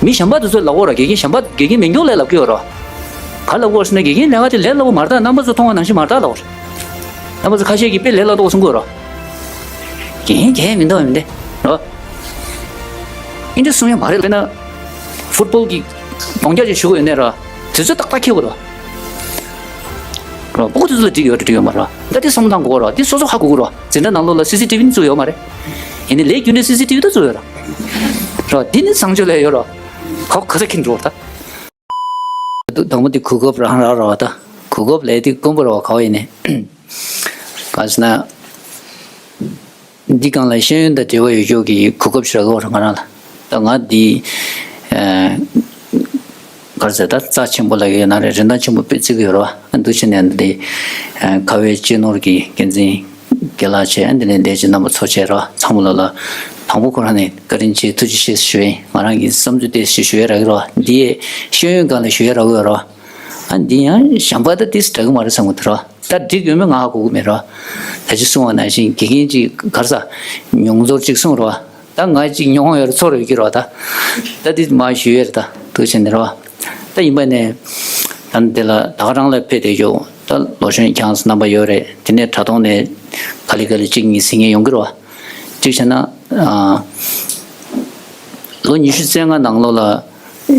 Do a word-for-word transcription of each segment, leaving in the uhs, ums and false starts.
མི་གཞན་པ་དེ་ཚོས་ལབ་ཡོད་རེད། དགེ་རྒན་གཞན་པ། དགེ་རྒན་མེད་མཁན་ལ་ལབ་ཀྱི་ཡོད་རེད། ག་རེ་ལབ་ཀྱི་ཡོད་རེད་ཟེར་ན། དགེ་རྒན་ལས་ཀ་དེ་ལས་སླ་པོ་མ་རེད་ད། རྣམ་པ་ཚོས་མཐོང་བ་ནང་བཞིན་མ་རེད་ད་ལབ་ཡོད་རེད། རྣམ་པ་ཚོ་ཁ་ཤས་ཀྱིས་དཔེ་ལས་སླ་པོ་གསུང་གི་ཡོད་རེད། དགེ་རྒན་གང་ཡང་མི་འདུག་མི་འདུག་རེད། ཨིན་འདྲ་གསུང་ཡ་མ་རེད། དཔེར་ན་ཕུཊ་བོལ་གྱི་རྡོག་རྒྱག་ཅིག་ཞུ་དགོས་ཡོད་ནའི་ར། དུས་ཚོད་ཏག་ཏག་འཁེལ་དགོས་ར། ར། ཕྲུ་གུ་དེ་ཚོ་ལ་འགྲིག་ཡོད་རེད་འགྲིག་ཡོད་མ་རེད། ད་དེ་བསམ་བློ་བཏང་དགོས་ར། དེ་སོ་སོ་ཧ་གོ་དགོས་ར། འཛིན་གྲྭ་ནང་ལོགས་ལ་སི་སི་ཊི་བི་ནི་བཙུགས་ཡོད་མ་རེད། ཡིན་ནའི་ལས་རྒྱུ་འབྲས་སི་སི་ཊི་བི་ད་བཙུགས་ཡོད་ར། ར། དེ་ནི་བཟང་སྤྱོད་ལས་ཡོད་ར། ཁོ་ག་ས་འཁེལ་འགྲོ་ར་ད། དང་པོ་དེ་གོ་སྐབས་རང་རག་ར་བ་ད། གོ་སྐབས་ལས་དེ་དཀོན་པོ་ར་བ། ག་བ་ཡིན་ནའི། ག་ཟེར་ན། འདི་སྒང་ལ་ཤེས་ཡོན་དང་འབྲེལ་བ་ཡོད་ཕྱོགས་ཀྱི་གོ་སྐབས་ཞིག་རག་གི་ཡོད་རེད་ང་རང་ལ། ད་ང་འདི། ཨ། ག་རེ་ཟེར། ད་རྩ་ཆེན་པོ་ལབ་ཀྱི་ཡོད་ན་རེད། རིན་ཐང་ཆེན་པོ་དཔེ་བརྩི་གི་ཡོད་རེད་བ། ཨ། འདུག་བྱས་ནས་འདི། ཨ། ཁ་བའི་གཅེས་ནོར་གྱི་འགན་འཛིན་དགེ་ལགས་བྱས། ཨ། འདི་ནས་འདས་ཀྱི་རྣམ་པ་ཚོ་བྱས་རེད་བ། ཚང་མ་ལོ་ལ་དང་པོ་ཁོ་རང་ནས་བཀའ་དྲིན་ཆེ་ཐུགས་རྗེ་ཆེ་ཞུ་ཡིན། ང་རང་གི་བསམ་ཚུལ་དེ་ཞུ་ཞུ་ཡ་རག་གི་རེད་བ། འདི་ཡས་ཤེས་ཡོན་སྒང་ལ་ཞུ་ཡ་རག་གི་ཡོད་རེད་བ། ཨ། འདི་ཡང་གཞན་པ་ད་ཏིས་འདྲ་གི་མ་རེད་བསམ་གི་འདུག་ར། ད་འགྲིག་ཡོད་མེད་ང་ཧ་གོ་གི་མེད་ར། ད་ཅི་གསུང་བ་ནང་བཞིན་དགེ་རྒན་ཅིག་ག་རེ་ཟ། མྱོང་ཚོར་ཅིག་གསུང་ར། ད་ང་ཅིག་མྱོང་ཡོད་རེད། ཚོར་ཡོད་ཀྱི་ར། ད་ད་ཏིས་མ་ཞུ་ཡོད་རེད། ད་འདུག་བྱས་ནས་ར། ད་ཡིན་པ་ནས་ད་འདི་ལ་ད་ག་རང་ལ་ཕེབས་བསྡད་ཡོད། ད་ལོ་གཞོན་ཁྱེད་རང་ཚོ་རྣམ་པ་ཡོད་རེད། དེ་ནས་དྲ་ཐོག་ནས་ག་ལེ་ག་ལེ་གཅིག་གཉིས་ཟིན་མཁན་ཡོང་གི་ར། གཅིག་བྱས་ན། ཨ། ལོ་ཉི་ཤུ་རྩ་ལྔ་ནང་ལོགས་ལ་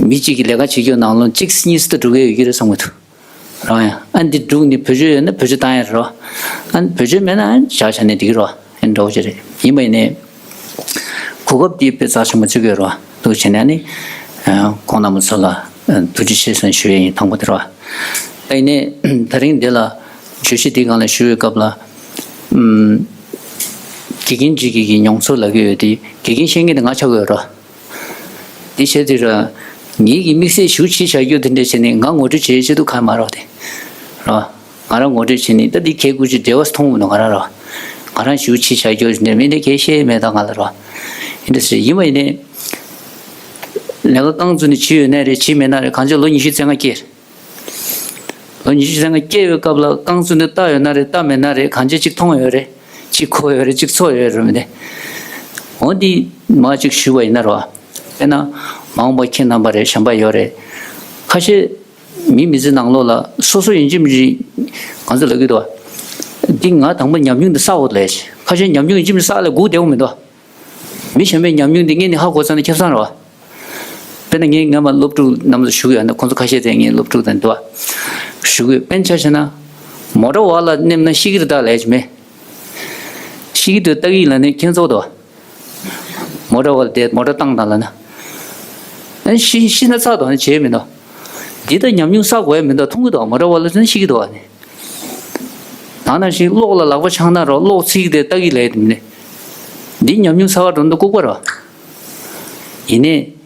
མི་གཅིག་གིས་ལས་ཀ་བྱེད་རྒྱུ་ནང་ལོགས་གཅིག་གཉིས་སུ་ད་འགྲོ་གི་ཡོད་ཀྱི་རེད་བསམ་གི་འདུག་རང་ཡང་། ཨ། འདི་འགྲུག་ནི་བེད་སྤྱོད་ཡོད་ན་བེད་སྤྱོད་བཏང་ཡ་རེད་རོ། ཨ། བེད་སྤྱོད་མེད་ན་ཨ་བཞག་བཞག་ནས་འགྲིག་གི་རོ། ཨ། འདྲ་བོ་ཅིག་རེད། ཡིན་པ་ཡིན་ནའི་གོ་སྐབས་འདི་དཔེ་རྩ་ཆེན་པོ་བརྩི་གི་ཡོད་རོ། འདུག་བྱས་ནས་ནི། ཨ། ཁོང་རྣམ་པ་ཚོ་ལ་ཨ་ཐུགས་རྗེ་ཆེ་ཞུ་ཡ་ཡིན། དང་པོ་དེ་རོ། ཨ། ཡིན་ནའི་ད་རིང་འདི་ལ་བརྗོད་གཞི་འདི་སྒང་ལ་ཞུ་བའི་སྐབས་ལ། ཨམ། དགེ་རྒན་ཅིག་གི་མྱོང་ཚོར་ལབ་ཀྱི་ཡོད་དེ། དགེ་རྒན་བཤད་མཁན་དེ་ང་ཆགས་ཀྱི་ཡོད་རོ། དེ་བྱས་དུས་ར། ངེད་ཀྱི་དམིགས་བསལ་ཞེ་པོ་ཅིག་བྱ་རྒྱུ་དེ་འདྲ་བྱས་ནས་ང་ངོ་སྤྲོད་བྱེད་ཆེད་དུ་གང་མ་རོགས་དེ། ར། ང་རང་ངོ་སྤྲོད་བྱས་ནས་ད་འདི་ཁྱེད་ཀུ་ཅིག་འབྲེལ་བ་མཐོང་མི་འདུག་ང་རང་ར། ང་རང་ཞེ་པོ་ཅིག་བྱ་རྒྱུ་དེ་འདྲ་མི་འདྲ་གལ་ཤེས་མེད་ད་ང་ལ་ར། ཡིན་འདྲ་ཟེར། ཡིན་པ་ཡིན་ནའི། ལས་ཀ་རྐང་བཙུགས་ནས་བྱེད་ཡོད་ནའི་རེད། བྱེད་མེད་ན་རེད། གང་ཅི་ལོ་ཉི་ཤུ་རྩ་ལྔ་སྐྱེས། ལོ་ཉི་ཤུ་རྩ་ལྔ་སྐྱེས་པའི་སྐབས་ལ་རྐང་བཙུགས་ནས་བལྟ་ཡོད་ན་རེད། བལྟ་མེད་ན་རེད། གང་ཅི་གཅིག་མཐོང་ཡོད་རེད། གཅིག་གོ་ཡོད་རེད། གཅིག་ཚོར་ཡོད་རེད་མི་འདི། འོ་འདི་མ་གཅིག་ཞུས་པ་ཡིན་ན་རོ། དཔེར་ན་མ་འོངས་པ་ཁྱེད་རྣམ་པ་རེད། གཞན་པ་ཡོད་རེད། ཁ་ཤས་མི་མི་ཚེ་ནང་ལོགས་ལ་སོ་སོ་ཡིན་གཅིག་མིན་གཅིག་ང་ཚོ་ལབ་ཀྱི་འདུག་བ། འདི་ང་དང་པོ་ཉམས་མྱོང་འདི་བསགས་དགོས་ལས། ཁ་ཤས་ཉམས་མྱོང་ཡིན་གཅིག་མིན་གཅིག་བསགས་ལས་སྒུག་བསྡད་དགོས་མི་འདུག་བ། མི་གཞན་པའི་ཉམས་མྱོང་འདི་སྔོན་ནས་ཧ་གོ་ཚར་ན་ཁེ་བཟང་རེད་བ། དཔེར་ན་ངས་སྔོན་མ་སློབ་ཕྲུག་རྣམས་ལ་ཞུ་གི་ཡོད་ན། ཁོང་ཚོ་ཁ་ཤས་དེ་ངའི་སློབ་ཕྲུག་དང་འདུག་བ། ཞུ་གི་ཡོད། དཔེར་ན་ཆ་བཞག་ན། མོ་ཊ་བ་ལ་མནན་ན་ཤི་གི་རེད་ད་ལབ་ཀྱི་མེད། ཤི་གི་འདུག་ལྟ་གི་ལབ་ནས་ཁྱེད་ཚོ་འདུག་བ། མོ་ཊ་བ་ལ་བསྡད་མོ་ཊ་བཏང་དང་ལབ་ན། ཨ། ཤི་ཤི་ན་ཚར་འདུག་ནི་བྱས་མི་འདུག་འདི་ད་ཉམས་མྱོང་བསགས་དགོས་ཡ་མི་འདུག་མཐོང་གི་འདུག་མོ་ཊ་བ་ལ་མནན་ན་ཤི་གི་འདུག་བ་ནི། ད་ནང་བཞིན་གློག་ལ་ལག་པ་འཆང་ན་རོགས། གློག་འཚིག་སྟེ་ལྟ་གི་ལབ་ཡ་དེ་མིན་ནི། འདི་ཉམས་མྱོང་བསགས་པ་འགྲོ་འདུག་ལྐུགས་པ་རོ། ཡིན་ནའི།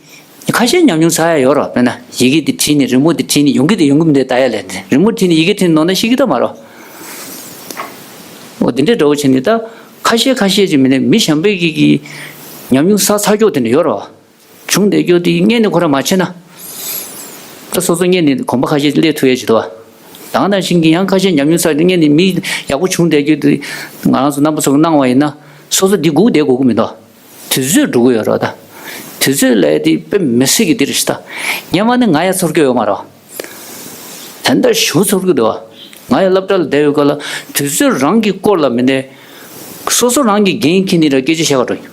ཁ་ཤས་ཉམས་མྱོང་བསགས་ཡ་ཡོད་རོ། དཔེར་ན་ཡི་གེ་འདི་བྲིས་ནས་རི་མོ་འདི་བྲིས་ནས་ཡོང་གི་འདུག་ཡོང་གི་མི་འདུག་ལྟ་ཡ་ལས་ནི། རི་མོ་བྲིས་ནས་ཡི་གེ་བྲིས་ནས་ནོར་ན་ཤི་གི་ད་མ་རོ། འོ་འདི་འདྲའི་འདྲ་བོ་བྱས་ནས་ད་ཁ་ཤས་ཁ་ཤས་ཅིག་མིན་ནའི་མི་གཞན་པའི་གི་གི་ཉམས་མྱོང་བསགས་ཚར་ཀྱོག་དེ་འདྲ་ཡོད་རོ། བྱུང་བསྡད་རྒྱུ་དེ་སྔོན་ནས་ཁོ་རང་མ་བྱས་ན། ད་སོ་སོ་སྔོན་ནས་གོམ་པ་ཁ་ཤས་སླེབས་ཐུབ་ཡས་ཅིག་འདུག་བ། ད་ག་ནང་བཞིན་གྱི་ཡང་ཁ་ཤས་ཉམས་མྱོང་བསགས་ཏེ་སྔོན་ནས་མི་ཡག་པོ་བྱུང་བསྡད་རྒྱུ་དེ་ང་རང་ཚོ་རྣམ་པ་ཚོ་གིས་གནང་བ་ཡིན་ན་སོ་སོ་འདི་སྒུག་བསྡད་དགོས་ཀྱི་མི་འདུག་དུས་ཚོད་འགྲོ་གི་ཡོད་རེད་ད། དུས་ཚོད་ལབ་ཡས་དེ་དཔེ་མི་སྲིད་ཀྱི་འདི་རེད་ཤག་ད་སྔོན་མ་ནས་ང་ཡ་ཚོར་གྱི་ཡོད་མ་རེད། ད་ལྟ་ཞེ་པོ་ཚོར་གྱི་འདུག་ང་ཡང་སློབ་གྲྭ་ལ་བསྡད་པའི་སྐབས་ལ་དུས་ཚོད་རང་གི་སྐོར་ལ་མི་འདྲ། སོ་སོ་རང་གི་འགན་འཁྱེར་ནས་ར་སྐད་ཆ་བཤད་ག་འགྲོ་ཡིན།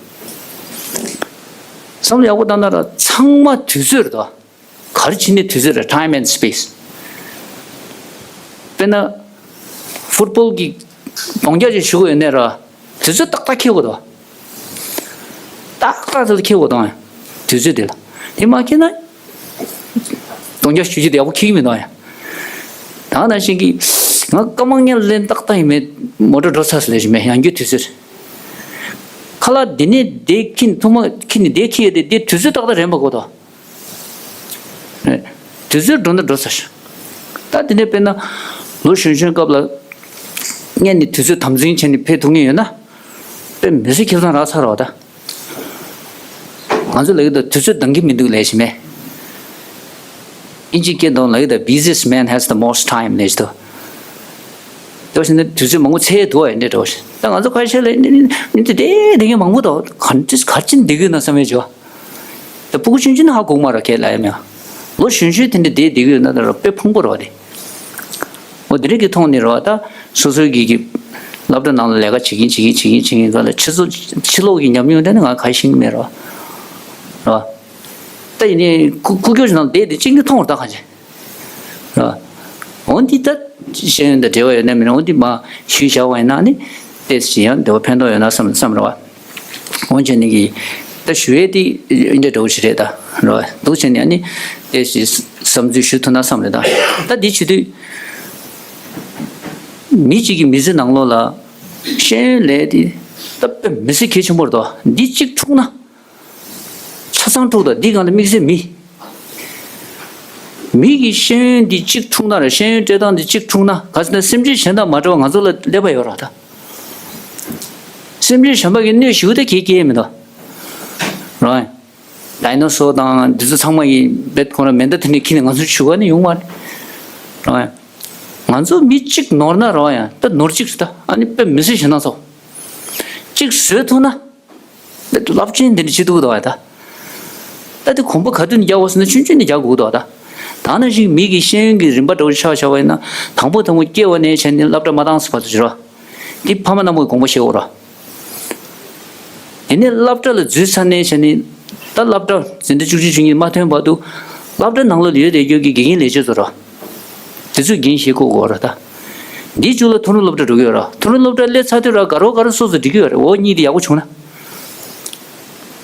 བསམ་བློ་ཡག་པོ་བཏང་ན་ར་ཚང་མ་དུས་ཚོད་རེད་དོ། ག་རེ་བྱས་ནས་དུས་ཚོད་རེད། Time and space། དཔེར་ན་ཕུཊ་བོལ་གྱི་རྡོག་རྒྱག་ཅིག་ཞུ་དགོས་ཡོད་ནའི་ར། དུས་ཚོད་ཏག་ཏག་འཁེལ་དགོས་དོ། ཏག་ཏག་དེ་ལ་འཁེལ་དགོས་དང་། དུས་ཚོད་དེ་ལ། དེ་མ་འཁེལ་ན། རྡོག་རྒྱག་ཞུ་རྒྱུ་དེ་ཡག་པོ་འཁེལ་གི་མི་འདུག་ཡ། ད་ག་ནང་བཞིན་གྱི། ང་སྐར་མ་ལྔ་ལ་ལན་ཏག་ཏག་ཡིན་མེད། མོ་ཊ་འགྲོ་ཚར་སོང་ལབ་བཞིན་མེད། ཡང་རྒྱུ་དུས་ཚོད། ཁ་ལག་འདི་ནས་འདི་འཁྱེར་ཐུག་མ་འཁྱེར་ནས་འདི་འཁྱེར་ཡོད་དེ་འདི་དུས་ཚོད་ཏག་ཏག་རན་པ་དགོས་དོ། དུས་ཚོད་འགྲོ་ན་འགྲོ་ཚར་ཤག་ད་དེ་ནས་དཔེར་ན་ལོ་གཞོན་གཞོན་སྐབས་ལ་སྔོན་ནས་དུས་ཚོད་དམ་འཛིན་བྱས་ནས་ཕེབས་ཐུབ་མཁན་ཡོད་ན་དཔེ་མི་སྲིད་ཁེ་བཟང་རག་ཚར་བ་ད། ང་ཚོ་ལབ་ཀྱི་འདུག་དུས་ཚོད་འདང་གི་མི་འདུག་ལབ་བཞིན་མེད། ཨིན་ཇིའི་སྐད་ཐོག་ལབ་ཀྱི་འདུག Busiest man has the most time ལབ་ཀྱི་འདུག་དེ་བཞིན་དུ་དུས་ཚོད་མང་པོ་ཚད་འདུག་བ་ཡིན་འདྲ་འགྲོ་བཞིན། ད་ང་ཚོ་ཁ་ཤས་ལ་ནི་ནི་དེ་དེ་གི་མང་པོ་འདུག་ག་འདྲ་ག་ཅིན་འདི་གི་ན་བསམ་ཡས་བྱོས། ད་སྤུ་གུ་ཆུང་ཆུང་ནི་ཧ་གོ་མ་རེད་ཁས་ལ་ཡ་མེད། ལོ་གཞོན་གཞོན་དེ་འདྲ་བསྡད་བསྡད་ཀྱི་ཡོད་ན་ད་ར་དཔེ་ཕངས་པོ་རེད་བ་དེ། འོ་དེ་རིགས་ཀྱི་ཐོག་ནས་རེད་བ། ད་སོ་སོའི་གི་གི་སློབ་གྲྭ་ནང་ལ་ལས་ཀ་བྱེད་ཀྱིན་བྱེད་ཀྱིན་བྱེད་ཀྱིན་བྱེད་ཀྱིན་ག་ལ་ཕྱི་ཚོ་ཕྱི་ལོགས་ཀྱི་ཉམས་མྱོང་དེ་ནི་ང་ག་ཤེས་ཀྱི་མེད་རེད་བ། རེད་བ། ད་ཡིན་ནའི་སྐུ་སྐུ་སྐྱོ་ཞིག་ནང་བསྡད་དེ་གཅིག་ནི་མཐོང་བར་ད་གང་བྱེད། རེད་བ། འོན་ཏེ་ད་ཤེས་ཡོན་དང་འབྲེལ་བ་ཡོད་ན་མེད་ན་འོན་ཏེ་མ་ཞུས་བཞག་པ་ཡིན་ན་ནི་ཏོག་ཙམ་ཡང་དེ་བ་ཕན་ཐོགས་ཡོད་ན་བསམ་བསམ་རེད་བ། འོན་ཀྱང་ནི་གི་ད་ཞུ་ཡས་དེ་འདི་འདྲ་འདྲ་བོ་ཞིག་རེད་ད། རེད་བ། འདུག་བྱས་ནས་ནི་ཏོག་ཙམ་བསམ་ཚུལ་ཞུ་ཐུབ་ན་བསམ་རེད་ད། ད་འདི་བྱེད་དུས་མི་གཅིག་གི་མི་ཚེ་ནང་ལོགས་ལ་ཤེས་ཡོན་ལས་དེ་ད་དཔེ་མི་སྲིད་གལ་ཆེན་པོ་རེད་དོ། འདི་གཅིག་འཁྲུངས་ན། ཆ་ཚང་འཁྲུངས་དང་འདི་སྒང་ལ་དམིགས་བསལ་མི། མི་གི་ཤེས་ཡོན་འདི་གཅིག་འཁྲུངས་ན་ར་ཤེས་ཡོན་སྤྲད་སྟངས་འདི་གཅིག་འཁྲུངས་ན་ག་ཚོད་ན་སེམས་ཅན་གཞན་དང་མ་འདྲ་བ་ང་ཚོ་ལ་ཀླད་པ་ཡོད་ར་ད། སེམས་ཅན་གཞན་པ་གི་གནོད་ཞིག་ད་གེ་སྐྱེལ་མི་འདུག་རང་ཌའི་ནོ་སོར་དང་འདི་ཚོ་ཚང་མ་ཡི་བེད་ཁོ་ར་མེ་མདའ་དེ་ནས་ཁྱེར་ནས་ང་ཚོ་ཆུ་བ་ནས་ཡོང་བ་རེད། རང་ང་ཚོ་མི་གཅིག་ནོར་ན་རང་ཡང་ད་ནོར་གཅིག་རེད་ད། ཨ་ནི་དཔེ་མི་སྲིད་ཞེ་ན་ཚོ་གཅིག་བཟོས་ཐུབ་ན། རླབས་ཆེན་འདི་འདྲ་བྱེད་ཐུབ་འདུག་བ་ད། ད་དེ་གོམ་པ་ག་དུས་ནས་རྒྱག་དགོས་ཟེར་ན་ཆུང་ཆུང་ནས་རྒྱག་དགོས་འདུག་བ་ད། ད་ནང་བཞིན་མི་གི་ཤེས་ཡོན་གྱི་རིམ་པ་འདྲ་བོ་ཆགས་བཞག་པ་ཡིན་ན་དང་པོ་དང་པོ་སྐྱེ་བ་ནས་བྱས་ནས་སློབ་གྲྭ་མ་བཏང་ཟེར་བ་ཚོ་བྱེད་རོགས། འདི་ཕ་མ་རྣམས་ཀྱི་དགོངས་པ་བཞེས་འོ་རོགས། དེ་ནས་སློབ་གྲྭ་ལ་འཛུལ་ཚར་ནས་བྱས་ནས་ད་སློབ་གྲྭ་འཛིན་གྲྭ་བཅུ་གཅིག་བཅུ་གཉིས་མ་ཐོན་བར་དུ་སློབ་གྲྭ་ནང་ལོགས་ལ་ཡོད་བསྡད་རྒྱུ་གི་དགེ་རྒན་ལས་བྱེད་ཚོ་རོགས། དེ་ཚོས་འགན་བཞེས་དགོས་གོ་ར་ད། འདིའི་མཇུག་ལ་མཐོ་རིམ་སློབ་གྲྭ་འགྲོ་གི་ཡོད་ར། མཐོ་རིམ་སློབ་གྲྭ་སླེབས་ཚར་དུས་ར་དགའ་རོགས་དགའ་རོགས་སོ་སོ་འགྲིག་གི་ཡོད་རེད། འོ་གཉིས་དེ་ཡག་པོ་བྱུང་ན།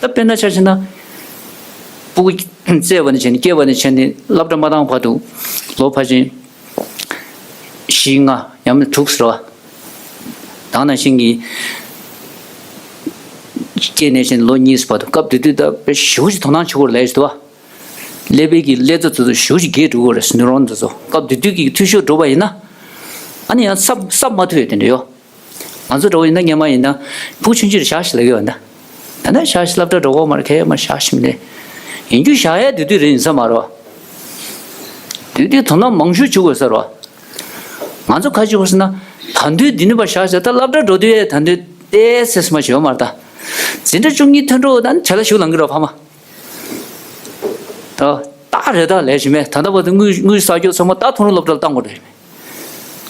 ད་དཔེར་ན་ཆ་བཞག་ན། སྤུ་གུ་བཙས་པ་ནས་བྱས་ནས་སྐྱེས་པ་ནས་བྱས་ནས་སློབ་གྲྭ་མ་བཏང་བར་དུ་ལོ་ཕལ་ཆེར་བཞི་ལྔ་ཡང་མིན་དྲུག་ཟེར་བ། ད་ནང་བཞིན་གྱི་སྐྱེས་ནས་བྱས་ནས་ལོ་གཉིས་བར་དུ་སྐབས་དེ་དུས་ད་དཔེ་ཞེ་པོ་ཅིག་དོ་སྣང་བྱེད་དགོས་རེད་ལས་ཞེས་དུ་བ། ཀླད་པའི་གི་ཀླད་རྩ་དེ་ཚོ་ཞེ་པོ་ཅིག་རྒས་འགྲོ་གི་རེད། ནུས་རོང་དེ་ཚོ་སྐབས་དེ་དུས་ཀྱི་འཐུས་ཤོར་འགྲོ་བ་ཡིན་ན། ཨ་ནི་ཡང་སྲབ་སྲབ་མ་ཐུབ་ཡོད་དེ་འདྲ་ཡོད། ང་ཚོ་འདྲ་བོ་ཡིན་ན་སྔོན་མ་ཡིན་ན་ཕྲུ་གུ་ཆུང་ཆུང་ཞག་ཞིག་ལ་གི་ཡོད་ན། ད་ནི་ཞག་ཞིག་སློབ་གྲྭ་འགྲོ་གོ་མ་རེད་ཁ་ཡ་མ་ཞག་ཞིག་མིན་ནས། ཡིན་རྒྱུ་ཞག་ཡ་དེ་དུས་རེད་ཡིན་ས་མ་རེད་བ། དེ་དུས་དོ་སྣང་མང་ཤོས་བྱེད་དགོས་ས་རེད་བ། ང་ཚོ་ཁ་ཅིག་བར་ཟེར་ན་ད་དུས་འདི་ནི་པ་ཞག་ཞག་ད་སློབ་གྲྭ་འགྲོ་དུས་ཡ་ད་དུས་ཏེ་སེ་སེ་མ་བྱེད་བ་མ་རེད་ད། འཛིན་གྲྭ་བཅུ་གཉིས་ཐོན་འགྲོ་ད་ནི་བྲེལ་ལ་ཞུགས་ལང་གི་རེད་བ་ཕ་མ། ད་ད་རེད་ད་ལས་བྱེད་མེད་ད་ལྟ་བར་དུ་དངུལ་དངུལ་གསར་སྐྱོབ་ཚང་མ་ད་མཐོ་རིམ་སློབ་གྲྭ་ལ་བཏང་དགོས་རེད།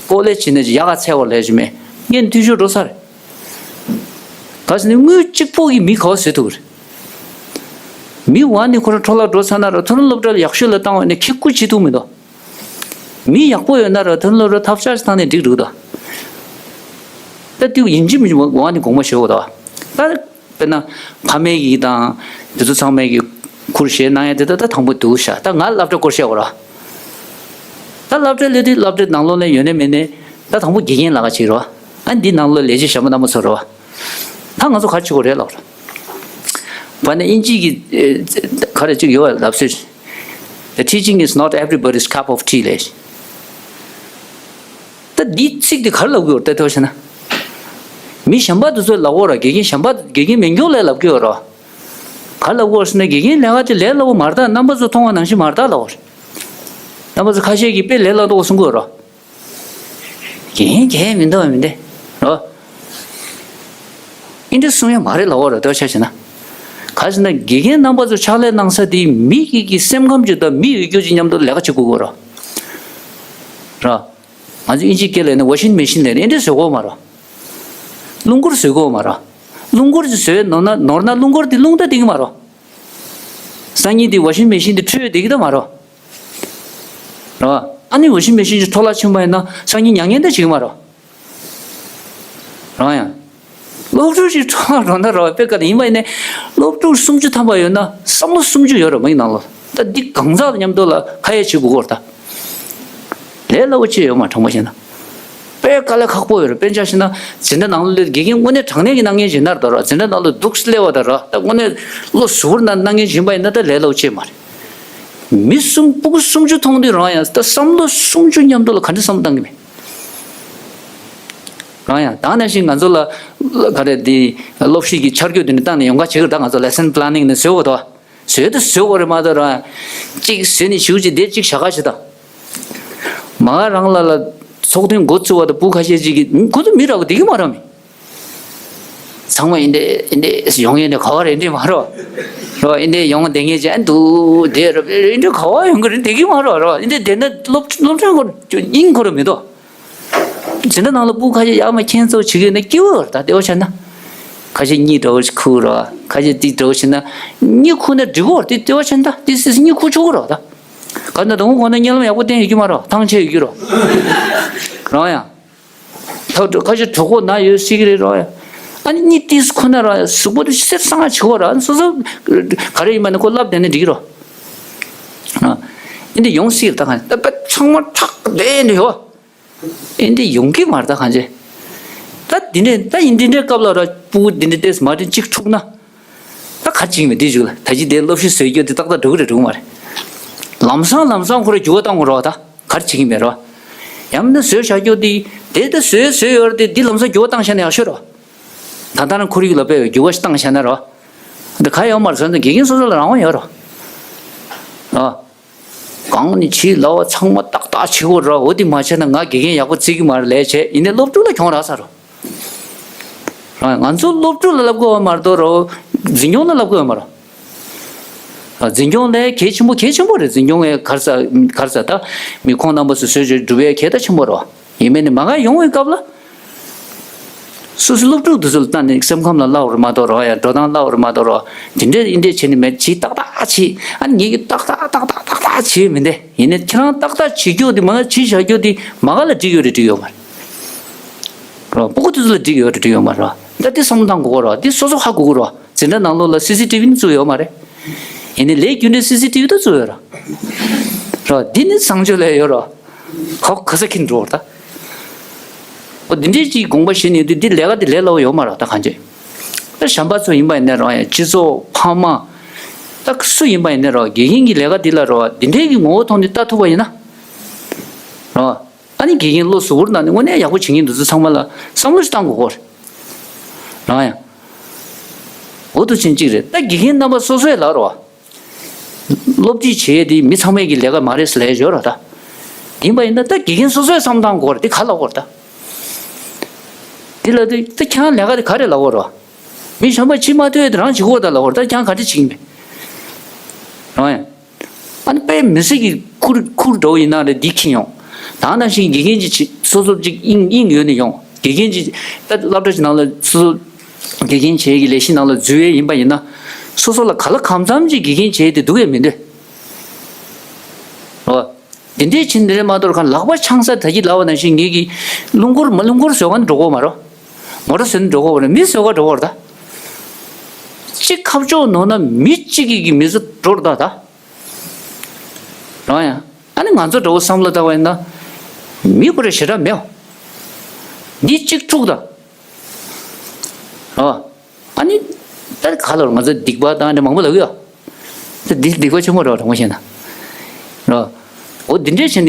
ཀོ་ལེ་ཇི་ནས་ཡག་ག་ཚད་བར་ལས་བྱེད་མེད་ངས་འཐུས་ཤོར་འགྲོ་ས་རེད། ག་ཟེར་ནས་དངུལ་གཅིག་པོ་གིས་མི་ག་བ་བཟོས་ཐུབ་རེད། མི་བ་ནི་ཁོ་རང་འཕྲོ་བརླག་འགྲོ་ཚར་ན་ར་མཐོ་རིམ་སློབ་གྲྭ་ལ་ཡག་ཤོས་ལ་བཏང་བ་ནི་ཁེ་ཁུ་བྱེད་ཐུབ་མི་འདུག་མི་ཡག་པོ་ཡོད་ན་ར་མཐོ་རིམ་སློབ་གྲྭ་ཐབས་ཆག་ཅིག་བཏང་ནས་འགྲིག་འགྲོ་གི་འདུག་ད་དེ་ཡིན་གཅིག་མིན་གཅིག་བ་ནི་དགོངས་པ་ཞུ་དགོས་འདུག་ད། དཔེར་ན་ཕ་མའི་གི་དང་དེ་ཚོ་ཚང་མའི་གི་ཁུར་བཞེས་གནང་ཡ་དེ་ད་ད་དང་པོ་འདུག་ཤག་ད་ང་སློབ་གྲྭ་སྐོར་བཤད་འོ་ར། ད་སློབ་གྲྭ་སླེབས་དུས་སློབ་གྲྭ་ནང་ལོགས་ལ་ཡོད་ནའི་མེད་ནའི་ད་དང་པོ་དགེ་རྒན་ལ་ཁ་ཅིག་རོ། ཨ་འདི་ནང་ལོགས་ལས་བྱེད་གཞན་པ་རྣམ་པ་ཚོ་རོ། ད་ང་ཚོ་ག་རེ་བྱེད་དགོས་རེད་ལབ་ར། བ་ནི་ཨིན་ཇི་གི་ཨེ་ག་རེ་ཅིག་ཡོད་ལབ་སྲོལ། The teaching is not everybody's cup of tea ལས། ད་འདི་ཚིག་འདི་ག་རེ་ལབ་དགོས་ཡོད་ལྟ་ཐོས་ཤེ་ན། མི་གཞན་པ་དེ་ཚོས་ལབ་ཡོད་ར། དགེ་རྒན་གཞན་པ་དགེ་རྒན་མེད་མཁན་ལ་ལབ་ཀྱི་ཡོད་ར། ག་རེ་ལབ་དགོས་ཟེར་ན་དགེ་རྒན་ལས་ཀ་དེ་ལས་སླ་པོ་མ་རེད་ད། རྣམ་པ་ཚོ་མཐོང་བ་ནང་བཞིན་མ་རེད་ད་ལབ་ཡོད་རེད། རྣམ་པ་ཚོ་ཁ་ཤས་ཀྱིས་དཔེ་ལས་སླ་མདོག་གསུང་གི་ཡོད་ར། དགེ་རྒན་གལ་མི་འདུག་མི་འདུག་ར། ཨིན་འདྲ་གསུང་ཡ་མ་རེད་ལབ་ཡོད་ར་ལྟོས་ཆ་བྱས་ན། ག་རེ་ཟེར་ན་དགེ་རྒན་རྣམ་པ་ཚོ་ཕྱག་ལས་གནང་ས་དེ་མི་གི་གི་སེམས་ཁམས་ཅིག་དང་མི་འོས་སྐྱོ་ཅིག་མཉམ་དུ་ལས་ཀ་བྱེད་དགོས་ཀྱི་ཡོད་ར། ར། ང་ཚོ་ཨིན་ཇིའི་སྐད་ལ་ཡིན་ན་ཝ་ཤིང་མེ་ཤིན་ལབ་ནས་ཨེ་འདྲས་བཟོ་གོ་མ་རོ། རླུང་འཁོར་བཟོ་གོ་མ་རོ། རླུང་འཁོར་ཅིག་བཟོས་ནོར་ན་ནོར་ན་རླུང་འཁོར་དེ་རླུང་རྟ་འདིང་གི་མ་རོ། སང་ཉིན་དེ་ཝ་ཤིང་མེ་ཤིན་དེ་འཁྲུད་བསྡད་ཀྱི་ད་མ་རོ། རོ། ཨ་ནི་ཝ་ཤིང་མེ་ཤིན་ཅིག་འཕྲོ་བརླག་ཕྱིན་པ་ཡིན་ན་སང་ཉིན་མྱ་ངན་འདྲ་བྱེད་ཀྱི་མ་རོ། རང་ཡང་། སློབ་ཕྲུག་ཅིག་འཕྲོ་བརླག་འགྲོ་ན་རོ་དཔེ་ཀ་ལ་ཡིན་པ་ཡིན་ནའི། སློབ་ཕྲུག་སུམ་ཅུ་ཐམ་པ་ཡོད་ན་བསམ་བློ་སུམ་ཅུ་ཡོད་རེད་མ་ཡིན་ནང་ལོ། ད་འདི་གང་ཟག་དང་མཉམ་དུ་ལ་ཁ་ཡ་བྱེད་དགོས་སྐོར་ད། ལས་སླ་པོ་ཅི་ཡོད་མ་དྲང་པོ་བཤད་ན། དཔེ་དཀའ་ལས་ཁག་པོ་ཡོད་རེད། དཔེ་ཆ་བཞག་ན་འཛིན་གྲྭ་ནང་ལ་སླེབས་དགེ་རྒན་དངོས་གནས་དྲང་གནས་ཀྱི་གནང་མཁན་བྱེད་ན་རེད་ད་ར། འཛིན་གྲྭ་ནང་ལ་འདུག་སླེབས་པ་ད་ར། ད་དངོས་གནས་བློ་གཟུ་བོར་གནང་མཁན་བྱེད་པ་ཡིན་ན་ད་ལས་སླ་པོ་ཅི་མ་རེད། མི་སུམ་སྤུ་གུ་སུམ་ཅུ་མཐོང་དུས་རང་ཡང་ད་བསམ་བློ་སུམ་ཅུ་མཉམ་དུ་ལ་ག་འདྲ་བསམ་བློ་བཏང་གི་མེད། རང་ཡང་ད་ནང་བཞིན་ང་ཚོ་ལ་ག་རེ་འདི་སློབ་ཁྲིད་ཀྱི་འཆར་འགོད་འདི་ནས་བཏང་ནས་ཡོང་ག་བྱེད་ཀྱི་རེད། ད་ང་ཚོ་lesson planning ནས་བཟོས་པ་དང་། བཟོས་དུ་བཟོས་དགོས་རེད་མ་གཏོགས་རང་གཅིག་བཟོས་ནས་ཞུགས་ཀྱི་འདི་གཅིག་བྱ་དགའ་བྱེད་དང་། མ་རང་ལ་ལ་ཚོགས་ཐུན་འགོ་ཚུགས་པ་དང་བུ་ཁ་ཤས་ཅིག་གིས་ཁོ་ཚོ་མི་རག་གི་བསྡད་ཀྱི་མ་རག་མི། ཚང་མ་ཨིན་དེ་ཨིན་དེ་ཡོང་ཡིན་དེ་ག་བ་རེད་འདྲི་མ་རོ། རོ་ཨིན་དེ་ཡོང་བསྡད་ངེས་ཅན་འདུག་དེ་རོ་ཨིན་དེ་ག་བ་ཡོང་གི་རེད་འདི་གི་མ་རོ་རོ་ཨིན་དེ་དེ་ན་སློབ་སློབ་གྲྭ་སྐོར་སྙིང་ཁོ་རོ་མི་འདུག་འཛིན་གྲྭ་ནང་ལ་སྤུ་ཁ་ཤས་ཡག་མ་མཁྱེན་ཚོགས་བྱེད་ཀྱི་ཡོད་ན་སྐྱིད་པོ་རེད་ད་ལྟེ་བ་ཆ་ན། ཁ་ཤས་གཉིད་འདྲ་བོ་ཞིག་ཁུག་རོ། ཁ་ཤས་ཏིག་འདྲ་བོ་ཞིག་ན་གཉིད་ཁུག་ན་འགྲིག་གོ་རེད་དེ་ལྟེ་བ་ཆ་ན་ད་ཏི་སི་སི་གཉིད་ཁུག་ཆོག་གི་རོ་ད། ག་ན་དང་པོ་གོ་ན་གཉིད་ལམ་ཡག་པོ་བསྟན་ཡོད་ཀྱི་མ་རོ་ཐང་ཆད་ཡོད་ཀྱི་རོ། རང་ཡང་། ཐག་ཁ་ཤས་གྲོད་ཁོག་ན་ཡོད་སྲིད་ཀྱི་རེད་རོ། ཨ་ནི་གཉིད་ཏིས་ཁོ་ན་རོ་གཟུགས་པོ་དེ་སེར་སང་ང་བྱེད་གོ་རོ་ཨ་ནི་སོ་སོ། ག་རེ་ཡིན་མ་ནི་ཁོ་ལབ་བསྡད་ན་འགྲིག་གི་རོ། ཨ། ཨིན་དེ་ཡོང་སྲིད་ད་ག་ད་པད་ཚང་མ་ཁྲག་བསྡད་འདི་ཡོ། ཨིན་དེ་ཡོང་གི་མ་རེད་ད་གང་ཅི། ད་འདི་འདྲས་ད་ཡིན་འདི་འདྲས་སྐབས་ལ་ར་སྤུ་གུ་འདི་འདྲས་ཏེས་མ་འདྲེན་གཅིག་འཁྲུག་ན། ད་ག་ཅིག་མེད་འདི་བཞུགས་ལ་ད་ཅི་དེ་སློབ་གཞི་བཟོས་རྒྱུ་དེ་ཏག་ཏག་འགྲོ་གི་རེད་འགྲོ་གི་མ་རེད། ལམ་སང་ལམ་སང་ཁོ་ར་འགྱུར་བ་བཏང་དགོས་རོགས་ད་ག་རེ་བྱེད་ཀྱི་མེད་རོགས། ཡང་ན་བཟོས་བཞག་རྒྱུ་དེ་དེ་ད་བཟོས་བཟོས་ཡོད་རེད་དེ་འདི་ལམ་སང་འགྱུར་བ་བཏང་བཞག་ན་ཡག་ཤོས་རོགས། ད་ལྟ་རང་ཁོར་ཡུག་ལ་དཔེ་འགྱུར་བ་ཞིག་བཏང་བཞག་ན་རོགས། འདི་ག་ཡོད་མ་རེད་ཟེར་ན་དགེ་རྒན་སོ་སོ་ལ་རང་དབང་ཡོད་རོགས། ཨ། གང་ནས་བྱེད་ལབ་པ་ཚང་མ་ཏག་ཏག་བྱེད་དགོས་ར། འོ་དེ་མ་བྱས་ན་ང་དགེ་རྒན་ཡག་པོ་བརྩི་གི་མ་རེད་ལས་བྱས་ཡིན་ནའི་སློབ་ཕྲུག་ལ་གྱོང་རག་ས་རོ། ར་ང་ཚོ་སློབ་ཕྲུག་ལ་ལབ་དགོས་པ་མ་གཏོགས་རོ། འཛིན་སྐྱོང་ལ་ལབ་དགོས་པ་མ་རོ། འཛིན་སྐྱོང་ལས་གལ་ཆེན་པོ་གལ་ཆེན་པོ་རེད། འཛིན་སྐྱོང་ལས་གར་ས་གར་ས་ད་མི་ཁོང་རྣམ་པ་སུ་བཟོས་བྱས་སྒྲུབ་པའི་གལ་ད་ཆེན་པོ་རོ། ཡིན་མིན་ནི་མ་ག་ཡོང་བའི་སྐབས་ལ། སོ་སོའི་སློབ་ཕྲུག་དེ་ཚོ་ལ་ལྟ་ནས་སེམས་ཁམས་ལ་བསླབ་པར་མ་གཏོགས་རོགས་ཡ་འགྲོ་སྟངས་བསླབ་པར་མ་གཏོགས་རོགས་དེ་འདྲས་ཨིན་འདྲས་བྱས་ནས་མེད་བྱེད་ཏག་ཏག་བྱེད་ཨ་ནི་ངེད་ཀྱིས་ཏག་ཏག་ཏག་ཏག་ཏག་ཏག་བྱེད་མི་འདས་ཡིན་ནས་ཁྱེད་རང་ཏག་ཏག་བྱེད་རྒྱུ་དེ་མ་བྱེད་བཞག་རྒྱུ་དེ་མ་ག་ལ་འགྲིག་ཡོད་རེད་འགྲིག་ཡོད་མ་རེད། རོགས་སྤུ་གུ་དེ་ཚོ་ལ་འགྲིག་ཡོད་རེད་འགྲིག་ཡོད་མ་རེད་རོགས་ད་དེ་བསམ་བློ་བཏང་དགོས་གོ་རོགས་དེ་སོ་སོ་ཧ་གོ་གོ་རོགས་འཛིན་གྲྭ་ནང་ལོགས་ལ་སི་སི་ཊི་བི་ནི་བཙུགས་ཡོད་མ་རེད། ཡིན་ནས་ལས་རྒྱུ་འབྲས་སི་སི་ཊི་བི་ད་བཙུགས་ཡོད་རོགས། རོགས་འདི་ནི་བཟང་སྤྱོད་ལས་ཡོད་རོགས། ཧོ་ག་ས་ཁྱིན་འགྲོ་བར་ད། ཨོ་འདི་འདྲའི་ཅིག་དགོངས་པ་བཞེས་ནས་འདི་འདི་ལས་ཀ་འདི་ལས་སླ་བོ་ཡོད་མ་རེད་ད་གང་ཅི། ད་གཞན་པ་ཚོ་ཡིན་པ་ཡིན་ན་རོགས་ཡ་སྤྱི་ཚོགས་ཕ་མ། ད་སུ་ཡིན་པ་ཡིན་ན་རོགས་དགེ་རྒན་གྱི་ལས་ཀ་འདི་ལ་རོགས་འདི་འདྲའི་གི་ངོ་བོ་ཐོག་ནས་ལྟ་ཐུབ་པ་ཡིན་ན། རོགས་ཨ་ནི་དགེ་རྒན་བློ་གཟུ་བོར་ན་ནི་དངོས་གནས་ཡག་པོ་བྱེད་མཁན་འདི་ཚོ་ཚང་མ་ལ་བསམ་བློ་ཞིག་བཏང་དགོས་གོ་རེད། རོགས་ཡ། འོ་དུ་ཕྱིན་གཅིག་རེད་ད་དགེ་རྒན་རྣམ་པ་སོ་སོའི་ལ་རོགས། སློབ་ཁྲིད་བྱེད་ཡས་དེ་མི་ཚང་མས་ཀྱི་ལས་ཀ་མ་རེད་ཟེར་ལས་ཡོད་ར་ད། ཡིན་པ་ཡིན་ན་ད་དགེ་རྒན་སོ་སོས་བསམ་བཏང་དགོས་རེད་དེ་ག་ལབ་དགོས་རེད་ད། དེ་ལ་དེ་ད་ཁྱེད་རང་ལས་ཀ་དེ་ག་རེ་ལབ་དགོས་རེད། མི་གཞན་པ་བྱེད་མ་ཐུབ་ཡས་དེ་རང་བྱེད་དགོས་ད་ལབ་དགོས་རེད་ད་ཁྱེད་རང་ག་འདྲ་བྱེད་ཀྱི་མེད། རང་ཡང་། ཨ་ནི་དཔེ་མི་སྲིད་ཀྱི་ཁུར་ཁུར་འགྲོ་ཡིན་ན་རེད་འདི་ཁྱེད་ཡོང་། ད་ནང་བཞིན་དགེ་རྒན་གྱི་སོ་སོ་ཅིག་དབྱིངས་དབྱིངས་ཡོད་ནས་ཡོང་དགེ་རྒན་གྱི་ད་སློབ་གྲྭ་གྱི་ནང་ལ་སོ་སོ། དགེ་རྒན་བྱེད་ཀྱི་ལས་གཞི་ནང་ལ་འཛུལ་ཡས་ཡིན་པ་ཡིན་ན། སོ་སོ་ལ་ག་ལ་གང་འཚམ་ཅིག་དགེ་རྒན་བྱེད་དེ་འདུག་ཡས་མི་འདུག་ཨོ། དེ་འདྲའི་ཕྱིན་དེ་རེད་མ་གཏོགས་གང་ལག་པ་འཆང་ས་ད་ཅི་ལབ་པ་ནང་བཞིན་ངེད་ཀྱི་རླུང་འཁོར་མ་རླུང་འཁོར་བཟོ་མཁན་འགྲོ་གོ་མ་རོ། མོ་ཊ་བཟོ་ནི་འགྲོ་གོ་མ་རོ་མི་བཟོ་ག་འགྲོ་གོ་ར་ད། གཅིག་ཁ་ཕྱོགས་ནོར་ན་མི་གཅིག་གིས་ཀྱི་མི་བཟོ་འགྲོ་ར་ད་ད། རང་ཡང་ཨ་ནི་ང་ཚོ་འགྲོ་བསམ་བློ་བཏང་བ་ཡིན་ན། མི་ཁོ་ར་ཞེ་དྲག་མེད། འདི་གཅིག་འཁྲུག་ད། རོ། ཨ་ནི། ད་ག་ལ་ང་ཚོ་སྡིག་པ་དང་འདྲ་མང་པོ་ལབ་ཡོད། ད་འདི་སྡིག་པ་ཆེན་པོ་རོ་དྲང་པོ་བཤད་ན། རོ། འོ་འདི་འདྲས་བྱས་ནས་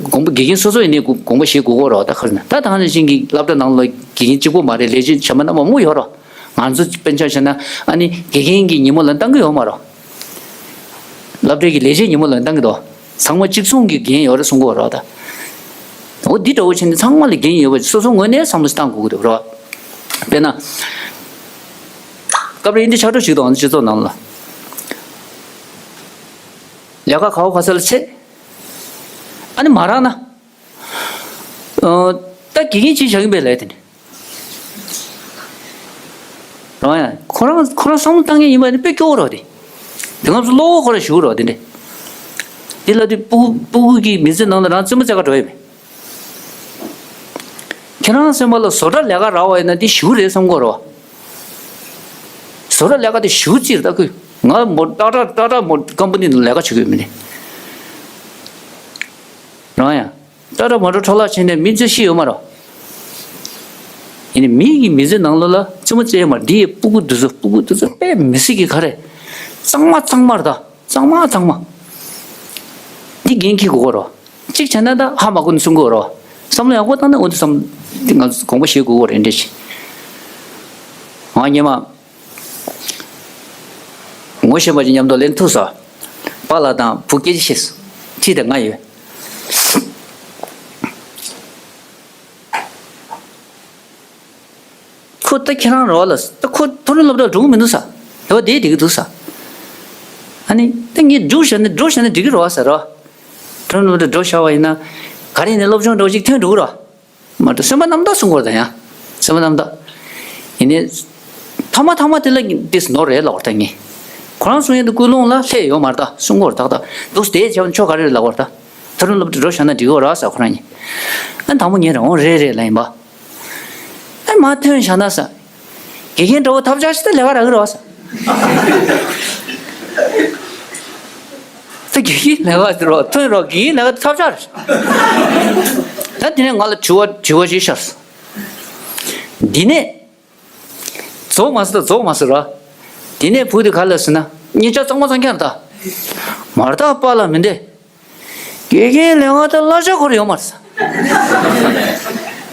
དགོངས་པ་དགེ་རྒན་སོ་སོ་ཡིན་ནའི་དགོངས་པ་བཞེས་དགོས་གོ་རོ་ད་ཁ་ཟེར་ན་ད་ད་ནང་བཞིན་གྱི་སློབ་གྲྭ་ནང་ལ་དགེ་རྒན་གཅིག་པོ་མ་རེད་ལས་བྱེད་བྱ་མ་ན་མང་པོ་ཡོད་རོ། ང་ཚོ་དཔེ་ཆ་བཞག་ན་ཨ་ནི་དགེ་རྒན་གྱི་ཉིན་མོ་ལ་བཏང་གི་ཡོད་མ་རོ། སློབ་གྲྭའི་གི་ལས་བྱེད་ཉིན་མོ་ལ་བཏང་གི་འདུག་ཚང་མ་གཅིག་མཚུངས་ཀྱི་འགན་ཡོད་རེད་གསུང་གི་ཡོད་རེད་ད། འོ་འདི་འདྲ་བོ་བྱས་ནས་ཚང་མ་ལ་འགན་ཡོད་པ་སོ་སོ་ངོས་ནས་བསམ་བློ་ཞིག་བཏང་དགོས་ཀྱི་འདུག་རེད་བ། དཔེར་ན། སྐབས་རེ་འདི་ཕྱག་སྒྲུབ་ཞིག་འདུག་ཨང་སྤྱི་ཚོགས་ནང་ལ། ལས་ཀ་ག་བ་ག་ས་ལ་ཆད། ཨ་ནི་མ་རག་ན། ཨ། ད་དགེ་རྒན་ཅིག་བཞག་གིན་པས་ལས་དེ་ནི། རང་ཡང་ཁོ་རང་ཁོ་རང་བསམ་བློ་བཏང་མཁན་ཡིན་པ་ནི་དཔེ་སྐྱོ་བོ་རོ་དེ། དེ་ང་ཚོ་བློ་ཁོ་རང་ཞུ་རོ་དེ་འདྲ། དེ་ལ་དེ་སྤུ་སྤུ་གུ་གི་མི་ཚེ་ནང་ལ་རང་རྩེད་མོ་རྩེ་ག་འགྲོ་ཡི་མེད། ཁྱེད་རང་སེམས་པ་ལ་བཟོ་གྲྭ་ལས་ཀ་རག་པ་ཡིན་ན་དེ་ཞུ་རེད་བསམ་གོ་རོ། བཟོ་གྲྭ་ལས་ཀ་དེ་ཞུ་ཅིག་ད་ཁོས་ང་མོ་ཏག་ཏག་ཏག་ཏག་མོ་ཀམ་པ་ནི་ནང་ལས་ཀ་བྱེད་ཀྱི་ཡོད་མིན་ནི། རང་ཡང་། ཏག་ཏག་མོ་ཊ་འཕྲོ་བརླག་བྱས་ནས་མི་ཚེ་ཤི་ཡོད་མ་རེད། ཡིན་ནའི་མི་གི་མི་ཚེ་ནང་ལོགས་ལ་རྩེད་མོ་རྩེ་ཡོད་མ་རེད་འདི་ཡི་སྤུ་གུ་འདི་ཚོ་སྤུ་གུ་འདི་ཚོ་དཔེ་མི་སྲིད་ཀྱི་ག་རེ། གཙང་མ་གཙང་མ་རེད་ད་གཙང་མ་གཙང་མ། འདི་འགན་འཁྱེར་དགོས་རོ། གཅིག་བྱས་ན་ད་ཧ་མ་གོ་ནས་གསུང་དགོས་རོ། བསམ་བློ་ཡག་པོ་བཏང་ན་འོ་འདི་བསམ་འདི་ང་ཚོ་དགོངས་པ་བཞེས་དགོས་རེད་འདྲ་ཞིག་ང་སྔོན་མ། ངོ་ཤེས་པ་ཅིག་མཉམ་དུ་ལེན་ཐུབ་སོང་། པཱ་ལགས་དང་བུ་སྐད་ཆ་བཤད་སོང་། ཁྲིད་དེ་ང་ཡོད། ཁོ་ད་ཁྱེད་རང་རོགས་ལ་ད་ཁོ་མཐོ་རིམ་སློབ་གྲྭ་འགྲོ་གི་མི་འདུག་ས། དེ་བ་དེ་བསྡད་ཀྱི་འདུག་ས། ཨ་ནི་ད་ངས་འགྲོ་བཞག་ན་འགྲོ་བཞག་ན་འགྲིག་གི་རེད་བ་ཟེར་རོ། མཐོ་རིམ་སློབ་གྲྭ་འགྲོ་བཞག་པ་ཡིན་ན་ག་རེ་ཡིན་ནའི་སློབ་སྦྱོང་འདྲ་བོ་ཅིག་ཐོན་འགྲོ་གི་རེད་བ། མ་གཏོགས་སེམས་པ་རྣམ་དག་གསུང་དགོས་རེད་ད་ཡང་། སེམས་པ་རྣམ་དག་ཡིན་ནའི། ཐ་མ་ཐ་མ་དེ་ལ་ཏིས་ནོར་རེད་ལབ་པ་རེད་ད་ངས། ཁོ་རང་གསུང་ཡས་དེ་ཀུན་སློང་ལ་ལྷད་ཡོད་མ་རེད་ད་གསུང་དགོས་རེད་ད་ད། འདུག་སེ་བྱས་ན་ཆོ་ག་རེ་རེད་ལབ་པ་རེད་ད། མཐོ་རིམ་སློབ་གྲྭ་འགྲོ་བཞག་ན་འགྲིག་གི་རེད་ཟེར་ཁོ་རང་གཉིས། ཨ་དང་པོ་ངས་རེད་འོང་རེད་རེད་ལབ་ཡིན་པ། ཨ་མ་ཐོན་བཞག་ན་ཟེར། དགེ་རྒན་འདྲ་བོ་ཐབས་ཆག་ཞིག་ད་ལས་ཀ་རག་གི་རེད་བ་ཟེར། ད་དགེ་རྒན་ལས་ཀ་ཟེར་བ་ཐོན་རོགས་དགེ་རྒན་ལས་ཀ་ཐབས་ཆག་རེད། ད་དེ་ནས་ང་ལ་དྲི་བ་དྲི་བ་ཅིག་ཤར་སོང་། འདི་ནས། རྫོགས་མ་ཟེར་ད་རྫོགས་མ་ཟེར་ར། དེ་ནས་བུ་དེ་ག་ལ་ཟེར་ན་སྙིང་རྗེ་གཙང་མ་གཙང་རྐྱང་རེད་ད། མ་རེད་ད་པཱ་ལགས་མི་འདི། དགེ་རྒན་ལས་ཀ་ད་གླ་ཆ་ཁོར་ཡོད་མ་རེད་ཟེར།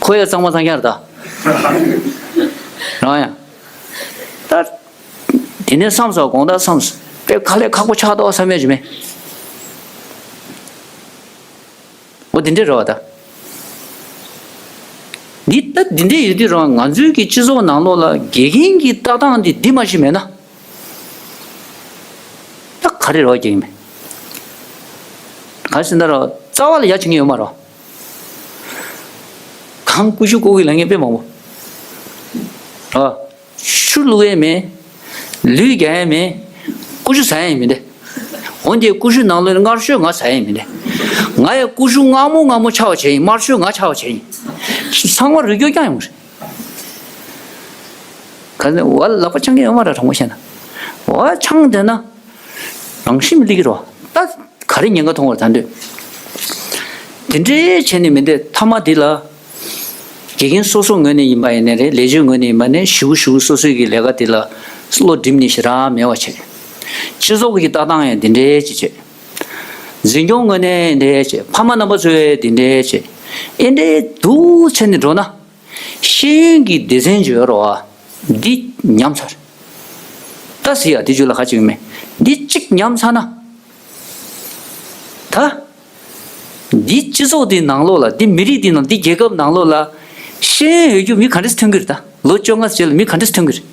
ཁོ་ཡང་གཙང་མ་གཙང་རྐྱང་རེད་ད། རང་ཡང་། ད། དེ་ནས་བསམ་སོང་དགོངས་དག་བསམ་སོང་། དཔེ་དཀའ་ལས་ཁག་པོ་ཆགས་འདུག་བསམ་ཡས་ཅིག་མེད། འོ་འདི་འདྲས་རེད་བ་ད། འདི་ལྟ་འདི་འདྲས་ཡོད་དུས་རང་ང་ཚོའི་གི་སྤྱི་ཚོགས་ནང་ལོགས་ལ་དགེ་རྒན་གྱི་ལྟ་སྟངས་འདི་འདི་མ་ཞིག་མེད་ན། ད་ག་རེ་རེད་བ་རྒྱག་གི་མེད། ག་རེ་ཟེར་ན་ར་རྩ་བ་ལ་ཡ་བྱེད་མཁན་ཡོད་མ་རེད། གང་ཀུ་ཤུ་བརྐོ་གི་ལབ་མཁན་དཔེ་མང་པོ། རེད་བ། ཆུ་བླུག་ཡས་མེད། ལུད་རྒྱག་ཡས་མེད། ཀུ་ཤུ་ཟ་ཡས་མི་འདུག་འོན་ཏེ་ཀུ་ཤུ་ནང་ལོགས་ནས་མངར་ཤོས་ང་ཟ་ཡས་མི་འདུག་ང་ཡང་ཀུ་ཤུ་མངར་མོ་མངར་མོ་ཆགས་པ་བྱས་ཡིན། དམར་ཤོས་ང་ཆགས་པ་བྱས་ཡིན། ཚང་མ་རུལ་སྐྱོར་རྐྱང་ཡོང་གི་རེད། ག་ནས་བ་ལག་པ་འཆང་གི་ཡོད་མ་རེད། དྲང་པོ་བཤད་ན། བ་འཆང་བསྡད་ན། རང་ཤི་མི་ལི་གི་རོ། ད་ག་རེ་ཉེན་ཁ་མཐོང་བར་ད་འདོད། དེ་འདྲའི་བྱས་ནས་མི་འདོད་མཐའ་མ་འདི་ལ། དགེ་རྒན་སོ་སོ་ངོས་ནས་ཡིན་པ་ཡིན་ནའི་རེད། ལས་བྱེད་ངོས་ནས་ཡིན་པ་ནས་ཞུ་ཞུ་སོ་སོའི་གི་ལས་ཀ་འདི་ལ་བློ་སྒྲིམ་ནས་ཞེ་དྲག་མེད་པ་བྱས། སྤྱི་ཚོགས་ཀྱི་ལྟ་སྟངས་ཡང་འདི་འདྲའི་ཅིག་བྱས། འཛིན་སྐྱོང་ངོས་ནས་འདི་འདྲའི་བྱས། ཕ་མ་རྣམ་པ་ཚོས་འདི་འདྲའི་བྱས། ཨེ་འདྲའི་འདུག་བྱས་ནས་འགྲོ་ན། ཤེས་ཡོན་གྱི་སྡེ་ཚན་བརྗོད་རོགས་ཨ། འདི་ཉམས་ཚར། ད་ཟེར་ཡ་འདི་བརྗོད་ལ་ཁ་ཅིག་མེད། འདི་གཅིག་ཉམས་ཚར་ན། ད། འདི་སྤྱི་ཚོགས་འདི་ནང་ལོགས་ལ་འདི་མི་རིགས་འདི་ནང་འདི་རྒྱལ་ཁབ་ནང་ལོགས་ལ། ཤེས་ཡོན་ཡོད་རྒྱུ་མི་ག་འདྲས་ཐོན་གྱི་རེད་ད། ལོ་བཅོ་ལྔ་རྗེས་ལ་མི་ག་འདྲས་ཐོན་གྱི་རེད།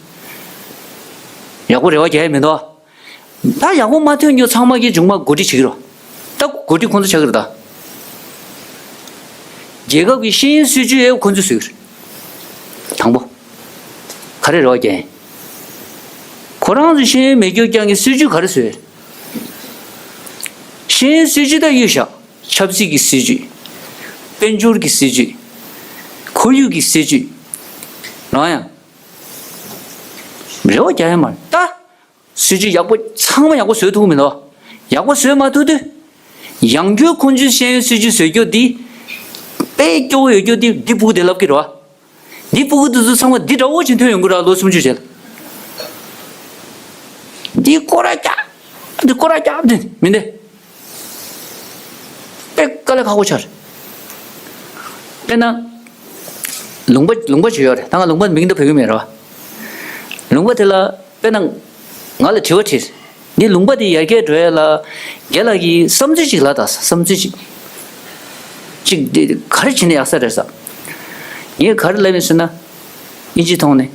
ཡག་པོ་རེ་བ་རྒྱག་ཡ་མི་འདུག་ད་ཡག་པོ་མ་ཐོན་རྒྱུ་ཚང་མ་གི་མཇུག་མ་འགོ་ཁྲིད་བྱེད་ཀྱི་རེད། ད་འགོ་ཁྲིད་ཁོང་ཚོ་ཆགས་ཀྱི་རེད་ད། རྒྱལ་ཁབ་ཀྱི་ཤེས་ཡོན་སྲིད་ཇུས་ཡོད་ཁོང་ཚོས་བཟོས་ཀྱི་རེད། དང་པོ། ག་རེ་རེ་བ་རྒྱག་ཡིན། ཁོ་རང་ཚོས་ཤེས་ཡོན་མེད་རྒྱུ་རྐྱང་གི་སྲིད་ཇུས་ག་རེ་བཟོས་རེད། ཤེས་ཡོན་སྲིད་ཇུས་ད་གཡུག་བཞག་ཆབ་སྲིད་ཀྱི་སྲིད་ཇུས། དཔལ་འབྱོར་གྱི་སྲིད་ཇུས། ཁོར་ཡུག་གི་སྲིད་ཇུས། རང་ཡང་། རེ་བ་རྒྱག་ཡ་མ་རེད་ད། སྲིད་ཇུས་ཡག་པོ་ཚང་མ་ཡག་པོ་བཟོས་ཐུབ་མི་འདུག་ཡག་པོ་བཟོས་མ་ཐུབ་དུས། ཡང་བསྐྱར་ཁོང་ཚོས་ཤེས་ཡོན་སྲིད་ཇུས་བཟོ་རྒྱུ་འདི། དཔེ་སྐྱོ་བོ་ཡོད་རྒྱུ་འདི་འདི་སྤུ་གུ་དེ་ལབ་ཀྱི་རེད་བ། འདི་སྤུ་གུ་དེ་ཚོ་ཚང་མ་འདི་འདྲ་བོ་ཅིག་ཐོན་ཡོང་གི་ར་ལོ་སུམ་ཅུ་རྗེས་ལ། འདི་སྐོར་ར་རྒྱག་འདི་སྐོར་ར་རྒྱག་འདི་མི་འདི། དཔེ་དཀའ་ལས་ཁག་པོ་ཆགས་རེད། དཔེར་ན། ལུང་པ་ལུང་པ་ཅིག་ཡོད་རེད། ད་ང་ལུང་པ་མིང་འདི་བོད་ཀྱི་མིང་རེད་བ། ལུང་པ་དེ་ལ་དཔེར་ན། ང་ལ་དྲི་བ་དྲིས། འདི་ལུང་པ་འདི་ཡར་རྒྱས་འགྲོ་ཡ་ལ། རྒན་ལགས་ཀྱིས་བསམ་ཚུལ་ཅིག་ལབ་དང་བསམ་ཚུལ་ཅིག་ཅིག་འདི་ག་རེ་བྱས་ན་ཡག་ས་རེད་ཟེར། ངས་ག་རེ་ལབ་ཡིན་ཟེར་ན། ཨིན་ཇི་ཐོག་ནས།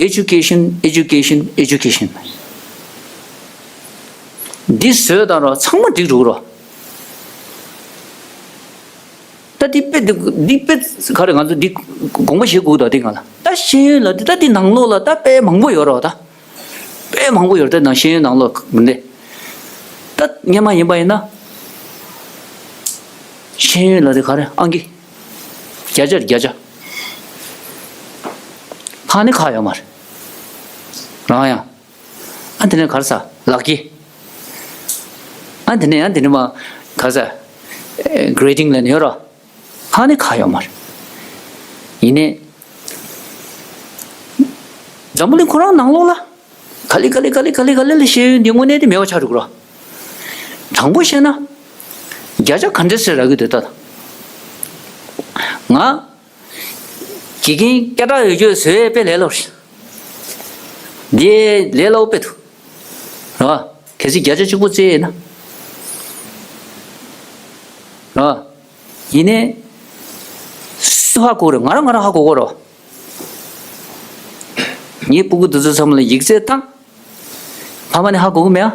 Education, education, education. འདི་བཟོས་དང་རོ་ཚང་མ་འགྲིག་འགྲོ་གི་རོ། ད་འདི་དཔེ་འདི་འདི་དཔེ་ག་རེ་ང་ཚོ་འདི་དགོངས་པ་བཞེས་དགོས་འདུག་འདི་ང་ལ་ད་ཤེས་ཡོན་ལ་འདི་ད་འདི་ནང་ལོགས་ལ་ད་དཔེ་མང་པོ་ཡོད་རོ་ད། དཔེ་མང་པོ་ཡོད་རེད་ད་ནང་ཤེས་ཡོན་ནང་ལོགས་མི་འདི། ད་སྔོན་མ་ཡིན་པ་ཡིན་ན། ཤེས་ཡོན་ལ་འདི་ག་རེ་ཨང་ཀི། བརྒྱ་ཆ་བརྒྱ་ཆ། ཁག་ནི་ཁག་ཡོད་མ་རེད། རང་ཡང་། ཨ་དེ་ནས་ག་རེ་ཟ་ལག་ཁྱི། ཨ་དེ་ནས་ཨ་དེ་ནས་མ་ག་རེ་ཟ། Grading ལ་ནི་ཡོད་རོ། ཧ་ནི་ཁ་ཡོད་མ་རེད། ཡིན་ནའི། འཛམ་བུ་གླིང་ཁོ་རང་ནང་ལོགས་ལ། ག་ལེ་ག་ལེ་ག་ལེ་ག་ལེ་ག་ལེ་ལ་ཤེས་ཡོན་འདི་དངོས་གནས་དེ་མེད་པ་ཆགས་འགྲོ་གི་རོ། དྲང་པོ་བཤད་ན། བརྒྱ་ཆ་ག་འདྲ་ཟེར་རག་གི་འདུག་ད། ང་། དགེ་རྒན་སྐད་གྲགས་ཡོད་རྒྱུ་བཟོས་དཔེ་ལས་སླ་པོ་རེད། འདི་ལས་སླ་པོ་དཔེ་འདུག་རེད་བ། གལ་སྲིད་བརྒྱ་ཆ་གཅིག་པོ་བརྩིས་ཡིན་ན། རེད་བ། ཡིན་ནའི། སུ་ཧ་གོ་རེད། ང་རང་ང་རང་ཧ་གོ་གོ་རེད་བ། ངའི་སྤུ་གུ་དེ་ཚོ་ཚང་མ་ལ་ཡིག་ཚད་བཏང་། ཕ་མ་ནི་ཧ་གོ་གི་མེད་ཨ།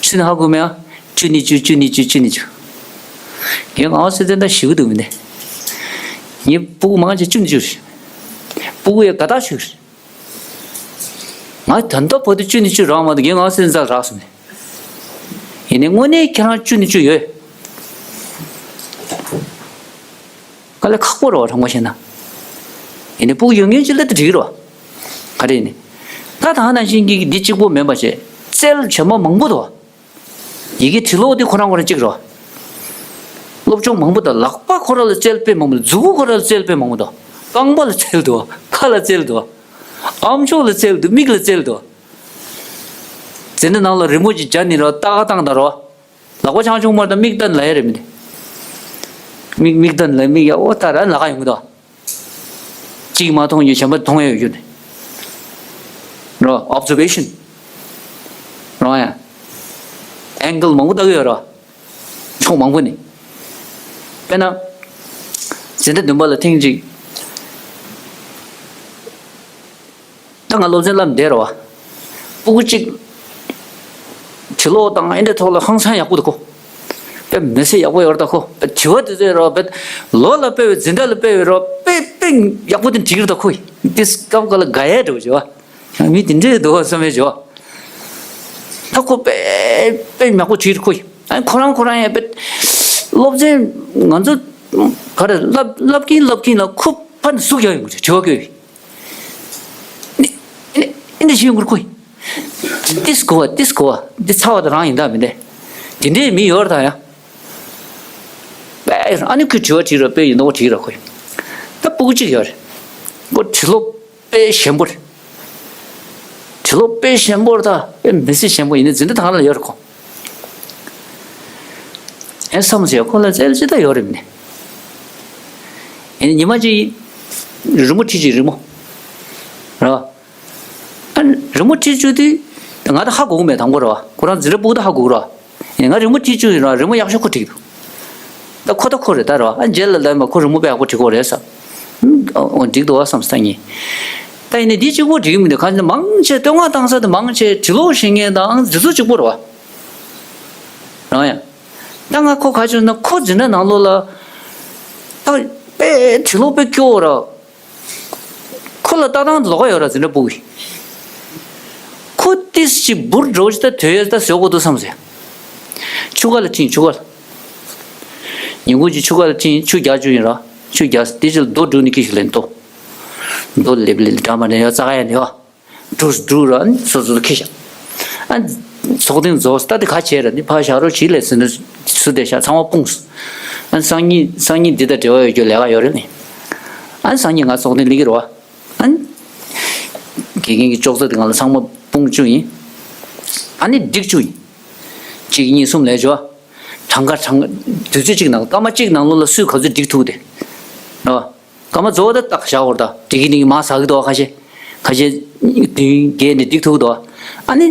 སུ་ནི་ཧ་གོ་མེད་ཨ། བཅུ་ནི་བཅུ། བཅུ་ནི་བཅུ། བཅུ་ནི་བཅུ། ངའི་ངག་སེ་ཙན་ད་ཞིག་འདུག་མི་འདི། ངའི་སྤུ་གུ་མང་ཆེ་བཅུ་ནི་བཅུ་རེད། སྤུ་གུ་ཡ་དགའ་ཐག་ཆོད་རེད། ང་ད་ལྟ་བར་དུ་བཅུ་ནི་བཅུ་རག་མ་འདུག་ངའི་ངག་སེ་ཙན་རག་སོང་ནས། ཡིན་ནའི་དངོས་གནས་ཁྱེད་རང་བཅུ་ནི་བཅུ་ཡོད། དཀའ་ལས་ཁག་པོ་རེད་བ་དྲང་པོ་བཤད་ན། ཡིན་ནའི་སྤུ་གུ་ཡོད་མཁན་ཅིག་སླེབས་ཏེ་འགྲིག་གི་རེད་བ། ག་རེ་ཡིན་ནའི། ད་ད་ནང་བཞིན་གྱི་འདི་གཅིག་པོ་མིན་པ་བྱས། རྩལ་བྱེ་མ་མང་པོ་འདུག་བ། ཡི་གེ་འབྲི་ཀློག་འདི་ཁོ་རང་ཁོ་རང་གཅིག་རེད་བ། སློབ་སྦྱོང་མང་པོ་དང་ལག་པ་ཁོ་རང་ལ་རྩལ་དཔེ་མང་པོ་འདུག་མཛུ་གུ་ཁོ་རང་ལ་རྩལ་དཔེ་མང་པོ་འདུག་རྐང་པ་ལ་རྩལ་འདུག་བ། ཁ་ལ་རྩལ་འདུག་བ། ཨམ་ཅོག་ལ་རྩལ་འདུག་མིག་ལ་རྩལ་འདུག་བ། འཛིན་གྲྭ་ནང་ལ་རི་མོ་ཅིག་སྦྱར་ནས་རོ་ཏག་ཏག་བཏང་དང་རོ། ལག་པ་ཆང་ཆུང་མར་དང་མིག་ལྡན་ལ་ཡ་རེད་མི་འདི། མིག་མིག་ལྡན་ལ་མིག་ཡ་ཨོ་ད་ར་ལ་ཁ་ཡོང་གི་འདུག་གཅིག་མ་མཐོང་རྒྱུ་གཞན་པ་མཐོང་ཡ་ཡོད་རྒྱུ་ནི། རོ་ཨོབ་ཛར་ཝེ་ཤན། རོ་ཡ། ཨེང་གལ་མང་པོ་ལྟ་གི་ཡོད་རོ། ཕྱོགས་མང་པོ་ནས། དཔེར་ན། འཛིན་གྲྭ་བདུན་པ་ལ་ཐེངས་གཅིག་ད་ང་སློབ་ཚན་བསླབ་བསྡད་རོ་བ། སྤུ་གུ་གཅིག་འབྲི་ཀློག་དང་ཨེ་འདྲ་ཐོག་ལ་ཧང་སང་ཡག་པོ་འདུག་གོ། དཔེ་མི་སྲིད་ཡག་པོ་ཡོད་རེད་ད་ཁོ། དཔེ་དྲི་བ་དེ་ཚོ་རོ་དཔེ་ལོ་ལ་དཔེ་བའི་འཛིན་གྲྭ་ལ་དཔེ་བའི་རོ་དཔེ་དཔེ་ཡག་པོ་དེ་འགྲིག་རེད་ད་ཁོ། དེ་སྐབས་འགའ་ལ་དགའ་ཡས་འདྲ་བོ་བྱེད་བ། ཡང་མི་དེ་འདྲས་འདུག་བསམ་པའི་བྱ་བ། ད་ཁོ་དཔེ་དཔེ་མགྱོགས་པོ་བྲིས་ཁོ་ཡིན། ཨ་ཁོ་རང་ཁོ་རང་ཡང་དཔེ་སློབ་ཚན་ང་ཚོ་ག་རེ་བསླབ་བསླབ་ཀྱིན་བསླབ་ཀྱིན་ལ་ཁོ་ཕར་ནས་ཟུག་རྒྱག་ཡོང་གི་རེད། དྲི་བ་བཀོད་ཡོད། ཨེ་ནས་ཨེ་ནས་ཨེ་ནས་ཤི་ཡོང་གི་རེད་ཁོ་ཡིན། ཏིས་གོ་བ་ཏིས་གོ་བ་འདི་ཚ་བ་དང་རང་ཡིན་ད་མི་འདས། དེ་འདྲའི་མི་ཡོད་རེད་ད་ཡང་། དཔེ་ཨ་ནི་ཁོས་དྲི་བ་དྲིས་ར་དཔེ་ཡིན་ནོ་དྲིས་ར་ཁོ་ཡིན། ད་སྤུ་གུ་གཅིག་ཡོད་རེད། ཁོ་དྲི་ལོ། དཔེ་ཞན་པོ་རེད། དྲི་ལོ་དཔེ་ཞན་པོ་རེད་ད། དཔེ་མི་སྲིད་ཞན་པོ་ཡིན་ནི་འཛིན་གྲྭ་དང་ལ་ཡོད་རེད་ཁོ། ཨེ་བསམ་ཟེར་ཁོ་ལ་རྩལ་ཅི་ལྟ་ཡོད་རེད་མིན་ནི། ཨེ་ཉི་མ་གཅིག་རི་མོ་བྲིས་ཅིག་རི་མོ། རེད་བ། ཨ་རི་མོ་བྲིས་བཅུག་དུས་ང་ད་ཧ་གོ་གི་མེད་དང་པོ་རེད་བ། ཁོ་རང་འཛིན་གྲྭ་སྤུ་གུ་ད་ཧ་གོ་གི་རེད་བ། ཡིན་ང་རི་མོ་བྲིས་བཅུག་ཡིན་ར་རི་མོ་ཡག་ཤོས་ཁོ་བྲིས་འདུག་ད་ཁོ་ད་ཁོ་རེད་ད་ར་ཨ་རྗེས་ལ་ལབ་མ་ཁོ་རི་མོ་དཔེ་ཡག་པོ་བྲིས་ཁོ་རེད་ས། ཨོ་འགྲིག་འདུག་བསམ་ས་ངེས། ད་ཡིན་ནའི་འདི་གཅིག་པོ་འགྲིག་མི་འདུག་གང་ཅི་མང་ཆེ་བསྟོད་བསྔགས་བཏང་ས་དེ་མང་ཆེ་དྲི་ལོག་བྱེད་མཁན་དང་འདི་ཚོ་གཅིག་པོ་རེད་བ། རང་ཡང་། ད་ང་ཁོ་ག་ཅུང་ན་ཁོ་འཛིན་གྲྭ་ནང་ལོགས་ལ། ད་དཔེ་དྲི་ལོག་དཔེ་སྐྱོ་བོ་ར། ཁོ་ལ་ལྟ་སྟངས་ལོགས་ཀ་ཡོད་ར་འཛིན་གྲྭ་སྤུ་གུ་ཡིས། ཁོ་ཏིས་ཅིག་འབུར་འགྲོ་ཅིག་ད་དོད་ཡོད་ད་བཟོ་དགོས་འདུག་བསམ་ཟེར། ཆུ་ཁ་ལ་ཁྲིད་ཆུ་ཁ་ལ། ཉིན་གུང་གི་ཆུ་ཁ་ལ་ཁྲིད་ཆུ་རྒྱག་རྒྱུ་ཡིན་ར། ཆུ་རྒྱག་དེ་ཅིག་ལ་རྡོ་སྒྲུག་ནས་ཀི་ཞིག་ལེན་ཏོ། རྡོ་ལེབ་ལེབ་འདྲ་མ་འདྲ་ཡོད་རྩ་ཁ་ཡ་ནས་ཡོད། འགྲོ་འགྲོ་ར་ནི་སོ་སོ་ལ་ཁེ་བཞག་ཨ། ཚོགས་ཐེངས་རྫོགས་ལྟ་དེ་ཁ་བྱས་ར་ནི་ཕ་ཞག་རོགས་བྱིས་ལས་ཟིན་ན་སུ་བསྡད་ཤག་ཚང་མ་སྤུངས་སོང་། ཨ་སང་ཉིན་སང་ཉིན་འདི་དང་འབྲེལ་བ་ཡོད་རྒྱུ་ལས་ཀ་ཡོད་རེད་ནི། ཨ་སང་ཉིན་ང་ཚོགས་ཐེངས་སླེབས་ཀྱི་རེད་བ། ཨ་དགེ་རྒན་གྱི་ཅོག་ཙེ་དེ་ང་ལ་ཚང་མ་སྤུངས་བཅུག་ཡིན། ཨ་ནི་སྒྲིག་བཅུག་ཡིན། གཅིག་གཉིས་གསུམ་ལས་བྱོས། གྲངས་ཀ་གྲངས་ཀ་དུས་ཚོད་གཅིག་ནང་སྐར་མ་གཅིག་ནང་ལོགས་ལ་སུས་ག་ཚོད་སྒྲིག་ཐུབ་དེ། རེད་བ། སྐར་མ་རྫོགས་ད་ཏག་བཞག་འོར་ད་དེ་གི་ནི་མ་ཟ་གི་འདུག་ཁ་ཤས། ཁ་ཤས་བདུན་བརྒྱད་ནས་སྒྲིག་ཐུབ་འདུག་ཨ་ནི།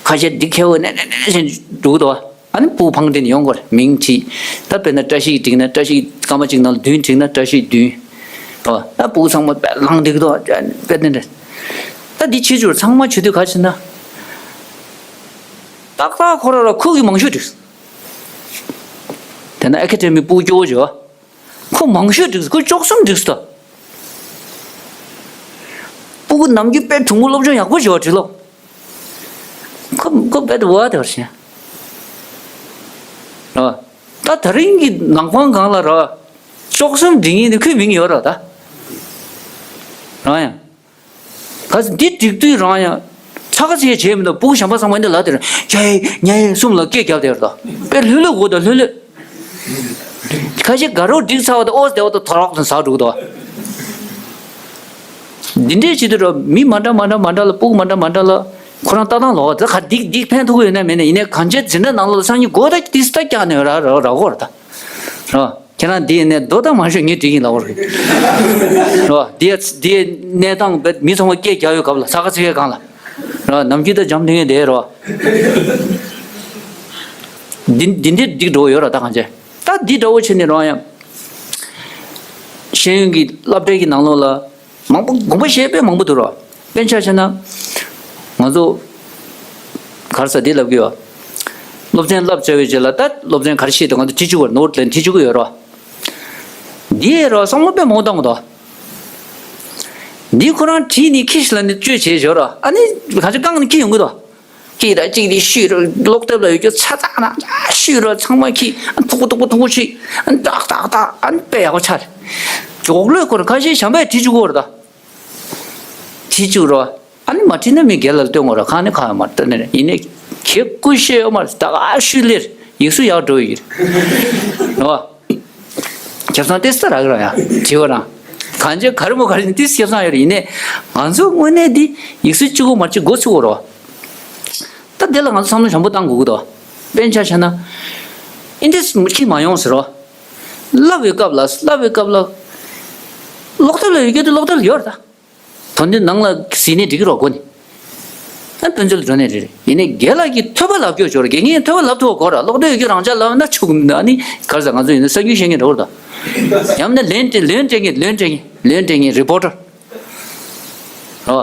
ཁ་ཤས་སྒྲིག་ཁེ་བོ་ནས་ནས་ནས་ནས་བཞིན་འགྲོ་གི་འདུག་ཨ་ནི་སྤུ་གུ་ཕངས་དེ་ནས་ཡོང་གོ་རེད་མིང་བྲིས། ད་དཔེར་ན་བཀྲ་ཤིས་སྒྲིག་ན་བཀྲ་ཤིས་སྐར་མ་གཅིག་ནང་ལ་བདུན་བྲིས་ན་བཀྲ་ཤིས་བདུན། ཨོ་ད་སྤུ་གུ་ཚང་མ་དཔེ་ལངས་འགྲིག་འདུག་དཔེ་དེ་འདྲ། ད་འདི་ཕྱི་བཅུར་ཚང་མ་བྱེད་དུས་ག་ཕྱིན་ན། ཏག་ཏག་ཁོ་ར་ར་ཁུག་གི་མང་ཤོས་འགྲིག་དེ་ན་ཨེ་ཁེ་ཌེ་མི་སྤུ་གུ་སྐྱོ་བོ་བྱོས། ཁོ་མང་ཤོས་འགྲིག་ཁོ་བཅུ་གསུམ་འགྲིག་སོང་། སྤུ་གུ་ནམ་རྒྱུན་དཔེ་གྲུང་མོ་སློབ་སྦྱོང་ཡག་པོ་བྱེད་པ་འགྲིག་ལོ། ཁོ་ཁོ་དཔེ་དུ་བ་དེ་བར་ཤེས། ར། ད་ད་རིང་གི་ནག་པང་སྒང་ལ་ར། བཅུ་གསུམ་འགྲིག་ངེས་དེ་ཁོའི་མིང་ཡོད་ར་ད། རང་ཡང་། ག་ཚོད་འདི་སྒྲིག་དུས་རང་ཡང་། ཚ་ག་ཚིག་བྱས་མི་འདུག་སྤུ་གུ་གཞན་པ་ཚང་མ་འདི་ལ་དེར་ཁྱ་ཡེ་ཉ་ཡེ་གསུམ་ལ་སྐད་རྒྱབ་དེར་དོ། དཔེ་ལྷོད་ལྷོད་འུ་དང་ལྷོད་ལྷོད། ཁ་ཤས་དགའ་རོགས་སྒྲིག་ཚར་བ་དང་ཨོ་བདེ་བ་དང་ཐོ་རོག་དང་ཟ་འགྲོ་གི་འདུག་འདི་འདྲས་བྱེད་དུས་ར་མི་མ་འདྲ་མ་འདྲ་མ་འདྲ་ལ་སྤུ་གུ་མ་འདྲ་མ་འདྲ་ལ་ཁོ་རང་ལྟ་སྟངས་ལོག་ད་ག་སྒྲིག་སྒྲིག་ཕན་ཐོགས་ཡོད་ན་མེད་ན་ཡིན་ནའི་གང་ཅི་འཛིན་གྲྭ་ནང་ལོགས་ལ་སང་ཉིན་སྒོ་ད་ཏིས་ད་བཀྱག་ནས་ར་ར་ར་གོ་ར་ད་ར། ཁྱེད་རང་འདི་ནས་མདོ་དང་མང་ཤོས་ངས་འགྲིག་ཡིན་ལབ་པ་རེད། རོ། འདི་འདི་གནས་སྟངས་བེད་མི་ཚང་མ་སྐད་རྒྱག་ཡོད་སྐབས་ལ་ས་ཁ་ཚིག་གའི་སྒང་ལ། རོ། ནམ་རྒྱུན་ད་འཇམ་ཐིང་ངེ་བསྡད་རོ། འདི་འདི་འདྲས་འགྲིག་འགྲོ་ཡོད་ར་ད་གང་བྱས། ད་འདི་འདྲ་བོ་བྱས་ནས་རོ་ཡང་། ཤེས་ཡོན་གྱི་སློབ་གྲྭའི་གི་ནང་ལོགས་ལ། མང་པོ་དགོངས་པ་བཞེས་དཔེ་མང་པོ་འདུག་རོ། དཔེར་ཆ་བཞག་ན། ང་ཚོ། ག་རེ་ཟེར་འདི་ལབ་ཀྱི་ཡོད། སློབ་ཚན་བསླབ་བྱ་བའི་རྗེས་ལ་ད་སློབ་ཚན་ག་རེ་ཤེས་འདུག་ང་ཚོ་བྲིས་བཅུག་གི་ཡོད་རོ། ནོར་ལ་བྲིས་བཅུག་གི་ཡོད་རོ། འདི་ཡས་རོ་བསམ་བློ་དཔེ་མང་པོ་བཏང་གི་འདུག་འདི་ཁོ་རང་བྲིས་ནས་ཁྱི་ཞིག་ལ་ནི་བཅོས་བྱས་བཞག་རོ། ཨ་ནི་ག་ཚོད་བཀང་ནས་ཁྱི་ཡོང་གི་འདུག་སྐད་ར་གཅིག་དེ་ཤུས་ར་ཀློག་དེབ་ལ་ཡོད་རྒྱུ་ཚ་ཚ་ན་ཤུས་ར་ཚང་མ་ཁྱི་མཐུག་པོ་མཐུག་པོ་མཐུག་པོ་ཆུས་ཏག་ཏག་ཏག་ཨ་ནི་དཔེ་ཡག་པོ་ཆགས་རེད། ཇོག་ལོས་ཁོ་ར་ཁ་ཤས་བྱམས་པས་བྲིས་བཅུག་གོ་ར་ད། བྲིས་བཅུག་ར་ཨ་ནི་མ་བྲིས་ན་མི་སྒེར་ལ་སྟོན་དགོས་ར་ཁ་ནི་ཁ་ཡོད་མ་རེད་ད་ནི་རེད་ཡིན་ནའི་ཁྱེད་སྐུ་ཤེས་ཡོད་མ་རེད་ད་ག་ཤུས་ལེར་ཡིག་གཟུགས་ཡག་འགྲོ་ཡི་རེད་བ། ཁྱབ་སང་ཏིས་ཏ་རག་ར་ཡ་བྲིས་བ་རང་གང་ཅི་ག་རེ་མོ་ག་རེ་ཡིན་ཏིས་ཁྱབ་སང་ཡོད་རེད་ཡིན་ནའི་ང་ཚོ་དངོས་གནས་འདི་ཡིག་གཟུགས་གཅིག་པོ་མ་གཅིག་འགོ་ཚུགས་དགོས་ར། ད་དེ་ལ་ང་ཚོ་བསམ་བློ་བྱང་པོ་བཏང་དགོས་ཀྱི་འདུག་དཔེར་ན་ཆ་བཞག་ན། ཨིན་ཏིས་མུ་ཁྱི་མ་ཡོང་ཟེར་རོ། བསླབ་པའི་སྐབས་ལ་བསླབ་པའི་སྐབས་ལ། ཀློག་དེབ་ལ་ཡོད་རྒྱུ་དེ་ཀློག་དེབ་ལ་ཡོད་རེད་ད། དོན་དེ་ནང་ལ་གཟིགས་ནས་འགྲིག་གི་རོགས་དགོས་ནི། ཨ་དཔེ་མཛོད་ལ་འགྲོ་ནས་རེད་རེད་ཡིན་ནའི་རྒན་ལགས་ཀྱིས་ཐོས་པ་ལབ་སྐྱོར་ཆོག་རེད་དགེ་རྒན་ཐོས་པ་ལབ་ཐུབ་དགོས་ར་ཀློག་དེབ་ཡོད་རྒྱུ་རང་ཅག་ལབ་ན་ཆོག་གི་མི་འདུག་ཨ་ནི་ག་རེ་ཟེར་ང་ཚོ་ཡིན་ན་གསར་འགྱུར་བཤད་མཁན་འདྲ་བོ་རེད་ད། ཡང་ན་ལན་སྤྲད་ལན་སྤྲད་མཁན་ལན་སྤྲད་མཁན་ལན་སྤྲད་མཁན་རི་པོ་ཊར། རོ།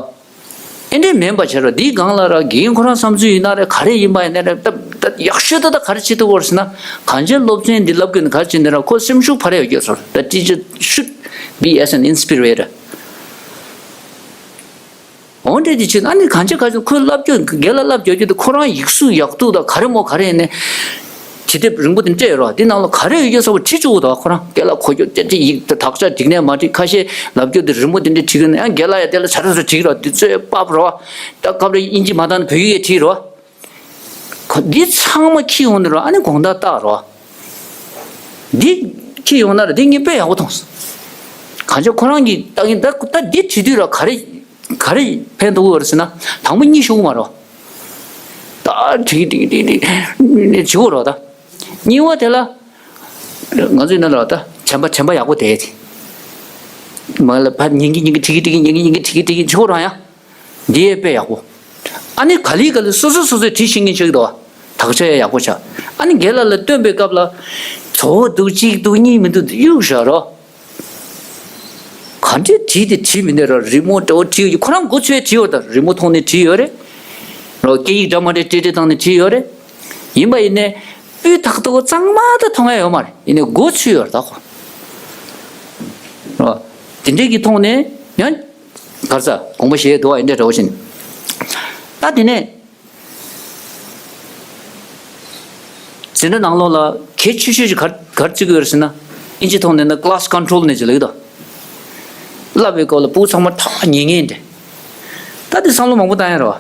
ཨེ་འདྲས་མིན་པ་བྱས་རོགས་འདིའི་སྒང་ལ་ར་རྒན་ཁོ་རང་བསམ་ཚུལ་ཡིན་ན་རེད་ག་རེ་ཡིན་པ་ཡིན་ན་རེད་ད་ད་ཡག་ཤོས་ད་ད་ག་རེ་བྱེད་ཐུབ་བོར་ཟེར་ན་གང་ཅི་སློབ་ཚན་འདི་བསླབ་དགོས་ན་ག་རེ་བྱེད་ན་ར་ཁོ་སེམས་ཤུགས་འཕར་ཡག་རྒྱུ་ཚོར་ད་teacher should be as an inspirator། འོ་འདྲས་དེ་བྱེད་ན་ཨ་ནི་གང་ཅི་ག་ཅི་ཁོས་བསླབ་རྒྱུ་རྒན་ལ་བསླབ་རྒྱུ་རྒྱུ་དེ་ཁོ་རང་ཡིག་གཟུགས་ཡག་སྡུག་ད་ག་རེ་མོ་ག་རེ་ཡིན་ནའི། དེབ་རིང་པོ་དེ་སྤྲད་ཡོད་རོགས་འདི་ནང་ལ་ག་རེ་ཡོད་རྒྱུ་ཚོ་བྲིས་བཅུག་འདུག་ཁོ་རང་རྒན་ལགས་གོ་རྒྱུ་དེ་དེ་ཡིག་དེ་དག་ཆ་འགྲིག་ནས་མ་འགྲིག་ཁ་ཤས་ལབ་རྒྱུ་དེ་རིང་པོ་དེ་འདྲ་བྲིས་གི་ནས་ཡང་རྒན་ལགས་ཡ་དེ་ལ་ཚ་ཚ་ཚ་བྲིས་རོགས་འདི་ཚོས་དཔར་རོགས་ད་སྐབས་རེ་དབྱིན་ཇི་མ་བཏང་ན་བོད་ཡིག་ཡ་བྲིས་རོགས་ཁོ་འདི་ཚང་མ་ཁྱི་ཡོང་ནས་རོགས་ཨ་ནི་དགོང་དག་བཏགས་རོགས་འདི་ཁྱི་ཡོང་ན་ར་འདི་ངས་དཔེ་ཡག་པོ་མཐོང་སོང་གང་ཅི་ཁོ་རང་གིས་ལྟ་གིན་ད་ད་འདི་བྲིས་དུས་ར་ག་རེ། ག་རེ་ཕན་ཐོགས་ཡོད་རེད་ཟེར་ན་དང་པོ་གཉིད་ཤོར་གི་མ་རེད། ད་ཁྲིག་ཁྲིག་ཁྲིག་ཁྲིག་ནས་བྱེད་དགོས་རེད་ད། གཉིས་པ་དེ་ལ་ང་ཚོའི་ནང་ལ་ད་དྲན་པ་དྲན་པ་ཡག་པོ་བསྡད་དེ། མ་ལ་ཕར་ཉན་གི་ཉན་གི་ཁྲིག་ཁྲིག་ཉན་གི་ཉན་གི་ཁྲིག་ཁྲིག་བྱེད་དགོས་རེད་ཡ། འདི་ཡས་དཔེ་ཡག་པོ། ཨ་ནི་ག་ལེ་ག་ལེ་སོ་སོ་སོ་སོས་བྲིས་ཤེས་མཁན་ཅིག་འདུག་བ། དག་ཆ་ཡང་ཡག་པོ་ཆགས། ཨ་ནི་རྒན་ལགས་ལ་སྟོན་པའི་སྐབས་ལ་གཙོ་བོ་འདུག་གཅིག་འདུག་གཉིས་མི་འདུག་གཡུག་བཞག་རོགས། ག་འདྲས་བྲིས་ཏེ་བྲིས་མི་འདུག་ར་རི་མོ་འདྲ་བོ་བྲིས་ཡོད་ཁོ་རང་མགོ་ཚོས་བྲིས་ཡོད་ད་རི་མོ་མཐོང་ནས་བྲིས་ཡོད་རེད། རོ་སྐད་ཡིག་འདྲ་མ་འདྲ་ཏྲེ་ཏྲེ་བཏང་ནས་བྲིས་ཡོད་རེད། ཡིན་པ་ཡིན་ནས་སྤུས་དག་ཏོག་གཙང་མ་ད་མཐོང་ཡ་ཡོད་མ་རེད་ཡིན་ནས་མགོ་ཚོས་ཡོད་རེད་ད་ཁོ། རོ། དེ་འདྲས་ཀྱི་མཐོང་ནས་ཡང་། གར་ས་དགོངས་པ་བཞེས་འདུག་བ་ཡིན་འདྲ་འདྲ་བོ་བཞིན། ད་དེ་ནས། འཛིན་གྲྭ་ནང་ལོགས་ལ་གལ་ཆེ་ཤོས་ཤིག་ག་ག་རེ་བརྩི་གི་ཡོད་རེད་ཟེར་ན། ཨིན་ཇི་ཐོག་ནས་ན་class control ནས་ཅིག་ལབ་ཀྱི་འདུག་བསླབ་པའི་སྐོར་ལ་ཕྲུ་གུ་ཚང་མ་ཐག་ཉེ་ཉེ་འདྲ། ད་དེ་བསམ་བློ་མང་པོ་བཏང་ཡ་རེད་བ།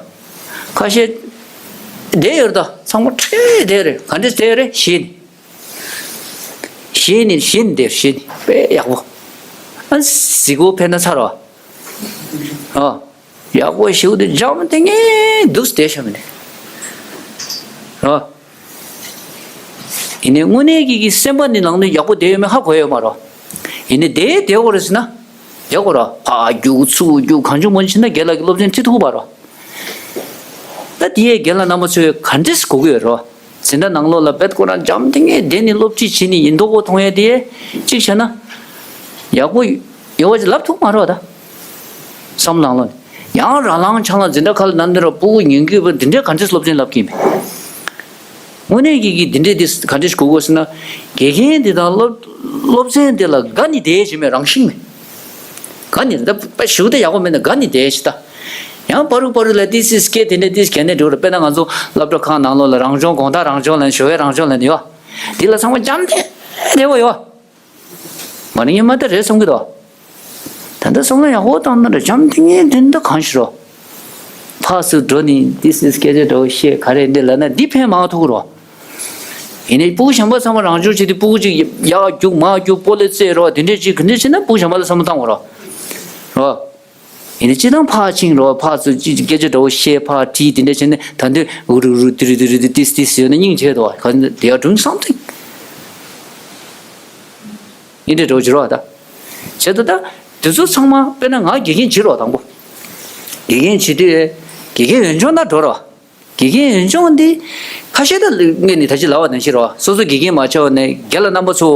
ཁ་ཤས་བསྡད་ཡོད་རེད་ད་ཚང་མ་ཁྲིད་བསྡད་རེད་ག་འདྲས་བསྡད་རེད་ཞེད་ནས། ཞེད་ནས་ཞེད་ནས་བསྡད་ཞེད་ནས་དཔེ་ཡག་པོ། ཨ་གཟིགས་སྐོར་ཕེབས་ན་ཚར་བ། ཨ། ཡག་པོ་ཞིག་དེ་འཇམ་ཐིང་ངེ་འདུག་བསྡད་ཤ་མི་ནས། རོ། ཡིན་ནའི་དངོས་གནས་ཀྱི་ཀྱི་སེམས་པ་ནི་ནང་ནས་ཡག་པོ་བསྡད་ཡོད་མེད་ཧ་གོ་ཡོད་མ་རོ། ཡིན་ནའི་བསྡད་བསྡད་དགོས་རེད་ཟེར་ན། བསྡད་དགོས་རོ། ཕར་རྒྱུག་ཚུར་རྒྱུག་གང་བྱུང་མང་བྱུང་ཕྱིན་ན་རྒན་ལགས་ཀྱི་སློབ་ཚན་ཁྲིད་ཐུབ་པ་རོ། ད་དེ་ཡས་རྒན་ལགས་རྣམ་པ་ཚོས་ག་འདྲས་གོ་གི་ཡོད་རོ། འཛིན་གྲྭ་ནང་ལོགས་ལ་བེད་ཁོ་རང་འཇམ་ཐིང་ངེ་བསྡད་ནས་སློབ་ཁྲིད་བྱེད་ནི་ཡིན་མདོག་པོ་མཐོང་ཡས་དེ་གཅིག་བྱས་ན། ཡག་པོ་ཡོད་པ་ཅིག་ལབ་ཐུབ་མ་རེད་བ་ད། བསམ་ནང་ལོགས་ནས་ཡང་རང་རང་ཆང་ལ་འཛིན་གྲྭ་ཁག་ལ་ནང་འདི་ར་སྤུ་གུ་ཉན་གི་བ་འདི་འདྲའི་ག་འདྲས་སློབ་ཚན་ལབ་ཀྱིན་མེད། དངོས་གནས་ཀྱི་གི་འདི་འདྲས་འདི་ག་འདྲས་ཞིག་གོ་དགོས་ཟེར་ན། དགེ་རྒན་འདི་དང་སློབ་སློབ་ཚན་འདི་ལ་དགའ་ནི་བསྡད་ཀྱི་མེད་རང་བཞིན་མེད། ག་ནི་ད་དཔེ་ཞུ་དེ་ཡག་པོ་མེད་ན་ག་ནི་དེ་ཞི་ད། ཡང་པ་རུག་པ་རུག་ལ་ཏི་སི་སྐད་དེ་འདྲ་ཏི་སི་གལ་ནས་འགྲོ་རེད་དཔེར་ན་ང་ཚོ་སློབ་གྲྭ་ཁང་ནང་ལོགས་ལ་རང་སྦྱོང་དགོང་དག་རང་སྦྱོང་ལེན་ཞོགས་པའི་རང་སྦྱོང་ལེན་ཡོད། འདི་ལ་ཚང་མ་འཇམ་ཐིང་དེ་བོ་ཡོད། མ་ནི་ངས་མ་ལྟ་རེད་བསམ་གི་འདུག་ད་ལྟ་བསམ་བློ་ཡག་པོ་བཏང་ན་རེད་འཇམ་ཐིང་ངེ་དེ་འདྲ་གང་ཞིག་རོ། ཕག་སུ་འགྲོ་ནི་ཏི་སི་སྐད་ཆ་འདྲ་བོ་བཤད་ག་རེ་འདི་ལབ་ན་འདི་ཕན་མ་ཐོགས་རོ། ཡིན་ནའི་སྤུ་གུ་གཞན་པ་ཚང་མ་རང་སྦྱོང་བྱེད་དུས་སྤུ་གུ་གཅིག་ཡར་རྒྱུག་མར་རྒྱུག་སྤོ་ལོ་རྩེད་རོགས་དེ་འདྲས་ཅིག་ག་འདྲས་བྱས་ན་སྤུ་གུ་གཞན་པ་ལ་བསམ་བློ་བཏང་དགོས་རོགས། རོགས། ཡིན་ནའི་སྤྱིར་བཏང་ཕར་ཕྱིན་རོགས་ཕར་ཚུར་ཅིག་སྐད་ཆ་འདྲ་བོ་བཤད་ཕར་དྲིས་དེ་འདྲས་བྱས་ནས་ད་འདོད་འུ་རུ་རུ་ཏི་རུ་ཏི་རུ་ཏི་ཏིས་ཏིས་ཡོད་ན་སྙིང་རྗེ་དོ་ག་འདི་ཡར་སྒྲུང་བསམ་ཐིག་ཡིན་འདྲས་འདྲ་བོ་བྱེད་རོགས་ད། བྱས་ད་ད་དེ་ཚོ་ཚང་མ་དཔེར་ན་ང་དགེ་རྒན་བྱེད་རོགས་དང་པོ། དགེ་རྒན་བྱེད་དུས་དགེ་རྒན་ཡོན་ཆོག་ན་འགྲོ་རོགས། དགེ་རྒན་ཡོན་ཆུང་འདི་ཁ་ཤས་ད་ངས་ནི་ད་ཅི་ལབ་པ་ནང་བཞིན་རོ། སོ་སོ་དགེ་རྒན་མ་བྱས་པ་ནས་རྒན་ལགས་རྣམ་པ་ཚོ་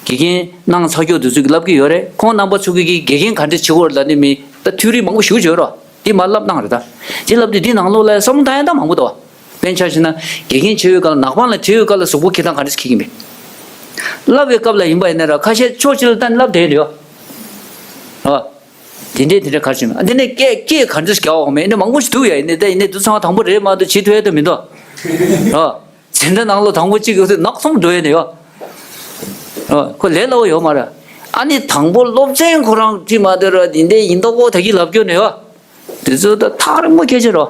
དགེ་རྒན་གནང་ཚར་ཀྱོག་དུས་ཚོད་ཀྱི་ལབ་ཀྱི་ཡོད་རེད། ཁོང་རྣམ་པ་ཚོ་གི་དགེ་རྒན་ག་འདྲ་བྱེད་དགོས་ལབ་ནི་མི་ད་ཐུའུ་རི་མང་པོ་ཞིག་བརྗོད་རོ། འདི་མ་ལབ་གནང་རེད་ད། འདི་ལབ་དུས་འདི་ནང་ལོགས་ལ་བསམ་བློ་བཏང་ཡ་ད་མང་པོ་འདུག་དཔེར་ན་ཆ་བཞག་ན་དགེ་རྒན་བྱེད་ཡོད་སྐབས་ལ་ནག་པང་ལ་བྲིས་ཡོད་སྐབས་ལ་གཟུགས་པོ་འཁྱེར་སྟངས་ག་འདྲ་འཁྱེར་གྱི་མེད། ལབ་པའི་སྐབས་ལ་ཡིན་པ་ཡིན་ན་ར་ཁ་ཤས་ཕྱོགས་གཅིག་ལ་ད་ནི་ལབ་བསྡད་ཡོད་རེད་ཡོ། ཨ། དེ་འདྲའི་དེ་འདྲའི་གར་བྱུང་མེད། ཨ་འདི་ནས་སྐད་སྐད་ག་འདྲ་ཞིག་རྒྱག་འོང་མེད། འདི་མང་པོ་ཞིག་འདུག་ཡ། ཡིན་ནའི་ད་ཡིན་ནའི་དུད་ཚང་དང་པོ་རེད་མ་གཏོགས་བྱེད་ཐུབ་ཡ་ད་མི་འདུག་ཨ། འཛིན་གྲྭ་ནང་ལོ་དང་པོ་གཅིག་ཡོད་ཚེ་ནག་ཚོམ་འགྲོ་ཡ་ནི་ཡོད། ཨ་ཁོ་ལས་སླ་བོ་ཡོད་མ་རེད། ཨ་ནི་དང་པོ་སློབ་ཚན་ཁོ་རང་བྲིས་མ་སྡོད་ར་འདི་འདྲའི་ཡིན་མདོག་པོ་ད་གི་ལབ་སྐྱོ་ནི་ཡོད། དེ་ཚོ་ད་ཐག་རིང་པོ་སྐད་ཆ་རོ།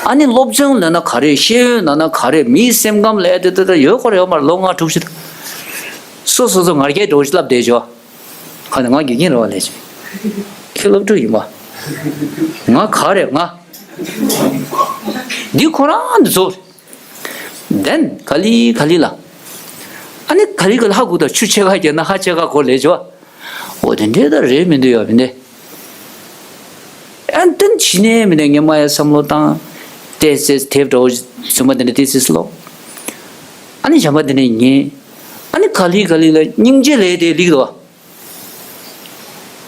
ཨ་ནི་སློབ་ཚན་ལབ་ན་ག་རེ། ཤེས་ཡོན་ལབ་ན་ག་རེ། མིའི་སེམས་ཁམས་ལབ་དེ་ད་ཡོད་ཁོ་ར་ཡོད་མ་རེད། ལོ་ལྔ་དྲུག་ཅིག་ད། སོ་སོ་སོ་ང་རྒྱལ་འགྲོ་ཞིག་ལབ་བསྡད་ཆོག་ཁ་ནས་ང་དགེ་རྒན་རེད་བ་ལས་ཆེ། ཁྱོད་སློབ་ཕྲུག་ཡིན་པ། ང་ག་རེ་ང་། འདི་ཁོ་རང་འདི་ཚོ། དེན་ག་ལི་ག་ལི་ལ། ཨ་ནི་ག་ལི་ག་ལི་ཧ་གོ་ད། ཆུ་ཕྱེད་ཀ་བརྒྱབ་ན་ཧ་ཕྱེད་ཀ་གོ་ལས་ཆོག་འོ་དེ་འདྲའི་ད་རེད་མི་འདུག་ཡ་མི་འདི། ཨ་ནི་ཏན་ཕྱི་ནས་མི་འདི་ངས་མ་ཡ་བསམ་བློ་བཏང་། ཏེ་སེ་དེབ་འདྲ་བོ་རྫུན་མ་དེ་འདྲ་ཏེ་སེ་ཀློག་ཨ་ནི་གཞན་པ་དེ་འདྲ་ཉན། ཨ་ནི་ག་ལི་ག་ལི་ལ་སྙིང་རྗེ་ལས་དེ་ལིག་དོ།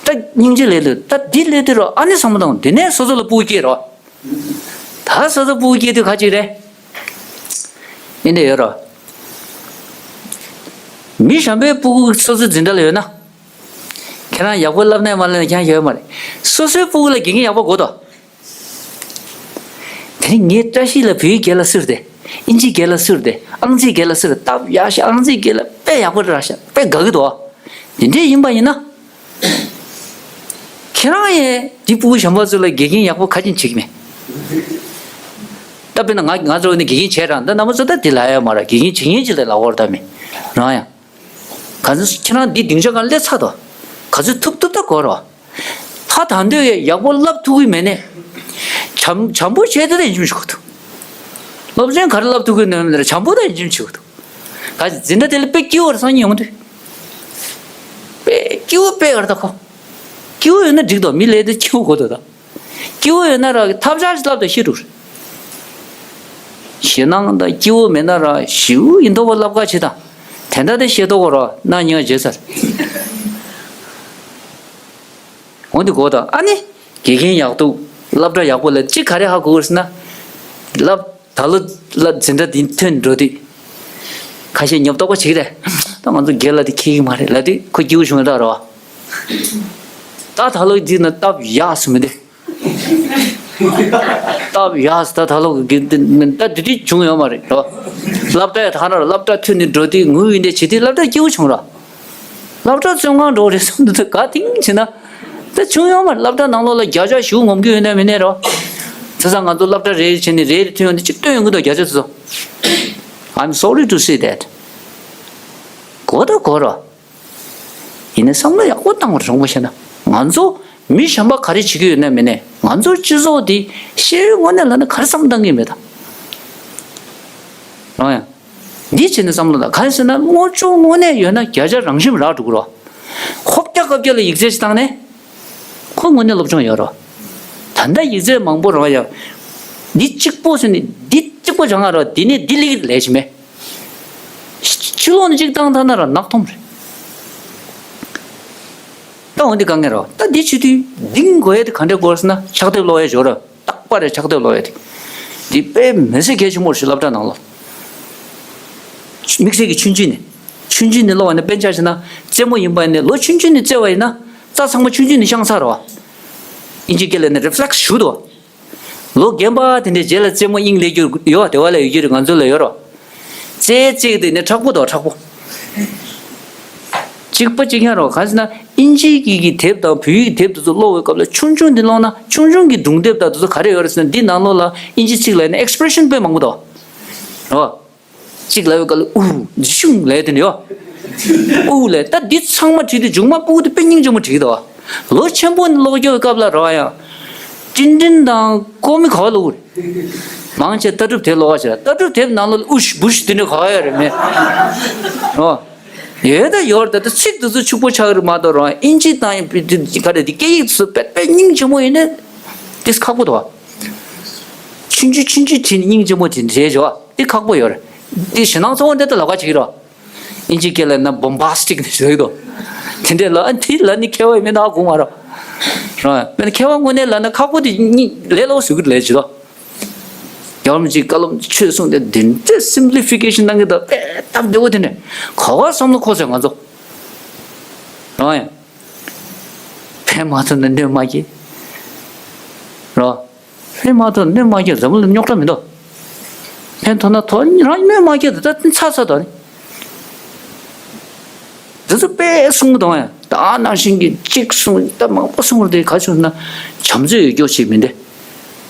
ད་སྙིང་རྗེ་ལས་དེ་ད་འདི་ལས་དེ་རོ། ཨ་ནི་བསམ་བློ་བཏང་། དེ་ནས་སོ་སོ་ལ་སྤུ་གུ་སྐྱེས་རོ། ད་སོ་སོ་སྤུ་གུ་སྐྱེས་དུས་ག་ཅིག་རེད། ཡིན་དེ་ཡོད་རོ། མི་གཞན་པའི་སྤུ་གུ་སོ་སོའི་འཛིན་གྲྭ་ལ་ཡོད་ན། ཁྱེད་རང་ཡག་པོ་བསླབ་ནས་མ་བསླབ་ནས་ཁྱེད་རང་ཡོད་མ་རེད། སོ་སོའི་སྤུ་གུ་ལ་དགེ་རྒན་ཡག་པོ་དགོས་དོ། དེ་ནི་ངའི་བཀྲ་ཤིས་ལ་བོད་ཡིག་རྒན་ལ་གསོལ་ཏེ། ཨིན་ཇི་རྒན་ལ་གསོལ་ཏེ། ཨང་རྩིས་རྒན་ལ་གསོལ་ཏེ། སྟབས་ཡག་ཤག་ཨང་རྩིས་རྒན་ལ་དཔེ་ཡག་པོ་རག་ཤག་དཔེ་དགའ་གི་འདུག་དེ་འདྲས་ཡིན་པ་ཡིན་ན། ཁྱེད་རང་ཡང་འདི་སྤུ་གུ་གཞན་པ་ཚོ་ལ་དགེ་རྒན་ཡག་པོ་ག་ཅིག་བྱེད་ཀྱི་མེད། ད་དཔེར་ན་ང་ང་ཚོ་ནི་དགེ་རྒན་བྱས་རང་ད་རྣམ་པ་ཚོ་ད་འདི་ལ་ཡ་མ་ར་དགེ་རྒན་བྱེད་མཁན་ཅིག་ལ་ལ་འོར་ད་མེད་རང་ཡང་། ག་ཚོད་ཁྱེད་རང་འདི་སྡིངས་ཆ་སྒང་སླེབས་ཚར་དོ། ག་ཚོད་ཐུབ་ཐུབ་ད་གོ་རོགས། ད་ད་འདོད་ཡག་པོ་བསླབ་ཐུབ་ཀྱི་མེད་ནས། བྱམས་བྱམས་པོ་བྱས་ཏེ་ད་ཡིན་ཅུང་ཞིག་གོ་ཐུབ། སློབ་ཚན་ག་རེ་བསླབ་ཐུབ་ཀྱི་ནས་མེད་ན་བྱམས་པོ་ད་ཡིན་ཅུང་ཞིག་གོ་ཐུབ། ག་འཛིན་གྲྭ་དེ་ལ་དཔེ་སྐྱིད་པོ་རེ་སང་ཉིན་ཡོང་དུས། དཔེ་སྐྱིད་པོ་དཔེ་ག་རེ་ད་གོ། སྐྱིད་པོ་ཡོད་ན་འགྲིག་དོ། མི་ལས་དེ་སྐྱིད་པོ་གོ་དོ་ད། སྐྱིད་པོ་ཡོད་ན་ར་ཐབས་ཆག་ཅིག་བསླབ་དང་ཤེས་འགྲོ་རེད། ཞེད་སྣང་དང་སྐྱིད་པོ་མེད་ན་ར་ཞེ་པོ་ཡིན་མདོག་པོ་བསླབ་ཁ་བྱེད་དང་། དེ་འདྲ་དེ་ཤེས་རྟོགས་དགོས་ར་གནའ་ཉིན་བརྗེད་ཚར། འོ་འདི་གོ་དང་ཨ་ནི། དགེ་རྒན་ཡག་འདུག་སློབ་གྲྭ་ཡག་པོ་ལ་ཅི་ག་རེ་ཧ་གོ་དགོས་ཟེར་ན། བསླབ་ད་ལོ་བསླབ་འཛིན་གྲྭ་འདི་ཐོན་འགྲོ་དུས། ཁ་ཤས་ཉོབ་ཏོག་པ་བྱེད་ཀྱི་རེད། ད་ང་ཚོ་རྒན་ལགས་དེ་ཁྱེད་ཀྱི་མ་རེད་ལབ་དུས་ཁོ་སྐྱིད་པོ་བྱུང་ཡོད་ད་རོ། ད་ད་ལོ་འདི་ན་སྟབས་ཡག་སུ་མི་འདུག་སྟབས་ཡག་སུ་ད་ད་ལོ་གི་ད་འདི་དུས་བྱུང་ཡོད་མ་རེད་རོ། སློབ་གྲྭ་ཡ་ད་ན་ར་སློབ་གྲྭ་ཐོན་ནས་འགྲོ་དུས་ངུ་ཡིན་དེ་བྱེད་དུས་སློབ་གྲྭ་སྐྱིད་པོ་བྱུང་རོ། སློབ་གྲྭ་བཙོན་ཁང་འགྲོ་རེད་བསམ་དུས་ད་ག་དེང་བྱེད་ན། ད་བྱུང་ཡོད་མ་རེད། སློབ་གྲྭ་ནང་ལོགས་ལ་བརྒྱ་ཆ་བཞི་བཅུ་ངོམ་གྱི་ཡོད་ན་མེད་ནས་རོ། དེ་ཚང་ང་ཚོ་སློབ་གྲྭ་རེ་རེ་བྱས་ནས་རེ་རེ་ཐོན་ཡོང་དུས་གཅིག་སྟོན་ཡོང་གི་འདུག་བརྒྱ་ཆ་དེ་ཚོ། I'm sorry to say that. གོ་ད་གོ་རོ། ཡིན་ནའི་བསམ་བློ་ཡག་པོ་བཏང་བར་རོང་པོ་བཤད་ན། ང་ཚོ་མི་གཞན་པ་ག་རེ་བྱེད་ཀྱི་ཡོད་ན་མེད་ནས་ང་ཚོ་སྤྱི་ཚོགས་འདི་ཤེས་ཡོན་དངོས་གནས་ལབ་ན་ག་རེ་བསམ་བཏང་གི་མེད་ད། རང་ཡང་། འདི་བྱས་ནས་བསམ་བློ་ལ་ག་རེ་ཟེར་ན་དངོས་སྤྱོད་དངོས་གནས་ཡོད་ན་བརྒྱ་ཆ་རང་ཤུགས་རག་འགྲོ་གི་རོ། ཧོབ་རྒྱག་ཀབ་རྒྱག་ལ་ཡིག་ཚད་ཅིག་བཏང་ནས། ཁོ་དངོས་གནས་སློབ་སྦྱོང་ཡོད་རོ། ད་ལྟ་ཡིག་ཚད་མང་པོ་རོ་ཡ། འདི་གཅིག་པོ་ཟེར་ནས་འདི་གཅིག་པོ་སྦྱང་ང་རོ་འདི་ནས་འདི་ལེགས་ལས་ཤི་མེད། ཕྱི་ལོགས་ནས་གཅིག་བཏང་ཐ་ན་ར་ནག་ཐོམ་རེད། ད་འོན་ཏེ་དཀའ་ངལ་རོ། ད་འདི་བྱེད་དུས་འདིང་དགོས་ཡ་དེ་ག་འདྲ་དགོས་ཟེར་ན་ཕྱག་དེབ་ཀློག་ཡ་འབྱོར་རོ། རྟག་པར་ཕྱག་དེབ་ཀློག་ཡ་དེ། འདི་དཔེ་མི་སྲིད་གལ་ཆེན་པོ་རེད་ཤག་སློབ་གྲྭ་ནང་ལོགས། དམིགས་བསལ་གྱི་ཆུང་ཆུང་ནས། ཆུང་ཆུང་ནས་ཀློག་པ་ཡིན་ན་དཔེར་ན་ཆ་བཞག་ན་རྩེད་མོ་ཡིན་པ་ཡིན་ན་ལོ་ཆུང་ཆུང་ནས་རྩེ་བ་ཡིན་ན་རྩ་ཚང་མ་ཆུང་ཆུང་ནས་བཤང་ཚར་རོ། ཨིན་ཇི་སྐད་ལ་ནི་རི་ཕི་ལེག་སི་ཞུ་དོ། ལོ་རྒན་པ་དེ་འདྲའི་རྗེས་ལ་རྩེད་མོ་དབྱིངས་སླེབས་རྒྱུ་ཡོད་པ། དེ་བ་ལ་ཡོད་རྒྱུ་རེད། ང་ཚོ་ལ་ཡོད་རོ། རྩེ་རྩེ་དེ་ནི་མཁྲེགས་པོ་དང་མཁྲེགས་པོ། གཅིག་པ་གཅིག་རྐྱང་རོ། གང་ཟེར་ན་ཨིན་ཇིའི་གི་གི་དེབ་དང་བོད་ཡིག་དེབ་དེ་ཚོ་ཀློག་པའི་སྐབས་ལ་ཆུང་ཆུང་འདི་ཀློག་ན་ཆུང་ཆུང་གི་སྒྲུང་དེབ་དང་དེ་ཚོ་ག་རེ་ཡོད་རེད་ཟེར་ན་འདི་ནང་ལོགས་ལ་ཨིན་ཇི་ཚིག་ལ་ཡིན་ན་ཨེག་སི་པི་རེ་ཤན་དཔེ་མང་པོ་འདུག་རོ། གཅིག་ལབ་པའི་སྐབས་ལ་ཨུ་ཇི་ཤུང་ལབ་དེ་ནི་ཡོད། ཨུ་ལབ་ད་འདི་ཚང་མ་བྲིས་ཏེ་མཇུག་མ་སྤུ་གུ་དེ་དཔེ་སྙིང་རྗེ་མོ་བྲིས་འདུག་ལོ་ཆེན་པོ་ནས་ཀློག་རྒྱུ་སྐབས་ལ་རོ་ཡང་ཏིན་ཏིན་དང་ཀོ་མི་ག་བ་ཀློག་གི་རེད། མང་ཆེ་ལྟ་གྲུབ་དེབ་ཀློག་པ་བྱས། ལྟ་གྲུབ་དེབ་ནང་ལོགས་ལ་ཨུ་ཤི་བུ་ཤི་དེ་འདྲ་ག་བ་ཡོད་རེད་མེད། ཨོ། ཡོད་ད་ཡོད་རེད། ད་ཚིག་དེ་ཚོ་ཕྱུག་པོ་ཆགས་ཀྱི་རེད་མ་གཏོགས་རོ་ཨིན་ཇི་དང་ག་རེ་དེ་སྐད་ཡིག་དེ་ཚོ་དཔེ་དཔེ་སྙིང་རྗེ་མོ་ཡིན་ན་དེ་ཁག་པོ་འདུག་ཆུང་ཆུང་ཆུང་ཆུང་བྱས་ནས་སྙིང་རྗེ་མོ་དེ་འདྲ་བྱས་བྱུང་བ་དེ་ཁག་པོ་ཡོད་རེད། དེ་ཞེད་སྣང་ཚ་བོ་འདི་ལྟ་ལབ་ཁ་བྱེད་ཀྱི་རོ། ཨིན་ཇི་སྐད་ལ་ན་བོམ་བྷ་སི་ཊིག་ནས་བཟོས་འདུག་དེ་འདྲས་ལ་ཨ་དེ་ལ་ནི་ཁྱད་པར་མེད་ན་དགོངས་མ་རོགས། རང་ཡ་མེད་ན་ཁྱད་པར་དངོས་གནས་ལ་ན་ཁག་པོ་དེ་གཉིས་ལས་སླ་བོ་བཟོ་གི་ལས་བྱེད་དོ། རྒྱལ་བ་རིན་པོ་ཆེའི་བཀའ་སློབ་ཆོས་གསུངས་ཏེ་དེ་འདྲས་སིམ་པི་ལི་ཕི་ཀེ་ཤན་གནང་གི་འདུག་དཔེ་སྟབས་བདེ་བོ་དེ་འདྲས་ག་བ་བསམ་བློ་འཁོར་ཟེར་ང་ཚོ། རང་ཡ། ཕན་མ་ཐོགས་ན་གནོད་མ་སྐྱེལ། རོ། ཕན་མ་ཐོགས་ན་གནོད་མ་སྐྱེལ་འཛམ་བུ་གླིང་རྙོག་དྲ་མི་འདུག་ཕན་ཐོགས་ན་ཐོགས་རང་གནོད་མ་སྐྱེལ་དེ་ད་ཚ་ཚ་དང་། དེ་ཚོ་དཔེ་གསུང་གི་འདུག་ཡ། ད་ནང་བཞིན་གྱི་གཅིག་གསུང་ད་མང་པོ་གསུང་བར་དེ་ག་བྱུང་ན་བྱམས་བརྩེ་ཡོད་རྒྱུ་ཞིག་མིན་ཏེ།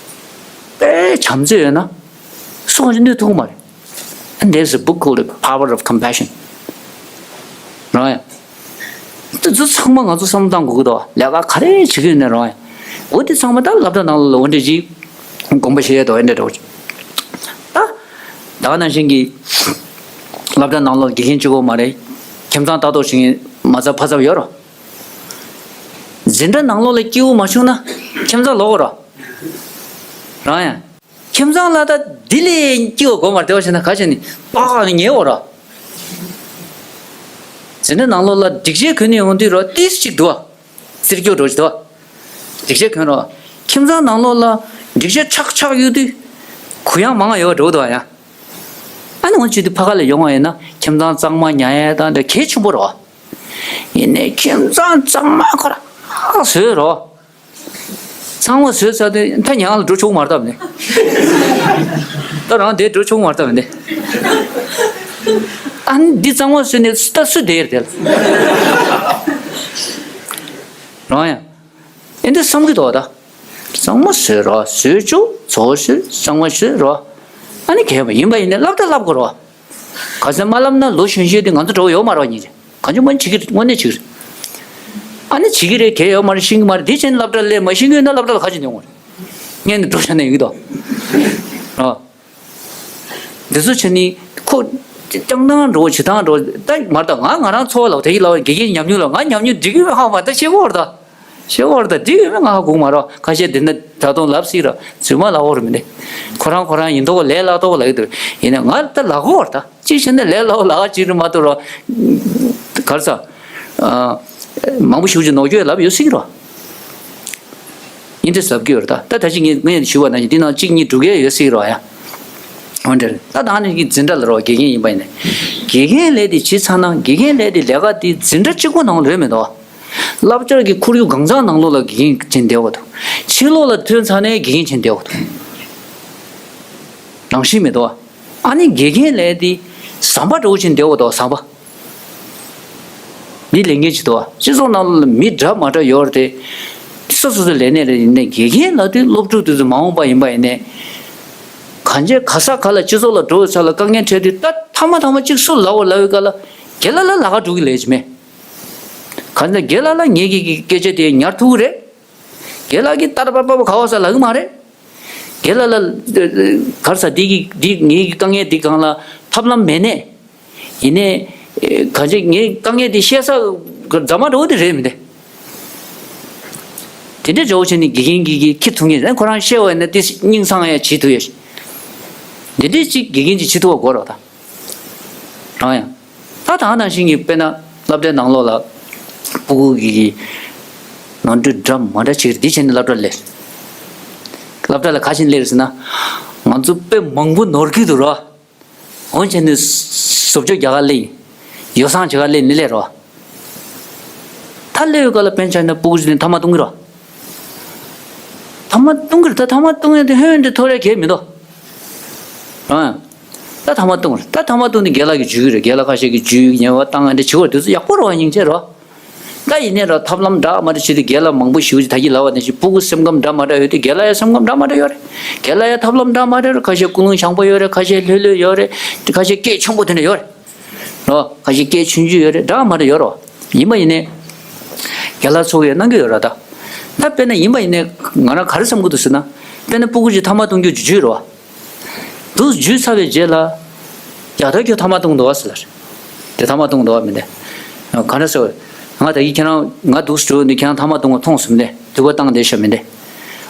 དཔེ་བྱམས་བརྩེ་ཡོད་ན་སུ་གང་ཞིག་གནོད་ཐུབ་ཀྱི་མ་རེད། And there's a book called The Power of Compassion. རང་ཡ། དེ་ཚོ་ཚང་མ་ང་ཚོ་བསམ་བློ་བཏང་དགོས་ཀྱི་འདུག་ལས་ཀ་ག་རེ་བྱེད་ཀྱི་ཡོད་ན་རང་ཡ། འོ་དེ་ཚང་མ་ད་སློབ་གྲྭ་ནང་ལ་འོ་འདྲ་ཅིག་དགོངས་པ་བཞེས་ཡས་འདུག་འོ་འདྲ་འདྲ་བོ་ཅིག་ད། ད་ག་ནང་བཞིན་གྱི་སློབ་གྲྭ་ནང་ལོགས་དགེ་རྒན་གཅིག་པོ་མ་རེད། ཁྱིམ་ཚང་ལྟ་རྟོག་བྱེད་མཁན་མ་རྩ་ཕ་ཚབ་ཡོད་རོ། འཛིན་གྲྭ་ནང་ལོགས་ལ་སྐྱིད་པོ་མ་བྱུང་ན་ཁྱིམ་ཚང་ལོག་གོ་རོ། རང་ཡ། ཁྱིམ་ཚང་ལ་ད་འདི་ལས་སྐྱིད་པོ་དགོས་མ་རེད་དེ་བ་བྱས་ན་ག་བྱས་ནས་པགས་ནས་ཉལ་འོ་ར། འཛིན་གྲྭ་ནང་ལོགས་ལ་སྒྲིག་ཆས་གོན་ནས་ཡོང་དུས་རོ་ཏིས་ཅིག་འདུག་བ། རྩེར་སྐྱོ་འགྲོ་ཅིག་འདུག་བ། སྒྲིག་ཆས་གོན་རོ། ཁྱིམ་ཚང་ནང་ལོགས་ལ་སྒྲིག་ཆས་ཆག་ཆག་ཡོད་དུས་གུ་ཡངས་མང་ང་ཡོད་འགྲོ་འདུག་བ་ཡ། ཨ་ནི་འོན་ཅིག་དུས་ཕ་ག་ལ་ཡོང་བ་ཡིན་ན་ཁྱིམ་ཚང་གཙང་མ་ཉར་ཡ་དང་འདྲ་གལ་ཆེན་པོ་རོ། ཡིན་ནའི་ཁྱིམ་ཚང་གཙང་མ་ཁོ་རང་བཟོས་རོ། ཚང་མ་བཟོས་ཚར་དུས་ད་ཉག་ལ་འགྲོ་ཆོག་མ་རེད་ད་མི་ནི། ད་རང་དེ་འགྲོ་ཆོག་མ་རེད་ད་མི་ནི། ཨ་ནི་འདི་གཙང་མ་བཟོས་ནས་ད་སུ་བསྡད་ཡོད་དེ་ལ། རང་ཡང་ཨེ་འདི་བསམ་གི་འདུག་ད། གཙང་མ་བཟོས་རོགས་བཟོས་ཆོག་ཚོ་བཟོས་གཙང་མ་བཟོས་རོགས། ཨ་ནི་གལ་ཡིན་པ་ཡིན་ནའི་སློབ་གྲྭ་སློབ་དགོས་རོགས། ག་ཚོད་མ་ལབ་ན་ལོ་གཞོན་གཞོན་དེ་ང་ཚོ་འགྲོ་ཡོད་མ་རེད་ཉིན་རེ། གང་ཅི་མ་བྱེད་ཀྱི་རེད། དངོས་གནས་བྱེད་ཀྱི་རེད། ཨ་ནི་བྱེད་ཀྱི་རེད། གལ་ཡོད་མ་རེད། ཤེས་ཀྱི་མ་རེད། དེ་བྱས་ནས་སློབ་གྲྭ་སླེབས་མ་ཤེས་ཀྱི་ཡོད་ན་སློབ་གྲྭ་ལ་ག་ཅི་འདོན་དགོས་རེད། ངས་ནི་འགྲོ་བྱ་ན་ཡོད་ཀྱི་འདུག་ཨ། འདི་ཚོ་བྱས་ནས་ཁོ་སྐྱོང་སྟངས་འགྲོ་བྱེད་སྟངས་འགྲོ་ད་མ་རེད་ད། ང་ང་རང་འཚོ་བ་ལ་དེ་ཡི་ལ་དགེ་རྒན་ཉམས་མྱོང་ལ་ང་ཉམས་མྱོང་འགྲིག་གི་མེད་ཧ་མ་ད་ཤེས་གོ་རེད་ད། ཤེས་གོ་རེད་ད། འགྲིག་གི་མེད་ང་ཧ་གོ་མ་རེད། ཁ་ཤས་དེ་ན་ད་དུང་ལབ་སྲིད་ར་རྫུན་མ་ལབ་གོ་རེད་མི་འདུག་ཁོ་རང་ཁོ་རང་ཡིན་མདོག་ལས་སླ་མདོག་ལབ་ཀྱི་འདུག་ཡིན་ན་ང་ད་ལབ་གོ་རེད་ད། ཅིག་བྱས་ན་ལས་སླ་བོ་ལབ་ཅིག་རེད་མ་གཏོགས་རོ། ག་རེ་ཟ། ཨ། མང་པོ་ཞེ་པོ་ཅིག་ནོར་འཁྲུལ་ལབ་ཡོད་སྲིད་རོ། ཡིན་དེ་ཟབ་གི་ཡོད་རེད་ད། ད་ད་ཅིག་ངས་ངས་ཞུས་པ་ནང་བཞིན་འདི་ནང་གཅིག་གཉིས་སྒྲུག་ཡས་ཡོད་སྲིད་རོ་ཡ། འོན་ཏེ་ད་ད་ནི་གི་འཛིན་གྲྭ་ལ་རོ་དགེ་རྒན་ཡིན་པ་ཡིན་ན། དགེ་རྒན་ལས་དེ་བྱས་ཚར་ན་དགེ་རྒན་ལས་དེ་ལས་ཀ་དེ་འཛིན་གྲྭ་གཅིག་པོ་ནང་ལ་རེད་མི་འདུག་སློབ་གྲྭ་གི་ཁོར་ཡུག་གང་ཚང་ནང་ལོགས་ལ་དགེ་རྒན་ཅིག་བསྡད་དགོས་འདུག་ཕྱི་ལོགས་ལ་ཐོན་ཚར་ནས་དགེ་རྒན་ཅིག་བསྡད་དགོས་འདུག་རང་བཞིན་མི་འདུག་ཨ་ནི་དགེ་རྒན་ལས་དེ་ཟམ་པ་འདྲ་བོ་ཅིག་བསྡད་དགོས་འདུག་ཟམ་པ། འདི་ལས་འགན་ཅིག་འདུག་སྤྱི་ཚོགས་ནང་ལ་མི་འདྲ་མ་འདྲ་ཡོད་རེད་དེ། སོ་སོ་སོའི་ལས་གནས་ལ་ཡིན་ནའི་དགེ་རྒན་ལབ་དུས་སློབ་ཕྲུག་དེ་ཚོ་མ་འོངས་པ་ཡིན་པ་ཡིན་ནའི། གང་ཅི་ག་ས་ག་ལ་སྤྱི་ཚོགས་ལ་འགྲོ་བའི་ས་ལ་དཀའ་ངལ་འཕྲད་དུས་ད་ཐ་མ་ཐ་མ་གཅིག་སུ་ལབ་འོ་ལབ་པའི་སྐབས་ལ་རྒན་ལགས་ལ་ལབ་ག་འགྲོ་གི་ལས་ཅིག་མེད། གང་ལྟར་རྒན་ལགས་ལ་ངེད་ཀྱི་སྐད་ཆ་དེ་ཉར་ཐུབ་ཀྱི་རེད། རྒན་ལགས་ཀྱིས་ཏར་པ་པ་པ་ག་བ་ས་ལབ་གི་མ་རེད། རྒན་ལགས་ལ་ག་རེ་ཟ་འདི་གི་འདི་ངེད་ཀྱི་དཀའ་ངལ་འདི་སྒང་ལ་ཐབས་ལམ་མེད་ནས། ཡིན་ནའི། གང་ཅི་ངའི་དཀའ་ངལ་འདི་བཤད་ས་རྫ་མ་འདྲ་བོ་དེ་རེད་མི་འདུག་དེ་འདྲའི་འདྲ་བོ་བྱས་ནས་དགེ་རྒན་གྱིས་ཀྱིས་ཁྱེར་ཐུབ་ངེས་རེད། ཁོ་རང་བཤད་པ་ཡིན་ན་དེ་སྙིང་སངས་ཡ་བྱེད་ཐུབ་ཡ་ཞིག་འདི་འདྲའི་ཅིག་དགེ་རྒན་ཅིག་བྱེད་ཐུབ་པ་དགོས་རོགས་ད། རང་ཡང་། ད་ད་ནང་བཞིན་གྱི་དཔེར་ན་སློབ་གྲྭའི་ནང་ལོགས་ལ་སྤུ་གུ་གི་གི་ནོར་འཁྲུལ་འདྲ་མ་འདྲ་ཅིག་རེད། འདི་བྱས་ནས་སློབ་གྲྭ་སླེབས། སློབ་གྲྭ་ལ་ག་བྱས་ནས་སླེབས་རེད་ཟེར་ན། ང་ཚོ་དཔེ་མང་པོ་ནོར་གི་འདུག་རོ། འོན་ཀྱང་ནི་བཟོ་བཅོས་རྒྱག་ག་སླེབས་ཡིན། ཡོ་བསྲང་བྱེད་ག་སླེབས་ནི་སླེབས་རོ། ད་སླེབས་ཡོད་ག་ལ་དཔེར་ན་ཆ་ན་སྤུ་གུ་ཅིག་ནི་ཐ་མག་བཏུང་གི་རོ། ཐ་མག་བཏུང་གི་རེད། ད་ཐ་མག་བཏུང་ཡ་དེ་ཧོན་དེ་ཐོར་ཡ་གལ་མི་འདུག་ཨ། ད་ཐ་མག་བཏུང་རེད། ད་ཐ་མག་བཏུང་ནི་རྒན་ལགས་ཀྱིས་འཇུས་ཀྱི་རེད། རྒན་ལགས་ཁ་ཤས་ཀྱིས་འཇུས་ཉེས་པ་བཏང་ཡ་འདི་བྱེད་དགོས་རེད། དེ་ཚོ་ཡག་པོ་རེད་བ། སྙིང་རྗེ་རོ། ད་ཡིན་ནའི་ར་ཐབས་ལམ་འདྲ་མ་འདྲ་བྱེད་དུས་རྒན་ལགས་མང་པོ་ཞེ་པོ་ཅིག་ད་གིན་ལབ་པ་ནང་བཞིན་སྤུ་གུ་སེམས་ཁམས་འདྲ་མ་འདྲ་ཡོད་དུས་རྒན་ལགས་ཡ་སེམས་ཁམས་འདྲ་མ་འདྲ་ཡོད་རེད། རྒན་ལགས་ཡ་ཐབས་ལམ་འདྲ་མ་འདྲ་ཡོད་རེད། ཁ་ཤས་ཀུན་སློང་བྱང་པོ་ཡོད་རེད། ཁ་ཤས་ལྷོད་ལྷོད་ཡོད་རེད། ཁ་ཤས་སྐད་ཆེན་པོ་དེ་འདྲ་ཡོད་རེད། རོ། ཁ་ཤས་སྐད་ཆུང་ཆུང་ཡོད་རེད། འདྲ་མ་འདྲ་ཡོད་རོ། ཡིན་པ་ཡིན་ནའི། རྒན་ལགས་ཚོ་གིས་གནང་གི་ཡོད་ར་ད། ད་དཔེར་ན་ཡིན་པ་ཡིན་ནའི་ང་རང་ག་རེ་བསམ་གི་འདུག་ཟེར་ན། དཔེར་ན་སྤུ་གུ་ཅིག་ཐ་མག་བཏུང་རྒྱུ་འཇུ་འཇུ་རོ། འདུག་འཇུས་ཚར་བའི་རྗེས་ལ། ཡ་ད་ཁྱོད་ཐ་མག་བཏུང་འདུག་བ་ཟེར་ལ། དེ་ཐ་མག་བཏུང་འདུག་བ་མི་འདི། ག་འདྲ་ཟེར་བ། ང་ད་གིན་ཁྱེད་རང་ང་འདུག་སེ་འགྲོ་འདི་ཁྱེད་རང་ཐ་མག་བཏུང་བ་མཐོང་སོང་མི་འདི། དུ་བ་བཏང་བསྡད་ཤག་མི་འདི།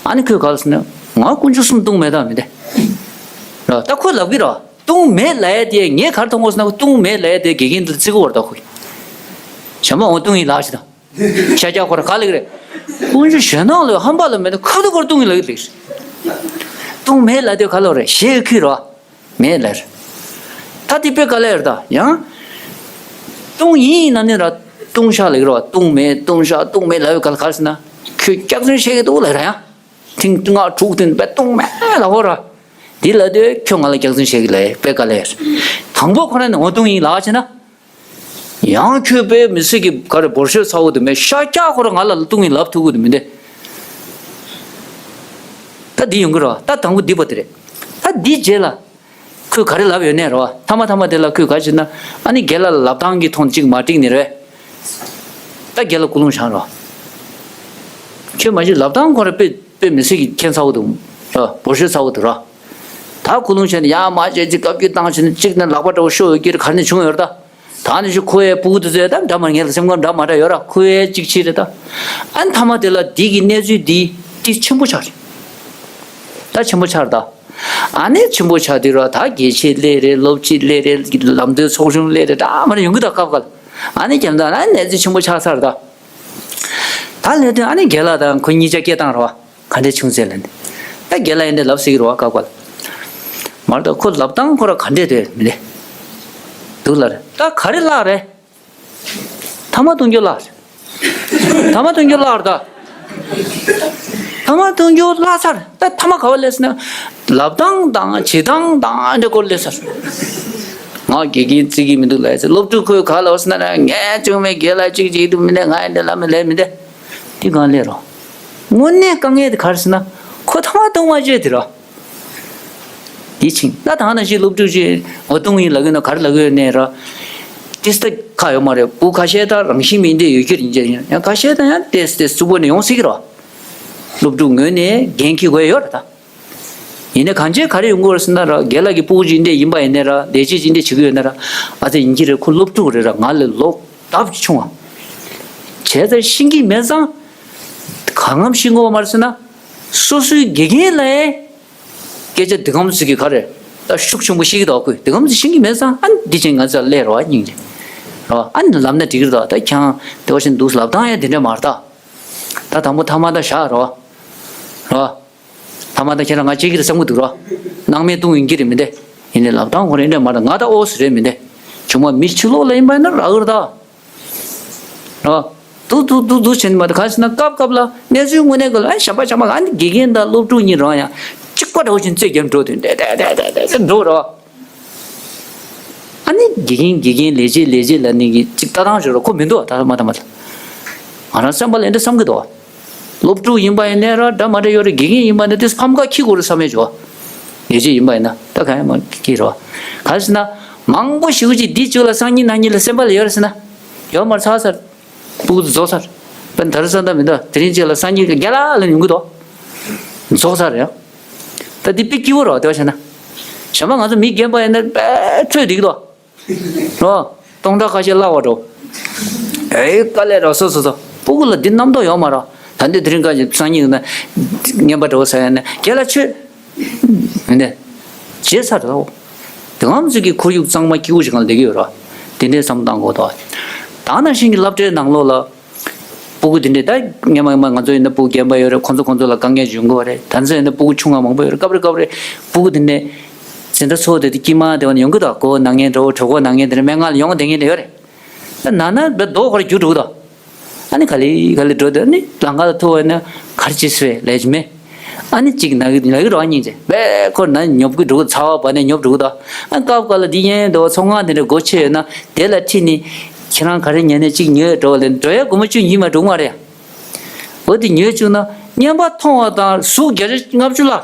ཨ་ནི་ཁོས་ག་རེ་ཟེར་ན། ང་དཀོན་མཆོག་གསུམ་བཏུང་མེད་དམ་མི་དེ། ར་ད་ཁོས་ལབ་གི་ར། བཏུང་མེད་ལབ་ཡ་དེ་ངས་ག་རེ་མཐོང་གོ་ཟེར་ན། བཏུང་མེད་ལབ་ཡ་དེ་དགེ་རྒན་དེ་ལ་བརྩི་གི་ཡོད་རེད་ད་ཁོས། བྱམས་པ་འོ་བཏུང་ཡིན་ལབ་ཞིག་དང་། ཤ་རྒྱགས་ཁོ་ར་ག་ལབ་གི་རེད། དཀོན་མཆོག་གཞན་སྣང་ལ་ཧམ་པ་ལ་མེད་ན་ཁ་ཐུག་ཁོ་ར་བཏུང་ཡིན་ལབ་གི་རེད། བཏུང་མེད་ལབ་དེ་ག་ལབ་རེད། ཞེས་ཁུས་ར། མེད་ལབ་རེད། ད་དེ་དཔེ་ག་ལབ་རེད་ད་ཡང་། བཏུང་ཡིན་ན་ནི་ར། བཏུང་ཤག་ལབ་གི་ར་བ། བཏུང་མེད་བཏུང་ཤག་བཏུང་མེད་ལབ་ཡོད་ག་ལ་ག་རེ་ཟེར་ན། ཁོས་སྐྱག་རྫུན་བཤད་གི་འདུག་ལབ་ར་ཡང་། ཐེངས་ལྔ་དྲུག་དེ་དཔེ་བཏུང་མེད་ལབ་ཧོ་ར། དེ་ལབ་དུས་ཁྱོད་ང་ལ་སྐྱག་རྫུན་བཤད་གི་ལབ་དཔེ་ག་ལབ་རེད། དང་པོ་ཁོ་རང་ནི་འོ་བཏུང་ཡིན་ལབ་བྱས་ན། ཡང་ཁྱོད་དཔེ་མི་སྲིད་གི་ག་རེ་འབོར་ཤོས་ཚ་བོ་དེ་མེད་ཤ་རྒྱགས་ཁོ་ར་ང་ལ་བཏུང་ཡིན་ལབ་ཐུབ་གི་འདུག་མི་འདི། ད་འདི་ཡོང་གི་ར་བ། ད་དང་པོ་འདི་པོ་དེ་རེད། ད་འདི་རྗེས་ལ། ཁོས་ག་རེ་ལབ་ཡོད་ནས་ར་བ། མཐའ་མ་མཐའ་མ་དེ་ལ་ཁོས་ག་བྱེད་ན། ཨ་ནི་རྒན་ལགས་ལ་ལབ་སྟངས་ཀྱི་ཐོག་གཅིག་མ་འགྲིག་ནི་རེད། ད་རྒན་ལགས་ཀུན་སློང་བཞག་ར་བ། ཁྱོད་མ་གཞི་ལབ་སྟངས་ཁོ་ར་དཔེ་དཔེ་མི་སྲིད་ཀྱི་ཁྱད་མཚར་བོ་འདུག་ར། འབོར་ཤོས་ཚ་བོ་འདུག་ར། ད་ཀུན་སློང་བྱས་ནས་ཡར་མར་བྱས་ཅིག་བཀའ་བཀྱོན་བཏང་བྱས་ནས་གཅིག་ནས་ལག་པ་འདྲ་བོ་ཤོར་ཡོད་ཀྱི་རེད། ག་རེ་ནས་བྱུང་ཡོད་རེད་ད། ད་ནི་ཞུ་ཁོ་ཡའི་སྤུ་གུ་དེ་ཚོས་ད་འདྲ་མ་ངེད་ལ་སེམས་ཁམས་འདྲ་མ་འདྲ་ཡོད་ར། ཁོ་ཡའི་གཅིག་བྱས་རེད་ད། ཨ་ནི་མཐའ་མ་དེ་ལ་འདི་གི་གནས་ཚུལ་འདི་འདི་ཆེན་པོ་ཆགས་རེད། ད་ཆེན་པོ་ཆགས་རེད་ད། ཨ་ནི་ཆེན་པོ་ཆགས་དུས་ར་ད་དགེ་ཆེ་སླེབས་རེད། སློབ་སྤྱི་སླེབས་རེད། ལམ་སྟོན་ཚོགས་ཆུང་སླེབས་རེད། འདྲ་མ་འདྲ་ཡོང་གི་ད་སྐབས་འགའ་ལ། ཨ་ནི་རྒྱབ་ད་ཨ་ནི་གནས་ཚུལ་ཆེན་པོ་ཆགས་ཚར་རེད་ད། ད་སླེབས་དུས་ཨ་ནི་རྒན་ལགས་དང་ཁོ་གཉིས་ཆ་སྐད་བཏང་ར་བ། ག་འདྲས་བྱུང་ཟེར་ལབ་ནས། ད་རྒན་ལགས་ཡིན་འདྲས་ལབ་ཟེར་གི་རེད་བ་སྐབས་འགའ་ལ། མར་ད་ཁོ་ལབ་སྟངས་ཁོ་ར་ག་འདྲས་རེད་མི་འདྲས། འདུག་ལ་རེད། ད་ག་རེ་བརླག་རེད། ཐ་མག་བཏུང་རྒྱུ་བརླག་རེད། ཐ་མག་བཏུང་རྒྱུ་བརླག་རེད་ད། ཐ་མག་བཏུང་རྒྱུ་བརླག་ཚར། ད་ཐ་མག་ག་བ་སླེབས་ཟེར་ན། ལབ་སྟངས་དང་བྱེད་སྟངས་དང་འདྲ་སྐོར་སླེབས་ཚར། ང་དགེ་རྒན་བརྩི་གི་མི་འདུག་ལབ་ཡ་ཟེར། སློབ་ཕྲུག་ཁོས་ག་ལབ་ཟེར་ན། ངས་བཅོས་མའི་རྒན་ལགས་གཅིག་བྱེད་ཀྱི་འདུག་མི་འདྲ། ང་ཡིན་འདྲ་ལབ་མི་ལབ་མི་འདྲ། དེ་གང་ལས་རོ། དངོས་གནས་དཀའ་ངལ་དེ་ག་རེ་ཟེར་ན། ཁོ་ཐ་མག་བཏུང་བ་བརྗེད་དེ་རོ། དེ་ཕྱིན་ད་ད་ནང་བཞིན་སློབ་ཕྲུག་ཅིག་འོ་བཏུང་ཡིན་ལབ་གི་ན་ག་རེ་ལབ་གི་ཡོད་ནས་ར། ཏིས་ཏ་ཁ་ཡོད་མ་རེད། སྤུ་ཁ་ཤས་ད་རང་བཞིན་མིན་ཏེ་ཡོད་ཀྱི་རེད་ཡིན་ཡང་ཁ་ཤས་ད་ཡང་ཏེས་ཏེས་རྩུབ་པོ་ནས་ཡོང་སྲིད་ཀྱི་རོ། སློབ་ཕྲུག་ངོས་ནས་འགན་འཁྱེར་དགོས་ཡོད་རེད་ད། ཡིན་ནའི་གང་ཅི་ག་རེ་ཡོང་གི་ཡོད་རེད་ཟེར་ན་ར། རྒན་ལགས་ཀྱི་སྤུ་གུ་ཅིག་འདྲ་ཡིན་པ་ཡིན་ནའི་ར། ལས་བྱེད་ཅིག་འདྲ་བྱེད་ཀྱི་ཡོད་ན་ར། ཨ་ཙི་ཡིན་གྱི་རེད། ཁོ་སློབ་ཕྲུག་རེད་ར། ང་ལས་ལོ་ལྡབ་ཆུང་བ། བྱས་ཙང་ཤེས་ཀྱི་མེད་ཙང་། གང་ངམ་ཤེས་དགོས་པ་མ་རེད་ཟེར་ན། སོ་སོའི་དགེ་རྒན་ལ་ཡང་སྐད་ཆ་འདི་གམ་ཟིག་གི་ག་རེ་ད་ཤུགས་ཆེན་པོ་བཤད་ཀྱི་འདུག་ཁོས་འདི་གམ་ཟིག་ཤེས་ཀྱི་མེད་ཙང་། ཨ་ནི་འདི་ཅན་ང་ཚོ་ལ་སླེབས་རོགས་སྙིང་རྗེ་རོགས། ཨ་ནི་ལབ་ན་འགྲིག་གི་རེད་དོ། ད་ཁྱེད་རང་དེ་བ་ཞིག་འདུག་ལབ་སྟངས་ཡང་དེ་འདྲ་མ་རེད་ད། ད་དང་པོ་ཐ་མག་ད་བཞག་རོགས། རོགས། ཐ་མག་ད་ཁྱེད་རང་ང་གཅིག་གིས་བསམ་གྱི་འདུག་རོགས། སྣང་མེད་གཏོང་ཡིན་གྱི་རེད་མི་འདི། ཡིན་ནའི་ལབ་སྟངས་ཁོ་རང་འདྲ་མ་རེད། ང་ད་ཨོ་སི་རེད་མི་འདི། ཆུང་མ་མི་ཕྱི་ལོགས་ལ་ཡིན་པ་ཡིན་ན་རག་གི་རེད་ད། རོ། དུ་དུ་དུ་དུ་བྱེད་མ་ཐུབ། ག་ཟེར་ན་སྐབས་སྐབས་ལ་གནས་ཚུལ་དངོས་གནས་ག་ལ་ཨ་ཞབས་པ་ཞབས་པ་ཨ་ནི་དགེ་རྒན་དང་སློབ་ཕྲུག་གཉིས་རང་ཡང་གཅིག་པ་འདྲ་བོ་བྱས་རྩོད་རྒྱབ་འགྲོ་དུས་ཏེ་ཏེ་ཏེ་འགྲོ་རོ། ཨ་ནི་དགེ་རྒན་དགེ་རྒན་ལས་བྱེད་ལས་བྱེད་ལ་ནི་གི་གཅིག་ལྟ་སྟངས་ཤོར་རོ། ཁོ་མི་འདུག་ད་མ་ད་མ་ད། ང་རང་སེམས་པ་ལ་འདི་འདྲ་བསམ་གི་འདུག་སློབ་ཕྲུག་ཡིན་པ་ཡིན་ནའི་ར་འདྲ་མ་འདྲ་ཡོད་རེད། དགེ་རྒན་ཡིན་པ་ཡིན་ན་དེ་ཕམ་ཁ་འཁྱེར་དགོས་རེད་བསམ་ཡས་བྱོས། ལས་བྱེད་ཡིན་པ་ཡིན་ན་ད་གང་ཡང་མ་འཁྱེར་རོ། ག་ཟེར་ན་མང་པོ་ཞིག་ཅིག་འདི་བཅུག་ལ་སང་ཉིན་གནངས་ཉིན་ལ་སེམས་པ་ལ་ཡོད་རེད་ཟེར་ན། ཡོད་མ་རེད། ཚར་ཚར། སྤུ་གུ་ཚོ་རྫོགས་ཚར། དཔེར་ན་ད་རེས་སང་ད་མི་འདུག་དེ་རིང་གཅིག་ལ་སང་ཉིན་གྱི་རྒན་ལགས་ལ་ཡོང་གི་འདུག་རྫོགས་ཚར་ཡང་། ད་འདི་དཔེ་སྐྱིད་པོ་རོ། དེ་བ་བྱས་ན། གཞན་པ་ང་ཚོ་མི་རྒན་པ་ཡིན་ན་དཔེ་འཕྲོད་བསྡད་ཀྱི་འདུག་རོ། སྟོང་ཕྲག་ཁ་ཤས་བརླག་པ་འགྲོ། ཨེ་དཀའ་ལས་རོ། སོ་སོ་སོ། སྤུ་གུ་ལ་འདི་རྣམ་རྟོག་ཡོད་མ་རོ། ད་འདི་དེ་རིང་ག་ཅིག་སང་ཉིན་ཡོང་ན་རྔན་པ་འགྲོ་ཟེར་ཡ་ན་རྒན་ལགས་ཆོས། མི་འདི། བརྗེད་ཚར་རོ། དེ་ངམ་ཚོད་ཀྱི་ཁོར་ཡུག་གཙང་མ་སྐྱིད་པོ་ཞིག་སྒང་ལ་བསྡད་ཀྱི་ཡོད་རོ། དེ་འདྲའི་བསམ་བློ་བཏང་དགོས་དོ། ད་ནང་བཞིན་གྱི་སློབ་གྲྭའི་ནང་ལོགས་ལ། སྤུ་གུ་དེ་འདྲས་ད་སྔོན་མ་སྔོན་མ་ང་ཚོ་ཡིན་ན་སྤུ་གུ་རྒན་པ་ཡོད་རེད། ཁོང་ཚོ་ཁོང་ཚོ་ལ་དཀའ་ངལ་འབྱུང་གི་ཡོད་རེད། ད་ཚོ་ཡིན་ན་སྤུ་གུ་ཆུང་བ་མང་པོ་ཡོད་རེད། སྐབས་རེ་སྐབས་རེ་སྤུ་གུ་དེ་འདྲས་འཛིན་གྲྭ་ཚོགས་དེ་དཀྱིལ་མ་དེ་བ་ནས་ཡོང་གི་འདུག་སྒོ་ནང་ངན་འགྲོ་གྲོད་ཁོག་ནང་ངན་དེ་འདྲས་སྨན་ཁང་ལ་ཡོང་བསྡད་མཁན་དེ་ཡོད་རེད། ད་ན་ན་བས་རྡོ་ཁོ་ར་རྒྱུ་འགྲོ་གི་འདུག་ཨ་ནི་ག་ལེ་ག་ལེ་འགྲོ་དུས་ཨ་ནི་ལམ་ཁ་ལ་ཐུག་པ་ཡིན་ན་ག་རེ་བྱེད་སྲིད་པས་ལས་ཀྱི་མེད། ཨ་ནི་གཅིག་ན་གི་ན་གི་རོ་སྙིང་རྗེ་བས་ཁོ་ན་ཉོབ་གི་འགྲོ་གི་ཚ་བ་བ་ནས་ཉོབ་འགྲོ་གི་འདུག་ཨ་སྐབས་སྐབས་ལ་འདི་ཡན་འདུག་ཚོང་ཁང་དེ་འདྲ་སྒོ་ཕྱེ་ཡོད་ན་དེ་ལ་ཁྲིད་ནས་ཁྱེད་རང་ག་རེ་ཉན་ནས་གཅིག་ཉོས་འགྲོ་ལས་འགྲོ་ཡ་སྒོར་མོ་བཅུ་གཉིས་མ་འགྲོ་མ་རེད། འོ་དེ་ཉོས་བཅུག་ན་རྔན་པ་མཐོང་བ་དང་ཟུག་བརྒྱ་ཆ་ལྔ་བཅུ་བརླག་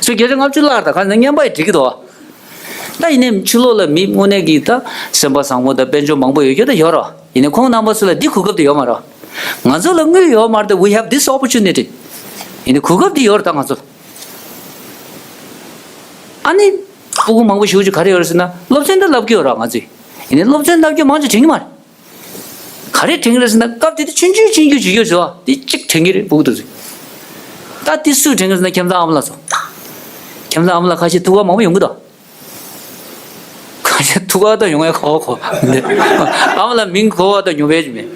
ཟུག་བརྒྱ་ཆ་ལྔ་བཅུ་བརླག་ད་ག་ནས་རྔན་པ་ཡི་འགྲིག་གི་འདུག་ད་ཡིན་ནའི་ཕྱི་ལོགས་ལ་མི་དངོས་གནས་ཀྱི་ད་སེམས་པ་བཟང་པོ་དང་དཔལ་འབྱོར་མང་པོ་ཡོད་རྒྱུ་ད་ཡོད་རོ། ཡིན་ནའི་ཁོང་རྣམ་པ་ཚོ་ལ་འདི་གོ་སྐབས་དེ་ཡོད་མ་རེད། ང་ཚོ་ལ་དངུལ་ཡོད་མ་རེད་དེ། We have this opportunity. ཡིན་ནའི་གོ་སྐབས་དེ་ཡོད་རེད་ད་ང་ཚོ་ལ། ཨ་ནི་སྤུ་གུ་མང་པོ་ཞིག་ཅིག་ག་རེ་ཡོད་རེད་ཟེར་ན་སློབ་ཚན་ད་བསླབ་ཀྱི་ཡོད་རེད་ང་ཚོས། ཡིན་ནའི་སློབ་ཚན་བསླབ་རྒྱུ་མང་ཆེ་དྲན་གྱི་མ་རེད། ག་རེ་དྲན་གྱི་རེད་ཟེར་ན་སྐབས་དེ་དུས་ཆུང་ཆུང་ཆུང་ཆུང་བྱེད་ཀྱི་ཡོད་ཟེར་བ་དེ་གཅིག་དྲན་གྱི་རེད་སྤུ་གུ་དེ་ཚོས། ད་དེ་སུས་དྲན་གི་ཟེར་ན་ཁྱིམ་ཚང་ཨ་མ་ལགས་སོ། ཁྱིམ་ཚང་ཨ་མ་ལགས་ཁ་ཤས་ཐུག་པ་མང་པོ་ཡོང་གི་འདུག་ཁ་ཤས་ཐུག་པ་ད་ཡོང་ཡ་གོ་གོ། ཨ་མ་ལགས་མིང་གོ་བ་ད་ཡོང་བས་ཀྱི་མེད།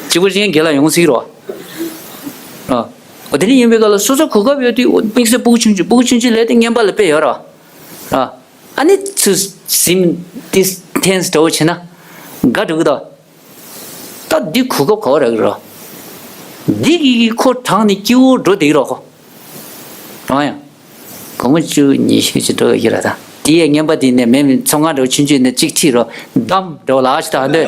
གཅིག་པུ་ཅན་རྒན་ལགས་ཡོང་སྲིད་རོ། ཨ། འོ་དེ་འདྲ་ཡིན་པའི་སྐབས་ལ་སོ་སོ་གོ་སྐབས་ཡོད་དུས་དམིགས་བསལ་སྤུ་གུ་ཆུང་ཆུང་སྤུ་གུ་ཆུང་ཆུང་ལས་དེ་རྔན་པ་ལ་དཔེ་ཡོད་རོ། ཨ། ཨ་ནི་ཚུར་ཟིན་ཏིས་ཐེན་སི་འདྲ་བོ་བྱས་ན་དགའ་འགྲོ་གི་འདུག་ད་འདི་གོ་སྐབས་ག་བ་རག་གི་རོ། འདི་གིས་ཁོ་དྲངས་ནས་སྐྱིད་པོ་འགྲོ་བསྡད་ཀྱི་རོ་ཁོ། རང་ཡང་། སྒོར་མོ་བཅུ་ཉི་ཤུ་ཅིག་འགྲོ་ཡོད་ཀྱི་ར་ད། དེ་ཡས་རྔན་པ་དེ་ནས་མེད་མེད་ཚོང་ཁང་འགྲོ་ཆུང་ཆུང་ནས་གཅིག་ཁྲིད་རོ། འདམ་འགྲོ་ལ་ཨ་ཅི་ད་འདོད།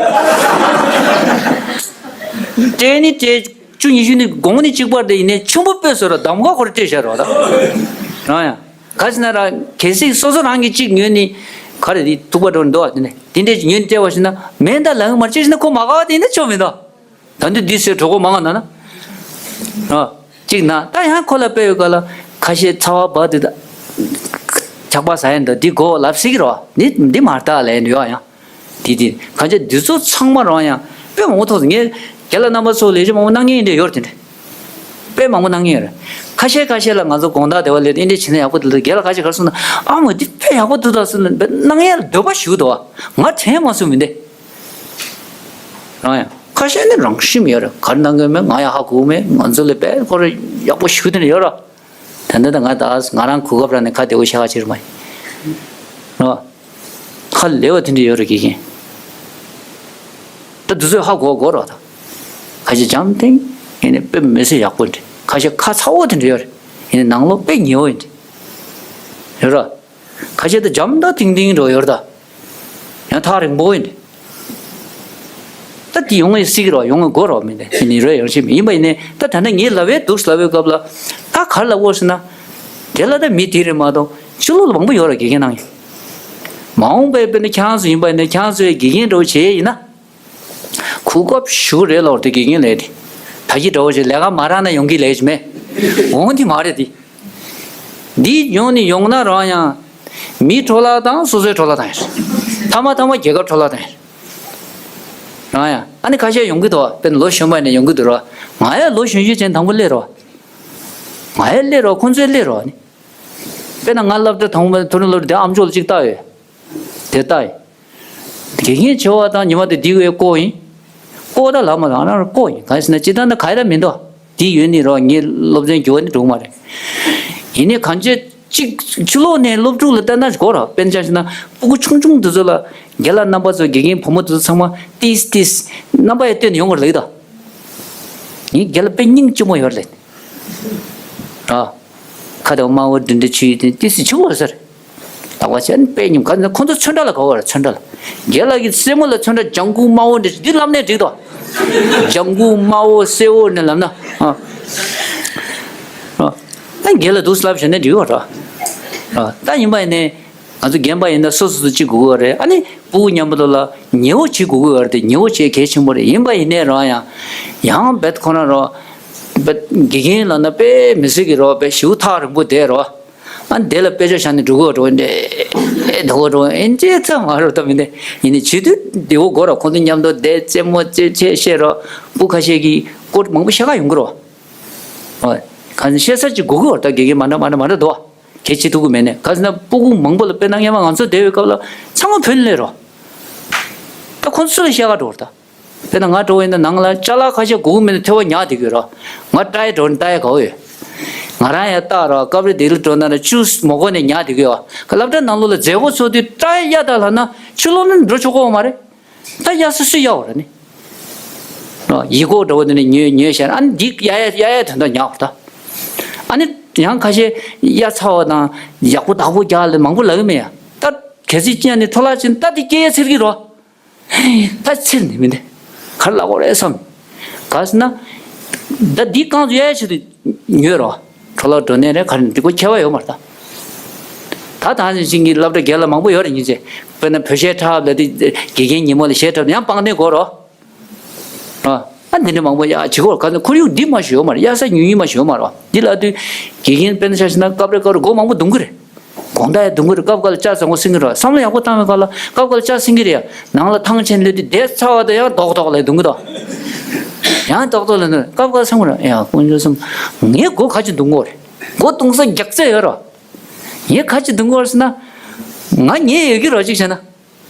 སྤྲད་ནི་སྤྲད། བཅུ་ཉི་ཤུ་ནི་སྒོར་མོ་ནི་གཅིག་པར་དེ་ཡིན་ནས་ཆུང་པོ་སྤོས་སོ་ར་འདམ་ག་ཁོ་ར་སྤྲད་བཞག་རོ་ད། རང་ཡང་། ག་ཟེར་ན་ར་གལ་སྲིད་སོ་སོ་རང་གིས་གཅིག་ཉོས་ནི། ག་རེ་དེ་ཐུག་པ་འགྲོ་འདུག་དེ་ནས་དེ་འདྲས་ཉོས་ནི་སྤྲད་པ་ཞིག་ན་མེད་ད་ལབ་ཡོད་མ་རེད། གཅིག་ཞིག་ན་ཁོ་མ་དགའ་བ་དེ་ཡིན་ན་ཆོ་མི་འདུག་ད་འདི་འདི་ཟེར་གྲོད་ཁོག་མང་ང་ན་ན། ཨ། གཅིག་ན་ད་ཡང་ཁོ་ལ་དཔེ་ཡོད་ག་ལ་ཁ་ཤས་ཚ་བ་བབ་དེ་ད། ཇག་པ་ཟ་ཡ་འདི་འདི་གོ་ལབ་སྲིད་ཀྱི་རོ། འདི་འདི་མ་རེད་ད་ལབ་ཡ་འདི་ཡོ་ཡང་། འདི་འདི་ག་ཅི་འདི་ཚོ་ཚང་མ་རང་ཡང་དཔེ་མང་པོ་ཐོག་ངས་རྒན་ལགས་རྣམ་པ་ཚོ་ལས་བྱེད་མང་པོ་གནང་མཁན་འདྲ་ཡོད་རེད་དེ་འདྲ། དཔེ་མང་པོ་གནང་མཁན་ཡོད་རེད། ཁ་ཤས་ཁ་ཤས་ལ་ང་ཚོ་དགོང་དག་བདེ་བ་ལས་དེ་འདྲ་བྱེད་ན་ཡག་པོ་འདུག་ལ་རྒན་ལགས་ཁ་ཤས་ག་རེ་གསུངས་ན་ཨ་མ་འདི་དཔེ་ཡག་པོ་འདུག་ད་ཟེར་ན་གནང་ཡ་ལ་འདོད་པ་ཞུ་འདུག་ང་དྲན་མ་སོང་མི་འདི། རང་ཡང་ཁ་ཤས་ནི་རང་ཤི་མི་ཡོད་རེད། ག་རེ་གནང་གི་མེད་ང་ཡང་ཧ་གོ་མེད། ང་ཚོ་ལ་དཔེ་ཁོ་རེ་ཡག་པོ་ཞུ་དེ་འདྲ་ཡོད་ར། ད་ནི་ད་ང་ད་ང་རང་གོ་སྐབས་རག་ནས་ཁ་བདེ་བོ་བཤད་ཁ་ཕྱིར་མ་ཡིན། རོ། ཁ་ལེ་བ་དེ་འདྲ་ཡོད་རེད་དགེ་རྒན། ད་དུས་ཚོད་ཧ་གོ་གོ་རོ་ད། ཁ་ཤས་འཇམ་ཐིང་ཡིན་ནི་དཔེ་མི་སྲིད་ཡག་པོ་འདྲ། ཁ་ཤས་ཁ་ཚ་བོ་དེ་འདྲ་ཡོད་རེད། ཡིན་ནི་ནང་ལོགས་དཔེ་ཉེ་བོ་ཡིན་འདྲ། ཡོད་ར། ཁ་ཤས་ད་འཇམ་ད་ཐིང་ཐིང་འགྲོ་ཡོད་ར་ད། ཡང་ཐག་རིང་པོ་ཡིན་འདྲ། ད་དེ་ཡོང་ངེས་སྲིད་ཀྱི་རོ། ཡོང་ངེས་དགོས་རོ། མི་འདི་ནི་རོ་ཡོང་ཤེས་མི་ཡིན་པ་ཡིན་ནའི་ད་ད་ལྟ་ངས་ལབ་པའི་འདུག་ལབ་པའི་སྐབས་ལ་ད་ག་རེ་ལབ་དགོས་ཟེར་ན། དེ་ལ་ད་མི་དེ་རེད་མ་གཏོགས་ཕྱི་ལོགས་ལ་མང་པོ་ཡོད་ར་དགེ་རྒན་གནང་ཡིན། མ་འོངས་པའི་དཔེར་ན་ཁྱེད་རང་ཚོ་ཡིན་པ་ཡིན་ནའི་ཁྱེད་རང་ཚོའི་དགེ་རྒན་འདྲ་བོ་བྱེད་ཡས་ཡིན་ན། གོ་སྐབས་ཞུ་རེད་ལོར་དེ་དགེ་རྒན་ལས་དེ། ད་གི་འདྲ་བོ་ཞིག་ལས་ཀ་མ་རག་ན་ཡོང་གི་ལས་ཞིག་མེད། འོང་དེ་མ་རེད་དེ། འདི་ཡོང་ནི་ཡོང་ན་རང་ཡང་། མིའི་འཕྲོ་བརླག་དང་སོ་སོའི་འཕྲོ་བརླག་དང་ཡིན། ཐ་མ་ཐ་མ་རྒྱལ་ཁབ་འཕྲོ་བརླག་དང་ཡིན། རང་ཡང་ཨ་ནི་ཁ་ཤས་ཡོང་གི་འདུག་དཔེར་ན་ལོ་གཞོན་པ་ནས་ཡོང་གི་འདུག་རོ། ང་ཡང་ལོ་གཞོན་གཞོན་ཅན་དང་པོ་སླེབས་རོ། ང་ཡང་སླེབས་རོ་ཁོང་ཚོས་སླེབས་རོ་ནི། དཔེར་ན་ང་སློབ་གྲྭ་དང་པོ་མཐོ་རིམ་སློབ་གྲྭ་དེ་ཨ་མཆོག་ལ་གཅིག་བལྟ་ཡོད། དེ་ལྟ་ཡིན། དགེ་རྒན་བྱེད་པ་དང་ཉི་མ་དེ་འདི་བའི་སྐོར་ཡིན། སྐོར་ད་ལབ་མ་རང་རང་སྐོར་ཡིན་གང་ཡིན་ཟེར་ན་སྤྱི་བཏང་ད་ག་ཡ་ད་མི་འདུག་འདི་ཡོད་ནི་རོ་ངའི་སློབ་ཚན་འགྱུར་བ་ནི་འགྲོ་གི་མ་རེད། ཡིན་ནའི་གང་ཅི་གཅིག་ཕྱི་ལོགས་ནས་སློབ་ཕྲུག་ལ་ལྟ་ན་གོ་རོ་དཔེར་ན་ཆ་བཞག་ན་སྤུ་གུ་ཆུང་ཆུང་འདི་ཚོ་ལ་རྒན་ལགས་རྣམ་པ་ཚོ་དགེ་རྒན་བུ་མོ་འདི་ཚོ་ཚང་མ་ཏིས་ཏིས་རྣམ་པ་ཡང་སྟོན་ནས་ཡོང་གི་རེད་ད། ངའི་རྒན་ལགས་དཔེ་སྙིང་རྗེ་མོ་ཡོད་རེད། ར། ཁ་དང་དམར་པོ་འདི་འདྲ་ཆུ་ཡི་དེ་ཏི་སི་ཆུ་བོར་ཟེར། ལག་པ་ཆེན་དཔེ་ཉུང་ག་ནས་ཁོང་ཚོ་ཚོན་ཁྲ་ལ་ག་བར་ཚོན་ཁྲ་ལ། རྒན་ལགས་ཀྱི་སེན་མོ་ལ་ཚོན་ཁྲ་ལྗང་ཁུ་དམར་པོ་འདི་འདི་ལབ་ནས་འགྲིག་དོ། ལྗང་ཁུ་དམར་པོ་སེར་པོ་ནས་ལབ་ན། ཨ། ཨ། ད་རྒན་ལགས་འདུག་ལབ་བྱས་ནས་འགྲིག་བ་ར། ཨ། ད་ཡིན་པ་ཡིན་ནས། ང་ཚོ་རྒན་པ་ཡིན་ན་སོ་སོ་སོ་གཅིག་དགོས་ཀྱི་ཡོད་རེད། ཨ་ནི་སྤུ་གུ་མཉམ་པོ་ལ་ཉེ་བོ་གཅིག་དགོས་ཀྱི་ཡོད་རེད་དེ་ཉེ་བོ་གཅིག་གལ་ཆེན་པོ་རེད། ཡིན་པ་ཡིན་ནའི་རང་ཡང་ཡང་བེད་ཁོ་ན་རོ། བེད་དགེ་རྒན་ལབ་ན་དཔེ་མི་སྲིད་ཀྱི་རོ་དཔེ་ཞེ་པོ་ཐག་རིང་པོ་བསྡད་རོ། ཨ་ནི་དེ་ལ་དཔེ་ཆ་བཞག་ནས་འགྲོ་གི་ཡོད་རོ་འདྲེ། ཨེ་འགྲོ་གི་རོ་ཨེ་འདྲེ་ཙམ་མ་རོ་ད་མི་འདྲེ་ཡིན་ནི་བྱེད་དུས་བདེ་བོ་དགོས་རོ། ཁོང་ཚོ་མཉམ་དུ་བསྡད་རྩེད་མོ་རྩེད་ཆས་བཤད་རོ། སྤུ་ཁ་ཤས་ཀྱིས་སྐོར་མང་པོ་བཤད་ག་ཡོང་གི་རོ། ཨོ། གང་ཟེར་བཤད་ས་གཅིག་དགོས་ཀྱི་ཡོད་རེད་ད་དགེ་རྒན་མ་འདྲ་མ་འདྲ་མ་འདྲ་འདུག་གལ་ཆེ་ཐུབ་ཀྱི་མེད་ནས་ག་ཟེར་ན་སྤུ་གུ་མང་པོ་ལ་དཔེར་ན་སྔོན་མ་ང་ཚོ་བསྡད་པའི་སྐབས་ལ་ཚང་མ་བོད་ནས་སླེབས་རོགས། ད་ཁོ་ཚོ་ལ་བཤད་ག་འགྲོ་བར་ད། དཔེར་ན་ང་འགྲོ་བ་ཡིན་ན་ནང་ལ་ཅ་ལག་ཁ་ཤས་དགོས་ཀྱི་མེད་ན་ཐོལ་པ་ཉར་བསྡད་ཀྱི་ཡོད་རོགས། ང་ཏྲ་ཡ་འགྲོ་ནས་ཏྲ་ཡ་ག་བ་ཡོད། ང་རང་ཡ་ཏག་རོགས་སྐབས་རེ་ལྡི་ལི་འགྲོ་ན་ར་ཆུ་མོ་གོ་ནས་ཉར་བསྡད་ཀྱི་ཡོད། ཁ་སློབ་གྲྭ་ནང་ལོགས་ལ་མཛད་སྒོ་ཚོགས་དུས་ཏྲ་ཡ་གཡར་ད་ལབ་ན་ཕྱི་ལོགས་ནས་འགྲོ་ཆོག་གི་ཡོད་མ་རེད། ད་གཡར་ས་སུས་གཡར་བ་རེད་ནི། ཡིག་སྐོགས་འདྲ་བོ་འདི་ནས་ཉོས་ཉོས་བྱས་ཨ་ནི་འདི་གཡར་ཡ་གཡར་ཡ་དོན་དག་ཉར་བ་ད། ཨ་ནི་ཡང་ཁ་ཤས་གཡར་ཚར་བ་དང་ཡག་པོ་བདག་པོ་རྒྱག་ལ་མང་པོ་ལབ་ཀྱི་མེད་ཡ། ད་གལ་སྲིད་ཅི་ཡང་ནི་འཕྲོ་བརླག་ཕྱིན་ད་འདི་སྐྱེ་ཡ་ཚེར་གི་རོ། ད་ཚེར་ནི་མི་འདི་ག་རེ་ལབ་དགོས་རེད་བསམ། ག་ཟེར་ན། ད་འདི་རྐང་བཙུགས་ཡ་ཆེད་དུ་ཉོས་རོ། འཕྲོ་བརླག་འགྲོ་ནས་རེད་ག་རེ་འདི་ཀོ་ཁྱད་པར་ཡོད་མ་རེད་ད། ད་ད་ནི་ཅིག་གི་སློབ་གྲྭ་སྒེར་ལ་མང་པོ་ཡོད་རེད་སྙིང་རྗེ། དཔེར་ན་བོད་གཞས་འཁྲབ་ལ་དེ་དགེ་རྒན་ཉིན་མོ་ལ་གཞས་འཁྲབ་ཡང་པང་གདན་དགོས་རོ། ཨ། ཨ་འདི་འདྲ་མང་པོ་ཡ་བྱེད་སྒོ་ག་ཚོད་ཁོར་ཡུག་འདི་མ་ཞུ་ཡོད་མ་རེད། གཡར་ས་ཉུང་ཉུང་མ་ཞུ་ཡོད་མ་རེད་བ། འདི་ལ་དུས་དགེ་རྒན་དཔེར་ན་ཆ་བཞག་ན་སྐབས་རེ་སྐབས་རེ་སྒོ་མང་པོ་རྡུང་གི་རེད། དགོང་དག་ཡ་རྡུང་གི་རེད། སྐབས་འགའ་ལ་ལྕགས་བཟང་པོ་སྲིང་གི་རེད། བསམ་བློ་ཡག་པོ་བཏང་བའི་སྐབས་ལ་སྐབས་འགའ་ལ་ལྕགས་སྲིང་གི་རེད། ནང་ལ་ཐང་ཆེན་སླེབས་དུས་བསྡད་ཚར་བ་དང་ཡང་རྡོག་རྡོག་ལ་རྡུང་གི་འདུག་ཡང་ ཡང་ཏག་ཏག་ལ་ནི་སྐབས་འགའ་བསམ་གི་རེད། ཡ་དཀོན་མཆོག་གསུམ། ངས་སྒོ་ག་ཅིག་རྡུང་དགོས་རེད། སྒོ་རྡུང་ས་རྒྱག་རྩེ་ཡོད་རེད། ངས་ག་ཅིག་རྡུང་དགོས་རེད་ཟེར་ན། ང་ཉལ་ཡོད་ཀྱི་རེད་ཅིག་བྱས་ན།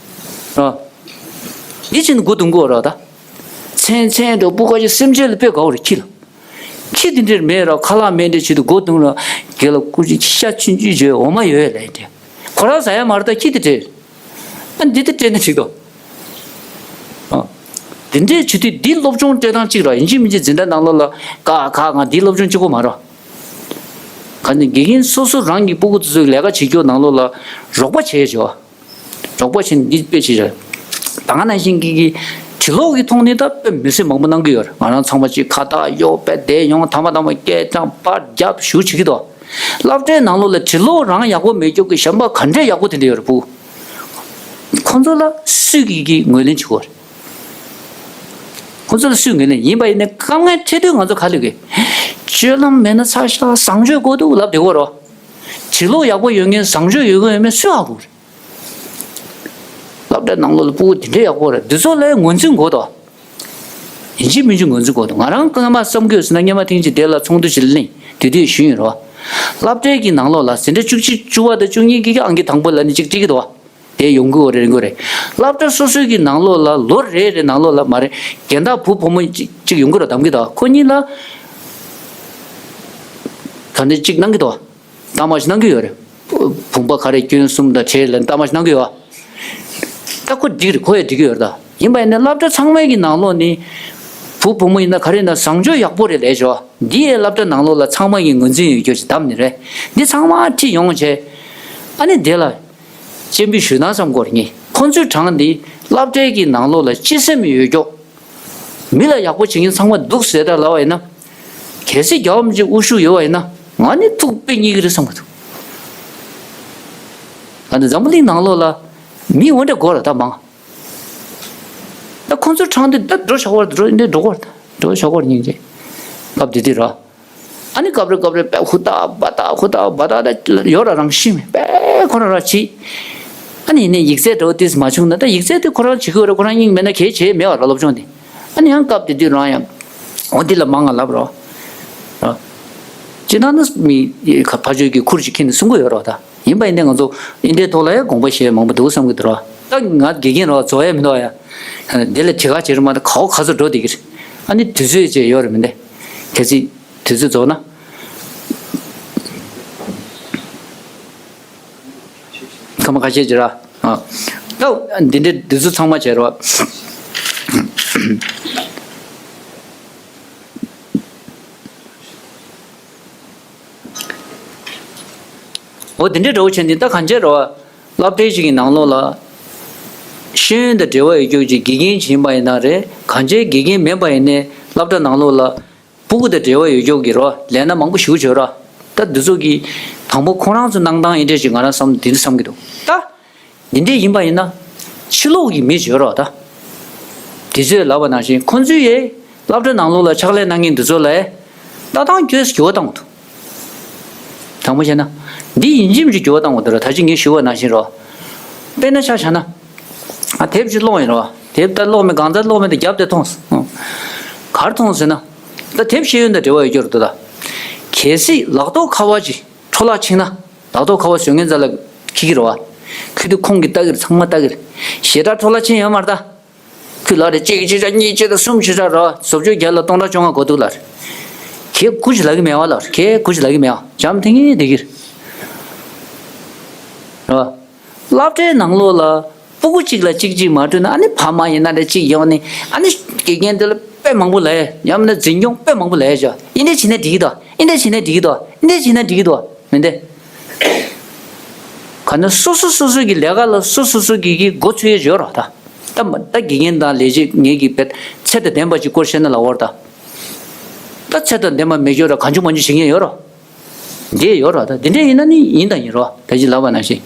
རེད། འདི་ཕྱིན་སྒོ་རྡུང་དགོས་རེད་ད། མཚན་མཚན་དུ་སྤུ་ག་ཅིག་སེམས་ཅན་ལ་དཔེ་དགའ་བོ་རེད་ཁྱི་ལ། ཁྱི་འདི་འདྲས་མེད་ར་ཁ་ལག་མེད་འདྲས་བྱེད་དུ་སྒོ་རྡུང་ར། རྒན་ལགས་སྐུ་མཁྱེན། ཤ་ཆུང་ཆུང་བྱོས། འོ་མ་ཡོད་ལབ་འདྲས། ཁོ་རང་ཟ་ཡ་མ་རེད་ད། ཁྱི་དེ་སྤྲད། ཨ་འདི་དེ་སྤྲད་ན་འགྲིག་དོ། ཨ། འདི་འདྲས་བྱེད་དུས་འདི་སློབ་སྦྱོང་སྤྲད་སྟངས་གཅིག་ར། ཡིན་གཅིག་མིན་གཅིག་འཛིན་གྲྭ་ནང་ལོགས་ལ་ཀ་ཁ་ང་འདི་སློབ་སྦྱོང་གཅིག་པོ་མ་རེད། ག་ནི་དགེ་རྒན་སོ་སོ་རང་གི་སྤུ་གུ་དེ་ཚོའི་ལས་ཀ་བྱེད་རྒྱུ་ནང་ལོགས་ལ་རོགས་པ་བྱེད་ཆོག་རོགས་པ་བྱེད་ནི་འདི་དཔེ་བྱེད་ཆོག་ད་ག་ནང་བཞིན་གྱི་གི་དྲི་ལོག་གི་ཐོག་ནས་ད་དཔེ་མི་སེར་མང་པོ་གནང་གི་ཡོད་རེད། ང་རང་ཚང་མ་ཅིག་ཁ་བཏགས་གཡོག་པས་བསྡད་ཡོང་། ཐ་མ་ཐ་མ་སྐད་གྲགས་པར་རྒྱབ་ཞུ་བྱེད་ཀྱི་འདུག་སློབ་གྲྭའི་ནང་ལོགས་ལ་དྲི་ལོག་རང་ཡག་པོ་མེད་རྒྱུ་གི་གཞན་པ་ག་འདྲས་ཡག་པོ་དེ་འདྲས་ཡོད་རེད་སྤུ་གུ། ཁོ་ཚོ་ལ་སུས་ཀྱིས་ཀྱིས་ངོས་ལེན་བྱེད་དགོས་རེད། ཁོ་ཚོ་ལ་སུས་ངོས་ལེན། ཡིན་པ་ཡིན་ནའི་དཀའ་ངལ་འཕྲད་དུས་ང་ཚོ་ག་ལ་དགོས། སྤྱོད་ལམ་མེད་ན་ཚ་ཤ། བཟང་སྤྱོད་དགོས་འདུག་ལབ་བསྡད་ཀྱི་ཡོད་རེད། དྲི་ལོག་ཡག་པོ་ཡོད་མཁན་བཟང་སྤྱོད་ཡོད་མཁན་ཡོད་མེད་སུས་ཧ་གོ་རེད། སློབ་གྲྭའི་ནང་ལོགས་ལ་སྤུ་གུ་དེ་འདྲས་ཡག་པོ་རེད། འདི་ཚོ་ལ་ངོས་འཛིན་དགོས་དོ། ཡིན་གཅིག་མིན་གཅིག་ངོས་འཛིན་དགོས་འདུག་ང་རང་སྔ་མ་བསམ་གྱི་ཡོད་ཟེར་ན། སྔོན་མ་ཐེངས་གཅིག་དེ་ལ་ཚོགས་འདུ་ཞིག་ལ་གླེང་དུས་དུས་ཞུས་ཡིན་རོ། སློབ་གྲྭའི་གི་ནང་ལོགས་ལ་འཛིན་གྲྭ་བཅུ་གཅིག་བཅུ་པ་དང་བཅུ་གཉིས་ཀྱི་ཨང་ཀི་དང་པོ་ལ་ནི་གཅིག་སྤྲད་ཀྱི་འདུག་དེ་ཡོང་གི་ཡོད་རེད། ཡོང་གི་རེད། སློབ་གྲྭ་སོ་སོའི་གི་ནང་ལོགས་ལ་ལོ་རེ་རེ་ནང་ལོགས་ལ་མ་རེད། རྒན་བདག་བུ་བུ་མོ་གཅིག་གཅིག་ཡོང་གི་རེད། གདམ་གི་འདུག་ཁོ་གཉིས་ལ་ག་འདྲ་གཅིག་གནང་གི་འདུག་གཏའ་མ་ཞིག་གནང་གི་ཡོད་རེད། བུམ་པ་ག་རེ་སྐྱོན་གསུམ་དང་བྲལ་ལ་གཏའ་མ་ཞིག་གནང་གི་ཡོད། ད་ཁོ་འགྲིག་རེད། ཁོ་ཡང་འགྲིག་གི་ཡོད་རེད་ད། ཡིན་པ་ཡིན་ན་སློབ་གྲྭ་ཚང་མའི་གི་ནང་ལོགས་ནས་བུ་བུ་མོ་ཡིན་ན་ག་རེ་ཡིན་ན་བཟང་སྤྱོད་ཡག་པོ་རེད་ལབ་ཆོག་འདི་ཡའི་སློབ་གྲྭ་ནང་ལོགས་ལ་ཚང་མ་གི་ངོས་འཛིན་ཡོད་རྒྱུ་ཞིག་བདམས་ནི་རེད། འདི་ཚང་མ་ཁྲིད་ཡོང་བྱས། ཨ་ནི་དེ་ལ་སྤྱན་འབུལ་ཞུས་ན་བསམ་གྱི་ཡོད་རེད། ངས་ཁོ་ཚོའི་གྲངས་འདི་སློབ་གྲྭའི་གི་ནང་ལོགས་ལ་སྤྱི་སེམས་ཡོད་རྒྱུ། མི་ལ་ཡག་པོ་བྱེད་མཁན་ཚང་མ་འདུག་ཟེར་ད་ལབ་པ་ཡིན་ན། གལ་སྲིད་རྒྱལ་བ་རིན་པོ་ཆེ་དབུ་བཞུགས་ཡོད་པ་ཡིན་ན། ང་ནི་ཐུགས་དཔེ་མཉེས་ཀྱི་རེད་བསམ་གྱི་འདུག་ཨ་ནི་འཛམ་བུ་གླིང་ནང་ལོགས་ལ་མི་འོ་འདྲ་དགོས་རེད་ད་མང་། ད་ཁོ་ཚོའི་གྲངས་འདི་ད་འགྲོ་ཆོག་པ་རེད། འགྲོ་འདི་འགྲོ་དགོས་རེད། འགྲོ་ཆོག་པ་རེད་སྙིང་རྗེ། སྐབས་དེ་དུས་ར། ཨ་ནི་སྐབས་རེ་སྐབས་རེ་དཔེ་ཧུར་ཐག་འབད་ཐག་ཧུར་ཐག་འབད་ཐག་ད་ཡོད་ར། རང་ཤི་མེད་པས་ཁོ་རང་ར་བྱེད། ཨ་ནི་ནས་ཡིག་ཚད་འདྲ་བོ་ཏིས་མ་བྱུང་ན། ད་ཡིག་ཚད་དེ་ཁོ་རང་བྱེད་ཀྱི་ཡོད་ར། ཁོ་རང་སྙིང་མེད་ན་གལ་ཆེ་མེད་པ་ར་སློབ་སྦྱོང་དེ། ཨ་ནི་ཡང་སྐབས་དེ་དུས་རང་ཡང་འོ་འདི་ལ་མང་ང་ལབ་རོགས། ར། སྤྱིར་བཏང་ན་མི་ཕ་ཆོས་ཀྱི་ཁུར་ཅིག་ཁྱེར་ནས་གསུང་གི་ཡོད་རོགས་ད། ཡིན་པ་ཡིན་ཏེ་ང་ཚོ་འདི་འདྲའི་ཐོག་ལ་ཡང་དགོངས་པ་བཞེས་མང་པོ་འདུག་བསམ་གྱི་འདུག་ར། ད་ང་དགེ་རྒན་རོགས་རྫོགས་ཡ་མི་འདུག་ཡ། འདི་ལ་དྲི་ག་བྱེད་རུ་མ་ད་གའོ་ག་ཚོད་འགྲོ་བསྡད་ཀྱི་རེད། ཨ་ནི་དུས་ཚོད་ཅེས་ཡོད་རེད་མི་འདི། གལ་སྲིད་དུས་ཚོད་རྫོགས་ན། ཁ་མ་ཁ་ཤས་ཅིག་ར། ཨ། ད་འདི་འདྲའི་དུས་ཚོད་ཚང་མ་བྱས་རོགས། འོ་དེ་འདྲའི་འདྲ་བོ་བྱས་ནས་ད་གང་བྱས་རོགས། སློབ་གྲྭའི་ཞིག་གི་ནང་ལོགས་ལ་ཤེས་ཡོན་དང་འབྲེལ་བ་ཡོད་རྒྱུ་ཅིག་དགེ་རྒན་ཅིག་ཡིན་པ་ཡིན་ན་རེད། གང་བྱས་དགེ་རྒན་མིན་པ་ཡིན་ནའི་སློབ་གྲྭ་ནང་ལོགས་ལ་སྤུ་གུ་དང་འབྲེལ་བ་ཡོད་རྒྱུ་གི་རོ། ལས་སྣ་མང་པོ་ཞིག་བྱོས་རོ། ད་འདི་ཚོ་གི་དང་པོ་ཁོ་རང་ཚོ་གནང་སྟངས་ཡིན་འདྲ་ཞིག་ང་རང་བསམ་འདི་འདྲ་བསམ་གྱི་འདུག་ད་འདི་འདྲས་ཡིན་པ་ཡིན་ན་ཕྱི་ལོགས་ཀྱི་མི་བྱོས་རོ། ད་དེ་ཚོས་ལབ་པ་ནང་བཞིན་ཁོ་ཚོས་ཡས་སློབ་གྲྭ་ནང་ལོགས་ལ་ཕྱག་ལས་གནང་མཁན་འདི་ཚོ་ལ་ལྟ་སྟངས་སྐྱོ་སྐྱོ་བཏང་འདུག་དང་པོ་བཤད་ན། འདི་ཡིན་གཅིག་མིན་གཅིག་འགྱུར་བ་གཏོང་དགོས་འདུག་ར། ད་ཅི་ངས་ཞུས་པ་ནང་བཞིན་རོ། དཔེར་ན་ཆ་བཞག་ན། ཨ་དེབ་ཅིག་ཀློག་ཡིན་རོ། དེབ་ད་ཀློག་མེད་གང་ལྟར་ཀློག་མེད་དེ་རྒྱབ་དེ་མཐོང་སོང་། ག་རེ་མཐོང་ཟེར་ན། ད་དེབ་ཤེས་ཡོན་དང་འབྲེལ་བ་ཡོད་རྒྱུ་རེད་འདུག་ད། གལ་སྲིད་ལག་ཐོག་ཁ་པར་ཅིག་འཕྲོ་བརླག་ཕྱིན་ན། ལག་ཐོག་ཁ་པར་བཟོ་མཁན་རྩ་ལ་འཁྱེར་གྱི་རེད་བ། འཁྱེར་དུས་ཁོང་གིས་ལྟ་གི་རེད། ཚང་མ་ལྟ་གི་རེད། ཞེ་དྲག་འཕྲོ་བརླག་ཕྱིན་ཡོད་མ་རེད་ད། ཁོས་ལག་རེ་གཅིག་གཅིག་ཆ་གཉིས་གཅིག་དང་གསུམ་གཅིག་ཆ་རོ། བཟོ་བཅོས་རྒྱག་ལ་སྟོང་ཕྲག་བཅོ་ལྔ་དགོས་འདུག་ལབ་རེད། ཁྱེད་ཁུ་ཅིག་ལབ་ཀྱི་མེད་བ་ལབ་རེད། ཁྱེད་ཁུ་ཅིག་ལབ་ཀྱི་མེད་བ། འཇམ་ཐིང་ངེ་བསྡད་ཀྱི་རེད། རོ། སློབ་གྲྭའི་ནང་ལོགས་ལ་སྤུ་གུ་གཅིག་ལ་གཅིག་གཅིག་མ་སྤྲོད་ན། ཨ་ནི་ཕ་མ་ཡིན་ན་རེ་གཅིག་ཡོང་ནས། ཨ་ནི་དགེ་རྒན་དེ་ལ་དཔེ་མང་པོ་ལབ་ཡ། ཡང་མིན་ན་འཛིན་སྐྱོང་དཔེ་མང་པོ་ལབ་ཡ་ཅོ། འདི་འདྲ་བྱས་ན་འགྲིག་གི་འདུག་འདི་འདྲ་བྱས་ན་འགྲིག་གི་འདུག་འདི་འདྲ་བྱས་ན་འགྲིག་གི་འདུག་མི་འདི། ག་ནི་སོ་སོ་སོ་སོ་གི་ལས་ཀ་ལ་སོ་སོ་སོ་གི་གི་མགོ་ཚོས་ཡ་ཅོ་རོ་ད། ད་མ་ད་དགེ་རྒན་དང་ལས་བྱེད་ངེད་ཀྱི་བེད་ཚད་དང་ལྡན་པ་ཅིག་སྐོར་བཤད་ན་ལབ་བར་ད། ད་ཚད་དང་ལྡན་པ་མེད་ཅོ་ར་གང་བྱུང་མང་བྱུང་བྱེད་མཁན་ཡོད་རོ། འདི་ཡོད་རོ། ད་འདི་འདྲས་ཡིན་ན་ནི་ཡིན་དང་ཡིན་རོ། ད་ཅི་ལབ་པ་ནང་བཞིན།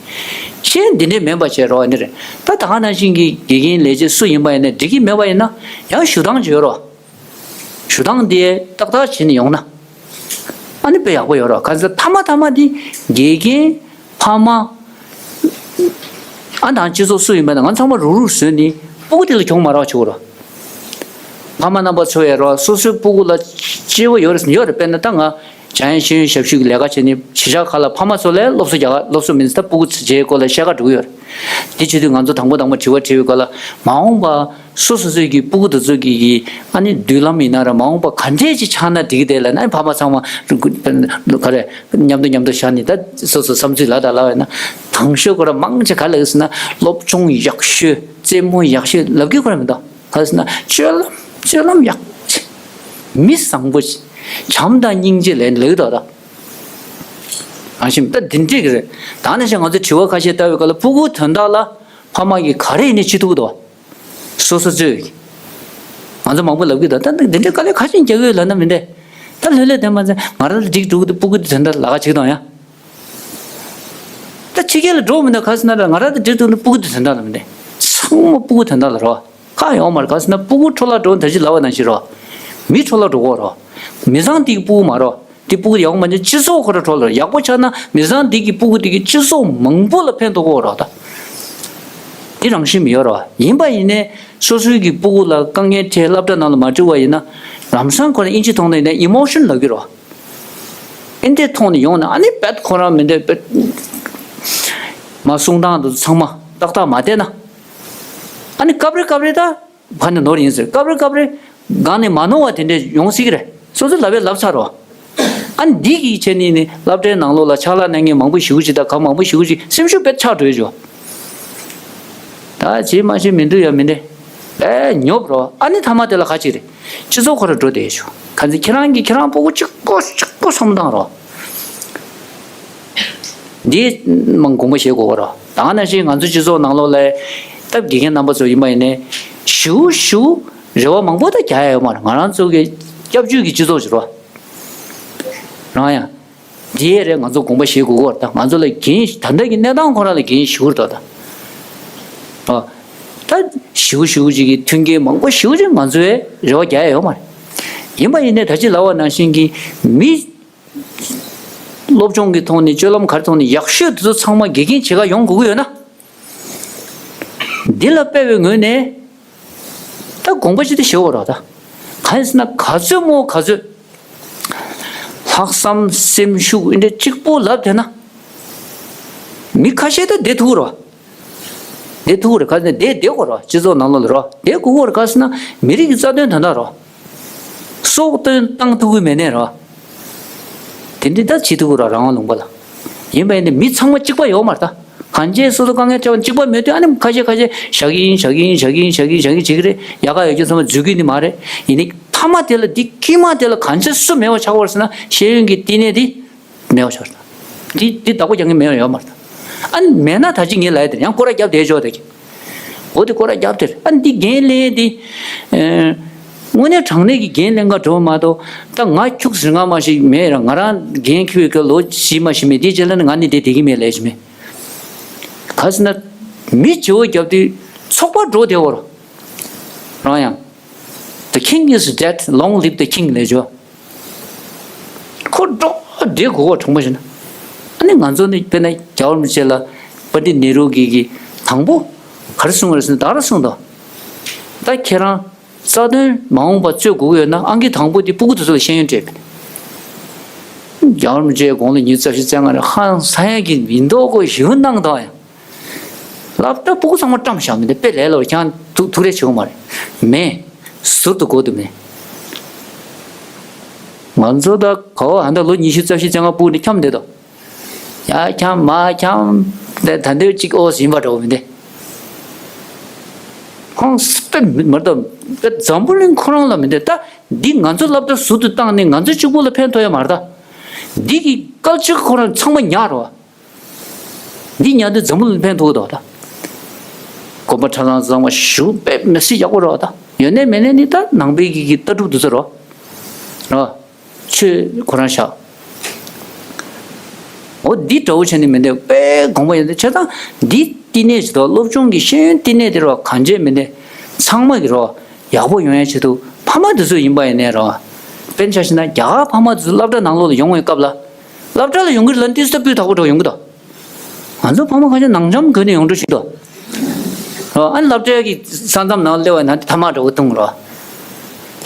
གཞན་འདི་འདྲས་མིན་པ་བྱས་རོ་འདི་རེད། ད་ད་ག་ནང་བཞིན་གྱི་དགེ་རྒན་ལས་བྱེད་སུ་ཡིན་པ་ཡིན་ན་འགྲིག་གི་མེད་པ་ཡིན་ན་ཡང་ཞུ་སྟངས་ཅིག་ཡོད་རོ། ཞུ་སྟངས་འདི་ཏག་ཏག་བྱས་ནས་ཡོང་ན། ཨ་ནི་དཔེ་ཡག་པོ་ཡོད་རོ། ག་ཚོད་མཐའ་མ་མཐའ་མ་འདི་དགེ་རྒན་ཕ་མ། ཨ་དང་སྤྱི་ཚོགས་སུ་ཡིན་པ་ན་ང་ཚང་མ་རུག་རུག་བཟོས་ནས་སྤུ་གུ་དེ་ལ་གྱོང་མ་རག་བྱེད་དགོས་རོ། ཕ་མ་རྣམ་པ་ཚོ་ཡ་རོ་སོ་སོའི་སྤུ་གུ་ལ་སྐྱིད་པོ་ཡོད་རེད་ཡོད་རེད། དཔེར་ན་ད་ང་འཇམ་དབྱངས་ཤེས་ཡོན་ཞབས་ཞུ་གི་ལས་ཀ་བྱས་ནས་གཞིས་ཆགས་ཁག་ལ་ཕ་མ་ཚོ་ལ་སློབ་གསོ་རྒྱག་སློབ་གསོ་མིན་ད་སྤུ་གུ་བྱས་སྐོར་ལ་བཤད་ག་འགྲོ་གི་ཡོད་རེད། དེ་བྱེད་དུས་ང་ཚོ་དང་པོ་དང་པོ་དྲི་བ་དྲི་བའི་སྐོར་ལ་མ་འོངས་པ་སོ་སོ་སོའི་གི་སྤུ་གུ་དེ་ཚོ་གི་གི་ཨ་ནི་མདུན་ལམ་ཡིན་ན་ར་མ་འོངས་པ་ག་འདྲས་ཅིག་ཆགས་ན་འགྲིག་གི་དེ་ལ་ན་ཕ་མ་ཚང་མ་ག་རེ་མཉམ་དུ་མཉམ་དུ་བཞག་ནས་ད་སོ་སོ་བསམ་ཚུལ་ལ་ད་ལབ་ཡོད་ན། དང་ཤོས་ཁོ་ར་མང་ཆེ་ག་ལབ་ཟེར་ན་སློབ་སྦྱོང་ཡག་ཤོས་རྩེད་མོ་ཡག་ཤོས་ལབ་གི་ཁོ་ར་མི་འདུག་ག་ཟེར་ན་སྤྱོད་ལམ་སྤྱོད་ལམ་ཡག་མི་བཟང་པོ་བྱམས་དང་སྙིང་རྗེ་ལས་ལེགས་དོ་ད། ཨ་ཤིམ་ད་འདི་འགྲིག་གི་རེད། ད་ནང་བཞིན་ང་ཚོ་དྲི་བ་ཁ་ཤས་ལྟ་བའི་སྐབས་ལ་ཕྲུ་གུ་དོན་དག་ལ་ཕ་མ་གིས་ག་རེ་ཡིན་ནས་བྱེད་ཐུབ་དོ། སོ་སོ་ཚོས། ང་ཚོ་མང་པོ་ལབ་གི་འདུག་ད་འདི་འདྲའི་དཀའ་ལས་ཁ་ཤས་རྒྱག་གི་ཡོད་ལབ་ན་མི་འདྲ། ད་ལྷོད་ལྷོད་དེ་མ་ཚད་ང་རང་ལ་འགྲིག་འགྲོ་གི་འདུག་ཕྲུ་གུ་དེ་དོན་དག་ལ་ཁ་ཅིག་དང་ཡ། ད་ཕྱི་རྒྱལ་ལ་འགྲོ་མི་འདུག་ག་ཟེར་ན་ང་རང་དང་འབྲེལ་ཐུག་ན་སྤུ་གུ་དེ་དོན་དག་ལ་མི་འདྲ། ཚང་མ་སྤུ་གུ་དོན་དག་ལ་རོ། ཁག་ཡོང་མ་རེད། ག་ཟེར་ན་སྤུ་གུ་འཕྲོ་བརླག་འགྲོ་ད་ཅི་ལབ་པ་ནང་བཞིན་རོ། མི་འཕྲོ་བརླག་འགྲོ་གོ་རོ། མི་ཚང་དེ་གི་སྤུ་གུ་མ་རོ། དེ་སྤུ་གུ་ཡག་པོ་མ་འཇོན་སྤྱི་ཚོགས་ཁོ་ར་འཕྲོ་བརླག་ཡག་པོ་ཆགས་ན་མི་ཚང་དེ་གི་སྤུ་གུ་དེ་གི་སྤྱི་ཚོགས་མང་པོ་ལ་ཕན་ཐོགས་གོ་རོ་ད། དེ་རང་བཞིན་མི་ཡོད་རོ། ཡིན་པ་ཡིན་ནའི་སོ་སོའི་གི་སྤུ་གུ་ལ་དཀའ་ངལ་འཕྲད་སློབ་གྲྭ་ནང་ལ་མ་འགྲིག་པ་ཡིན་ན་ལམ་སང་ཁོ་ར་ཨིན་ཇི་ཐོག་ནས་ཡིན་ན་ཨི་མོ་ཤོན་ལབ་གི་རོ། ཨེ་འདྲའི་ཐོག་ནས་ཡོང་ན་ཨ་ནི་བེད་ཁོ་རང་མི་འདོད་བེད། མ་གསུང་སྟངས་དེ་ཚང་མ་ཏག་ཏག་མ་བལྟས་ན། ཨ་ནི་སྐབས་རེ་སྐབས་རེ་ད་ཕ་ནི་ནོར་ཡིན་ཟེར་སྐབས་རེ་སྐབས་རེ་སྒང་ནས་མ་ནོར་བ་དེ་འདྲ་ཡོང་སྲིད་ཀྱི་རེད། སོ་སོ་ལབ་པས་ལབ་ཚར་རོ། ཨ་ནི་འདི་གི་ཆེད་ནས་ནི་སློབ་གྲྭའི་ནང་ལོགས་ལ་ཕྱག་ལས་གནང་མཁན་མང་པོ་ཞེ་པོ་ཅིག་དང་གང་མང་པོ་ཞེ་པོ་ཅིག་སེམས་ཤུགས་བེད་ཆག་འགྲོ་ཡོད་ཅོ། ད་བྱེད་མ་བྱེད་མི་འདུག་ཡ་མི་འདྲ། ཨེ་ཉོབ་རོ། ཨ་ནི་ཐ་མ་དེ་ལ་ག་ཅིག་རེད། སྤྱི་ཚོགས་ཁོ་ར་འགྲོ་བསྡད་ཤོག་ག་ཚོད་ཁྱེད་རང་གིས་ཁྱེད་རང་སྤུ་གུ་གཅིག་པོ་གཅིག་པོ་བསམ་བཏང་རོགས། འདི་མང་དགོངས་པ་བཞེས་དགོས་རོགས། ད་ག་ནང་བཞིན་ང་ཚོ་སྤྱི་ཚོགས་ནང་ལོགས་ལ་སྟབས་དགེ་མཁན་རྣམ་པ་ཚོ་ཡིན་པ་ཡིན་ནའི་ཞུ་ཞུ་རེ་བ་མང་པོ་ད་རྒྱག་ཡ་ཡོད་མ་རེད། ང་རང་ཚོ་གི་སྐྱབས་བཅོལ་གྱི་སྤྱི་ཚོགས་ཤིག་རོགས། རང་ཡང་། འདི་ཡས་རེད། ང་ཚོ་དགོངས་པ་བཞེས་དགོས་ཀྱི་ཡོད་རེད་ད། ང་ཚོ་ལ་འགན་ད་ལྟ་གི་གནས་སྟངས་ཁོ་རང་ལ་འགན་ཞུ་གི་རེད་ད། ཨ། ད་ཞུ་ཞུ་ཅིག་གི་མཐུན་རྐྱེན་མང་པོ་ཞུ་ཅིག་ང་ཚོའི་རེ་བ་རྒྱག་ཡ་ཡོད་མ་རེད། ཡིན་པ་ཡིན་ནའི་ད་ཅི་ལབ་པ་ནང་བཞིན་གྱི་མི་སློབ་སྦྱོང་གི་ཐོག་ནས་སྤྱོད་ལམ་ག་རེ་ཐོག་ནས་ཡག་ཤོས་དེ་ཚོ་ཚང་མ་དགེ་རྒན་བྱེད་ག་ཡོང་དགོས་ཀྱི་ཡོད་ན། འདི་ལ་དཔེ་བའི་ངོས་ནས། ད་དགོངས་པ་ཅི་སྟེ་ཞེ་པོ་རོ་ད། གང་ཡིན་ཟེར་ན་ག་ཚོད་མོ་ག་ཚོད། ལྷག་བསམ་སེམས་ཤུགས་འདི་འདྲ་གཅིག་པོ་ལབ་བསྡད་ན། མི་ཁ་ཤས་ད་བསྡད་ཐུབ་རོ། བསྡད་ཐུབ་རོ་ག་ཚོད་བསྡད་བསྡད་དགོས་རོ་སྤྱི་ཚོགས་ནང་ལོགས་ལ་རོ་བསྡད་དགོས་རོ་ག་ཟེར་ན་མི་རིགས་ཀྱི་རྩ་དོན་དོན་དག་རོ། སྲོག་བཏོན་བཏང་ཐུབ་ཀྱི་མེད་ནས་རོ། དེ་འདྲའི་ད་བྱེད་ཐུབ་ཀྱི་རོ་རང་དབང་ལུང་པ་ལ། ཡིན་པ་ཡིན་ཏེ་མི་ཚང་མ་གཅིག་པ་ཡོད་མ་རེད་ད། གང་ཅི་སོ་སོ་དཀའ་ངལ་འཕྲད་པ་གཅིག་པ་མེད་དུས་ཨ་ནི་ཁ་ཤས་ཁ་ཤས་བཞག་གི་ཡིན་བཞག་གི་ཡིན་བཞག་གི་ཡིན་བཞག་གི་བྱེད་ཀྱི་རེད། ཡག་ག་ཡོད་རྒྱུ་ཚང་མ་འཛུལ་གི་ནི་མ་རེད། ཡིན་ནི་མཐའ་མ་དེ་ལ་འདི་དཀྱིལ་མ་དེ་ལ་གང་ཅི་སུ་མེད་པ་ཆགས་པར་ཟེར་ན་ཤེས་ཡོན་གྱི་བསྟི་གནས་འདི་མེད་པ་ཆགས་རེད། འདི་འདི་བདག་པོ་རྒྱག་མཁན་མེད་པ་ཡོད་མ་རེད། ཨ་ནི་མེད་ན་ད་ཅི་ངས་ལབ་ཡ་དེ་ཡང་སྐོར་ར་རྒྱབ་བསྡད་ཆོག་དེ་གི་འོ་དེ་སྐོར་ར་རྒྱབ་དེར་ཨ་འདི་འགན་ལེན་དེ། ཨེ། དངོས་གནས་དྲང་གནས་ཀྱི་འགན་ལེན་ག་འགྲོ་མ་གཏོགས་ད་ང་ཁྱུག་ཟིན་ང་མ་ཞིག་མེད་ར་ང་རང་འགན་ཁྱེར་བའི་ཁ་ལོ་བཞི་མ་ཞིག་མེད་དེ་རྗེས་ལ་ནི་ང་ནི་དེ་བསྡད་ཀྱི་མེད་ལས་ཞིག་མེད། ག་ཟེར་ན། མི་བྱེ་བ་རྒྱབ་དུས་ཚོགས་པ་འགྲོ་བདེ་བོ་ར། རང་ཡང་། The king is dead, long live the king ལས་བྱོ། ཁོ་འགྲོ་བདེ་གོ་གོ་དྲང་པོ་བྱས་ན། ཨ་ནི་ང་ཚོ་ནི་དཔེར་ན་རྒྱལ་བ་རིན་པོ་ཆེ་ལ་པཎྜི་ཏ་ནེ་རུ་གིས་གི་དང་པོ་ག་རེ་གསུངས་རེད་ཟེར་ན་ད་ར་གསུངས་དོ། ད་ཁྱེད་རང་རྩ་དོན་མ་འོངས་པ་རྩོད་དགོས་ཀྱི་ཡོད་ན་ཨང་ཀི་དང་པོ་དེ་སྤུ་གུ་དེ་ཚོ་ལ་ཤེས་ཡོན་སྤྲད་པས། རྒྱལ་བ་རིན་པོ་ཆེའི་དགུང་ལོ་ཉི་ཤུ་རྩ་བཞི་རྩ་ལྔ་རེད་ཧང་སང་ཡ་གི་མི་འདུག་གོ་ཞུ་གནང་དང་ཡང་། སློབ་གྲྭ་སྤུ་གུ་ཚང་མ་བཀྲམ་བཞག་མི་འདུག་དཔེ་ལས་སླ་བོ་ཁྱང་ཐུག་ཐུག་རེ་བྱེད་དགོས་མ་རེད། མེད། ཟུར་དུ་སྒོ་དུ་མེད། ང་ཚོ་ད་ག་བ་ཧ་ད་ལོ་ཉི་ཤུ་རྩ་བཞི་རྩ་ལྔ་སྤུ་གུ་འདི་འཁྱམ་བསྡད་དོ། ཡ་འཁྱམ་མ་འཁྱམ་དེ་ད་འདོད་ཅིག་ཨོ་ཟིན་པ་འདྲ་བོ་མི་འདུག་ཁོང་སྤེ་མི་མ་གཏོགས་སྤེ་འཛམ་བུ་གླིང་ཁོ་རང་ལ་མི་འདུག་ད་འདི་ང་ཚོ་སློབ་གྲྭ་ཟུར་དུ་བཏང་ནས་ང་ཚོ་གཅིག་པུ་ལ་ཕན་ཐོགས་ཡ་མ་རེད་ད། འདི་གི་ཀལ་ཅར་ཁོ་རང་ཚང་མ་ཉར་རོགས། འདི་ཉར་དུས་འཛམ་བུ་གླིང་ཕན་ཐོགས་འདུག་ད། གོམ་པ་ཁྲ་ལང་བཟང་བ་ཞུ་པས་མི་སྲིད་ཡག་པོ་རོགས་ད། ཡོད་ནས་མེད་ནས་ནི་ད་ནང་པའི་གི་གི་ལྟ་གྲུབ་འདུག་ས་རོགས། རོགས། ཆོས་ཁོ་རང་བཞག་འོ་འདི་འདྲ་བོ་བྱས་ནས་མི་འདུག་པས་དགོངས་པ་ཡོད་འདུག་བྱས་ཙང་འདི་བསྟི་གནས་ཅིག་དང་སློབ་སྦྱོང་གི་ཤེས་ཡོན་བསྟི་གནས་དེ་རོགས་གང་བྱས་མི་འདུག་ཚང་མ་གི་རོགས་ཡག་པོ་ཡོང་ཡ་ཆེད་དུ་ཕ་མ་འདི་ཚོ་ཡིན་པ་ཡིན་ནའི་རོགས། དཔེར་ན་ཆ་བཞག་ན་རྒྱ་གར་ཕ་མ་འདི་ཚོ་སློབ་གྲྭ་ནང་ལོགས་ལ་ཡོང་བའི་སྐབས་ལ། སློབ་གྲྭ་ལ་ཡོང་གི་རེད་ལབ་ན་ཏོག་ཙམ་སྤུས་དག་པོ་འདྲ་ཡོང་གི་འདུག་ང་ཚོ་ཕ་མ་ཁ་ཤས་ནང་འཇམ་གོན་ནས་ཡོང་འགྲོ་ཞིག་འདུག་ཨ་ནི་སློབ་གྲྭའི་གི་ས་མཚམས་ནང་སླེབས་པ་ན་ཐ་མག་འདྲ་བོ་བཏུང་རོགས།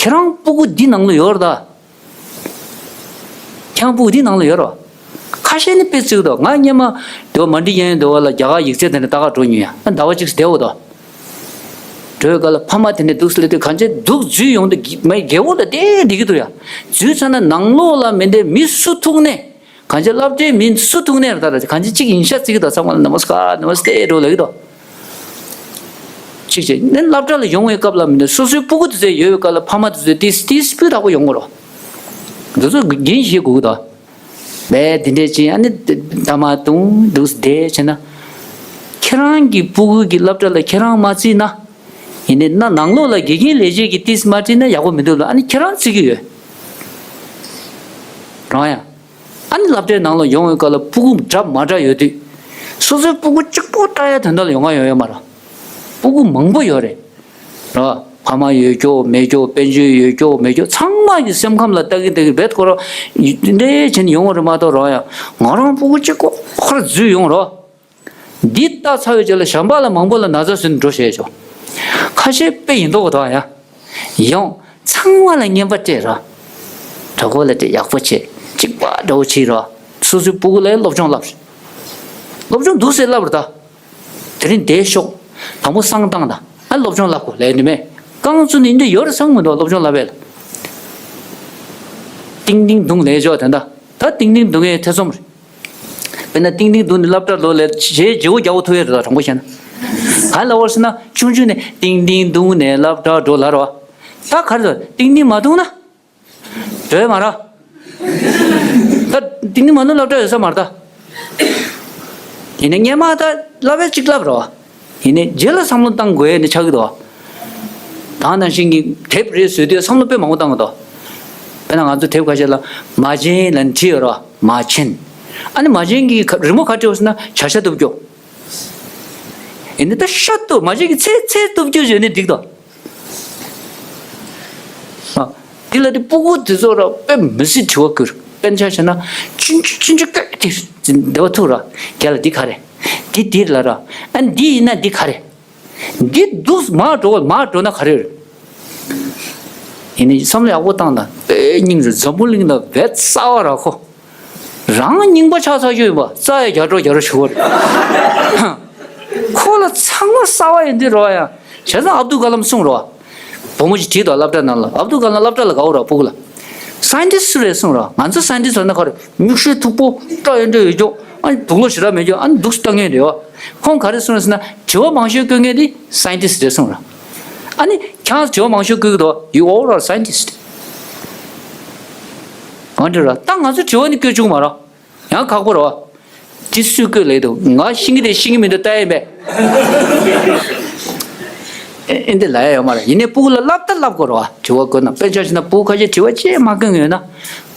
ཁྱེད་རང་སྤུ་གུ་འདི་ནང་ལ་ཡོད་རེད་ད། ཁྱེད་རང་སྤུ་གུ་འདི་ནང་ལ་ཡོད་རེད། ཁ་ཤས་ནི་དཔེ་བརྩི་གི་འདུག་ང་སྔོན་མ་དེ་བ་མ་འགྲིག་ཡན་དེ་བ་ལ་རྒྱ་གར་ཡིག་ཚད་དེ་འདྲ་ལྟ་ག་འགྲོ་མྱོང་ཡ། ཨ་ཟླ་བ་གཅིག་བསྡད་འོ་དོ། འགྲོའི་སྐབས་ལ་ཕ་མ་དེ་འདྲས་འདུག་སེ་སླེབས་དུས་གང་ཅི་འདུག་འཛུལ་ཡོང་དུས་མ་རྒྱལ་པོ་ལ་བལྟས་བསྡད་ཀྱི་འདུག་ཡ། འཛུལ་ཚར་ན་ནང་ལོགས་ལ་མི་འདྲ་མི་སུ་ཐུག་ནས། གང་ཅི་སློབ་གྲྭའི་མི་སུ་ཐུག་ནས་རེད་ད། གང་ཅི་གཅིག་ཡིན་ཤག་བརྩི་གི་འདུག་ཚང་མ་ལ་ན་མ་སི་ཀ་ན་མ་སི་ཀ་འགྲོ་ལབ་ཀྱི་འདུག་གཅིག་བྱས་ནས་སློབ་གྲྭ་ལ་ཡོང་བའི་སྐབས་ལ་མི་འདྲ་སོ་སོའི་སྤུ་གུ་དེ་ཚོ་ཡོད་པའི་སྐབས་ལ་ཕ་མ་དེ་ཚོས་ཏིས་ཏིས་སྤུས་དག་པོ་ཡོང་གི་རེད། འདི་ཚོ་འགན་བཞེས་དགོས་ཀྱི་འདུག་བས་དེ་འདྲས་ཅིག་ཨ་ནི་ད་མ་དུང་འདུག་བསྡད་བྱས་ན། ཁྱེད་རང་གི་སྤུ་གུ་གི་སློབ་གྲྭ་ལ་ཁྱེད་རང་མ་བརྩིས་ན། ཡིན་ནའི་ན་ནང་ལོགས་ལ་དགེ་རྒན་ལས་བྱེད་ཀྱི་ཏིས་མ་བྲིས་ན་ཡག་པོ་མི་འདུག་ལ་ཨ་ནི་ཁྱེད་རང་བརྩི་གི་ཡོད། རང་ཡང་། ཨ་ནི་སློབ་གྲྭའི་ནང་ལ་ཡོང་བའི་སྐབས་ལ་སྤུ་གུ་འདྲ་མ་འདྲ་ཡོད་དུས། སོ་སོའི་སྤུ་གུ་གཅིག་པོ་ལྟ་ཡ་དོན་དག་ལ་ཡོང་ང་ཡོང་ཡོད་མ་རེད། སྤུ་གུ་མང་པོ་ཡོད་རེད། ར། ཕ་མ་ཡོད་ཀྱོག་མེད་ཀྱོག་དཔལ་འབྱོར་ཡོད་ཀྱོག་མེད་ཀྱོག་ཚང་མ་གི་སེམས་ཁམས་ལ་ལྟ་གིན་ལྟ་གིན་རྦད་ཁོ་རང་འདྲེ་བྱས་ནས་ཡོང་བ་རེད་མ་གཏོགས་རང་ཡང་ང་རང་སྤུ་གུ་གཅིག་པོ་ཁར་འཛུལ་ཡོང་རོགས། འདི་ལྟ་ཚར་བའི་རྗེས་ལ་གཞན་པ་ལ་མང་པོ་ལ་ན་ཚ་བཟོས་ནས་འགྲོ་བྱས་ཆོག་ཁ་ཤས་དཔེ་ཡིན་མདོག་གི་འདུག་ཡ། ཡང་ཚང་མ་ལ་རྔན་པ་སྤྲད་རོགས། གྲོགས་པོ་ལ་སྤྲད་ཡག་པོ་བྱེད་གཅིག་པ་འདྲ་བོ་བྱེད་རོགས། སོ་སོའི་སྤུ་གུ་ལ་སློབ་སྦྱོང་བསླབ། སློབ་སྦྱོང་འདུག་སེ་བསླབ་རོགས་ད། དེ་རིང་བསྡད་ཤོག་དང་པོ་བསང་བཏང་དང་ཨ་སློབ་སྦྱོང་བསླབ་དགོས་ལས་ནི་མེད། རྐང་བཙུགས་ནས་འདི་ཡོད་རེད་བསམ་གི་འདུག་སློབ་སྦྱོང་བསླབ་པས་ལ། ཏིང་ཏིང་རྡུང་ལས་ཆོག་དེ་འདྲ། ད་ཏིང་ཏིང་རྡུང་ཡས་ཐེ་ཚོམ་རེད། དཔེར་ན་ཏིང་ཏིང་རྡུང་ནས་སློབ་གྲྭ་ལོག་ལས་བྱེད་བརྗེ་བོ་རྒྱག་པོ་ཐུབ་ཡས་རེད་ད་དྲང་པོ་བཤད་ན། ག་ལ་བར་སོང་ན་ཆུང་ཆུང་ནས་ཏིང་ཏིང་རྡུང་ནས་སློབ་གྲྭ་འགྲོ་ལ་རོ། ད་ག་རེ་ད་ཏིང་ཏིང་མ་རྡུང་ན། འགྲོ་ཡས་མ་ར། ད་ཏིང་ཏིང་མ་རྡུང་སློབ་གྲྭ་ཡོད་ས་མ་རེད་ད། ཡིན་ནའི་སྔོན་མ་ད་བསླབ་པའི་གཅིག་བསླབ་རོ། ཡིན་ནའི་རྗེས་ལ་བསམ་བློ་བཏང་དགོས་ནི་ཆགས་ཀྱི་འདུག་ད་ནང་བཞིན་གྱི་དེབ་རེ་བཟོས་དུས་བསམ་བློ་དཔེ་མང་པོ་བཏང་གི་འདུག་དཔེར་ན་ང་ཚོ་དེབ་ཁ་ཤས་ལ་མ་ཆེན་ལབ་ནས་བྲིས་ཡོད་རོ། མ་ཆེན། ཨ་ནི་མ་ཆེན་གྱི་ཁ་རི་མོ་ག་བྲིས་ཡོད་ཟེར་ན་བྱ་ཤ་གཏུབ་རྒྱུ། ཡིན་ནའི་ད་ཤ་གཏུབ་མ་ཆེན་གྱི་ཚེ་ཚེ་གཏུབ་རྒྱུ་བྱས་ནས་འགྲིག་འདུག་ཨ། དེ་ལ་དེ་སྤུ་གུ་དེ་ཚོ་ར་དཔེ་མི་སྲིད་དྲི་བ་བསྐུར། དཔེར་ན་ཆ་བཞག་ན་ཆུང་ཆུང་ཆུང་ཆུང་སྐད་དེ་འདི་བ་ཐུག་ར། རྒྱ་ལ་འདི་ག་རེ། འདི་འདི་ལ་ར། ཨ་འདི་ཡིན་ན་འདི་ག་རེ། འདི་འདུག་མར་འགྲོ་བ་མར་འགྲོ་ན་ག་རེ་རེད། ཡིན་ནའི་བསམ་བློ་ཡག་པོ་བཏང་དང་དཔེ་སྙིང་རུས་འཛམ་བུ་གླིང་ལ་བས་རྩ་བ་ར་ཁོ། རང་རྙིང་པ་ཆགས་ཚར་རྒྱུ་ཡིན་པ་རྩ་ཡ་རྒྱ་འགྲོ་རྒྱ་རོ་ཞུ་བར། ཁོ་ལ་ཚང་མ་གསར་བ་ཡིན་དུས་རོ་ཡ། བྱས་ཙང་ཨབ་དུལ་ཀ་ལམ་གསུངས་རོ། བུ་མོ་ཞིག་བྲིས་དོ་སློབ་གྲྭ་ནང་ལ་ཨབ་དུལ་ཀ་ལམ་སློབ་གྲྭ་ལ་དགའ་བོ་རོ་སྤུ་གུ་ལ། སའིན་ཊིསི་རེད་གསུངས་རོ། ང་ཚོ་སའིན་ཊིསི་ལབ་ན་ག་རེ་མིག་ཤེལ་མཐུག་པོ་སྐྲ་ཡོད་འདྲ་ཡོད་ཀྱོག་ཨ་ནི་དུག་ལོག་ཞེ་དྲག་མེད་ཀྱོག་ཨ་ནི་འདུག་སེ་ལྟ་མཁན་རེད་བ། ཁོང་ག་རེ་གསུངས་རེད་ཟེར་ན་དྲི་བ་མང་ཤོས་བཀོད་མཁན་དེ་སའིན་ཊིསི་རེད་གསུངས་རོ། ཨ་ནི་ཁྱེད་རང་དྲི་བ་མང་ཤོས་བཀོད་ཀྱི་འདུག You all are scientist. འོན་ཏེ་ར་ད་ང་ཚོ་དྲི་བ་ནི་བཀོད་བཅུག་མ་ར། ཡང་ཁག་པོ་ར་བ། དེ་སུས་བཀོད་ལེགས་འདུག་ང་ཤེས་ཀྱི་རེད་ཤེས་ཀྱི་མི་འདུག་ལྟ་ཡས་མེད། ཨེ་ཨེ་འདི་ལ་ཡ་ཡོད་མ་རེད། ཡིན་ནའི་སྤུ་གུ་ལ་བསླབ་ད་བསླབ་དགོས་ར་བ། དྲི་བ་བཀོད་ན་དཔེ་ཆ་བཞག་ན་སྤུ་གུ་ཁ་ཤས་དྲི་བ་ཅིག་མ་བཀོད་མཁན་ཡོད་ན་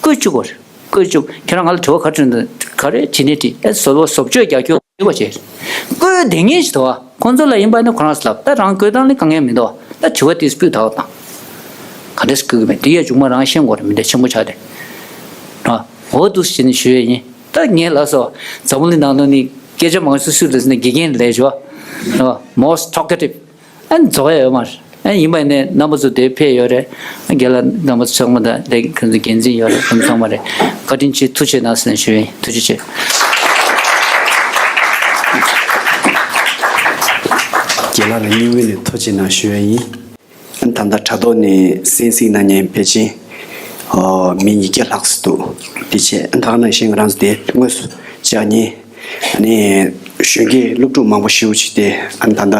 བཀོད་བཅུག་དགོས་རེད། བཀོད་བཅུག་ཁྱེད་རང་ང་ལ་དྲི་བ་ག་རེ་འདུག་ག་རེ་བྱེད་ནས་དྲིས་ཨེ་བཟོ་བ་བཟོ་བཅོས་རྒྱག་རྒྱུ་ཡོད་པ་བྱེད། བཀོད་བསྡད་མཁན་ཞིག་འདུག་བ། ཁོང་ཚོ་ལ་ཡིན་པ་ནི་ཁོ་རང་ཚོ་ལབ་ད་རང་བཀོད་སྟངས་ལ་དཀའ་ངལ་མི་འདུག་ད་དྲི་བ་དེ་སྤུས་དག་དང་། ག་འདྲས་བཀོད་ཀྱི་མེད་དེ་ཡ་མཇུག་མ་རང་ཤེས་དགོས་རེད་མི་འདྲ་ཆེན་པོ་ཆགས་ཏེ། ཨ། འོ་འདུག་སེ་བྱས་ནས་ཞུ་ཡས་ཡིན། ད་ངས་ལབ་སོང་། འཛམ་བུ་གླིང་ནང་ལོགས་ནི་སྐད་ཆ་མང་ཤོས་སུས་ལབ་ཟེར་ན་དགེ་རྒན་ལབ་ཞོ། ཨ། most talkative། ཨ་ནི་རྫོགས་ཡ་ཡོད་མ་རེད། ཨ་ཡིན་པ་ཡིན་ནའི་རྣམ་པ་ཚོ་དེ་ཕེབས་ཡོད་རེད། ཨ་རྒན་ལགས་རྣམ་པ་ཚོ་ཚང་མ་དང་ལས་ཁུངས་ཚོ་འགན་འཛིན་ཡོད་རེད་ཁོང་ཚང་མ་རེད། བཀའ་དྲིན་ཆེ་ཐུགས་རྗེ་གནང་ཟེར་ནས་ཞུ་ཡ་ཡིན། ཐུགས་རྗེ་ཆེ། རྒན་ལགས་ལ་སྙིང་དབུས་ནས་ཐུགས་རྗེ་གནང་ཞུ་ཡ་ཡིན། ཨ་ནི་ད་ལྟ་དྲ་ཐོག་ནས་གསན་གཟིགས་གནང་མཁན་ཕལ་ཆེར་ཨ་མི་ཉིས་བརྒྱ་ལྷག་ཙམ་འདུག་དེ་བྱས་ཨ་ནི་ད་ག་ནང་བཞིན་ང་རང་ཚོ་དེ་དངོས་སུ་བཅར་མཁན་ཨ་ནི་གཞོན་སྐྱེས་སློབ་ཕྲུག་མང་པོ་ཞེ་པོ་ཅིག་དེ་ཨ་ནི་ད་ལྟ་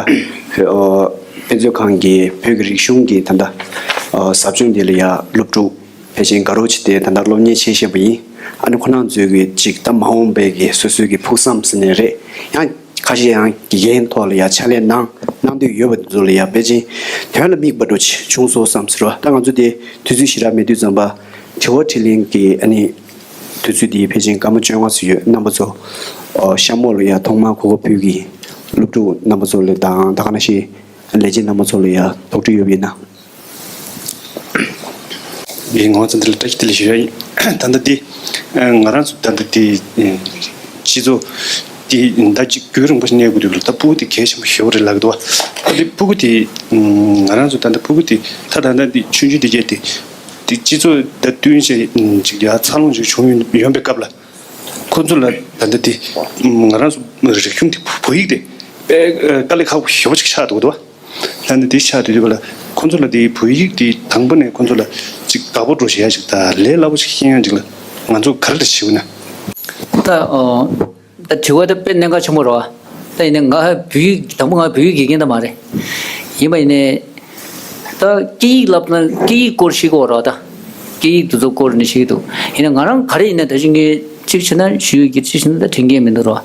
བོད་ཨ་དཔེ་མཛོད་ཁང་གི་བོད་ཀྱི་རིག་གཞུང་གི་ད་ལྟ་ཨ་ཟབ་སྦྱོང་དེ་ལ་ཡ་སློབ་ཕྲུག་ཕལ་ཆེར་དགའ་རབ་ཅིག་དེ་ད་ལྟ་སློབ་གཉེར་བྱེད་བཞིན་པ་ཡིན། ཨ་ནི་ཁོ་རང་ཚོའི་གི་ཅིག་ད་མ་འོངས་པའི་གི་སོ་སོའི་གི་ཕུགས་བསམ་ཟེར་ནའི་རེད། ཡང་ཁ་ཤས་ཡང་དགེ་རྒན་ཐོག་ལ་ཡ་ཕྱག་ལས་གནང་གནང་འདོད་ཡོད་པ་དེ་ཚོ་ལ་ཡ་ཕལ་ཆེར་དོན་ལ་དམིགས་པ་འདྲ་ཅིག་བྱུང་སོང་བསམ་ཟེར་བ། ད་ང་ཚོ་དེ་དུས་ཚོད་ཞེ་དྲག་མེད་དུས་ཙམ་པ་དྲི་བ་དྲིས་ལན་གྱི་ཨ་ནི་དུས་ཚོད་དེ་ཕལ་ཆེར་སྐར་མ་བཅོ་ལྔ་ཙམ་ཡོད། རྣམ་པ་ཚོ་ཨོ་གཤམ་འོག་ལ་ཡ་ཐོག་མར་གོ་སྐབས་ཕུལ་གི་སློབ་ཕྲུག་རྣམ་པ་ཚོ་ལ་དང་ད་ག་ནང་བཞིན་ལས་བྱེད་རྣམ་པ་ཚོ་ལ་ཡ་དོགས་འདྲི་ཡོད་པ་ཡིན་ན། ངས་ངོ་ཚ་འདི་ལ་བཀྲ་ཤིས་བདེ་ལེགས་ཞུ་ཡ་ཡིན། ད་ལྟ་འདི་ང་རང་ཚོ་ད་ལྟ་འདི་སྤྱི་ཚོགས་ དེ་ཟླ་གཅིག་རྒྱུན་རིང་པོ་ཞིག་གནས་དགོས་དུས་ལ། ད་ཕྲུ་གུ་དེ་གལ་ཆེན་པོ་ཞེ་པོ་རེད་ལབ་ཀྱི་འདུག་བ། ཨ་དེ་ཕྲུ་གུ་དེ་ང་རང་ཚོ་ད་ལྟ་ཕྲུ་གུ་དེ་ད་ད་ལྟ་འདི་ཆུང་ཆུང་དེ་གྱད་དེ་དེ་སྤྱི་ཚོགས་ད་བསྟུན་བྱས་ཅིག་ཡ་འཚར་ལོངས་ཅིག་བྱུང་ཡོང་ཡོང་པའི་སྐབས་ལ། ཁོ་ཚོ་ལ་ད་ལྟ་དེ་ང་རང་ཚོ་རིག་གཞུང་དེ་བོད་ཡིག་དེ་དཔེ་དཀའ་ལས་ཁག་པོ་ཞེ་པོ་ཅིག་ཆགས་འདུག་འདུག་བ། ད་ནི་དེ་ཆགས་དུས་དུས་པ་ལ་ཁོ་ཚོ་ལ་དེ་བོད་ཡིག་དེ་དང་པོ་ནས་ཁོ་ཚོ་ལ་ཅིག་དགའ་པོ་འགྲོ་བྱེད་ཡ་ཅིག་དང་ལས་སླ་པོ་ཅིག་ཤེས་ཡ་ཅིག་ལ་ང་ཚོ་ག་རེ་ལ་ཞིག་ན། ད་ཨོ། ད་དྲི་བ་ད་དཔེ་གནད་འགག་ཆེན་པོ་རེད་བ། ད་ཡིན་ནའི་ང་བོད་ཡིག་དང་པོ་ང་བོད་ཡིག་དགེ་རྒན་ད་མ་རེད། ཡིན་པ་ཡིན་ནའི། ད་སྐད་ཡིག་ལབ་ན་སྐད་ཡིག་སྐོར་ཤེས་དགོས་རེད་བ་ད། སྐད་ཡིག་དེ་ཚོ་སྐོར་ནས་ཤེས་ཀྱི་འདུག་ཡིན་ནའི་ང་རང་ག་རེ་ཡིན་ན་ད་ཅི་ངས་གཅིག་བྱས་ན་ཞུ་ཡིག་གཅིག་བྱས་ན་ད་དྲན་གྱི་མི་འདུག་རེད་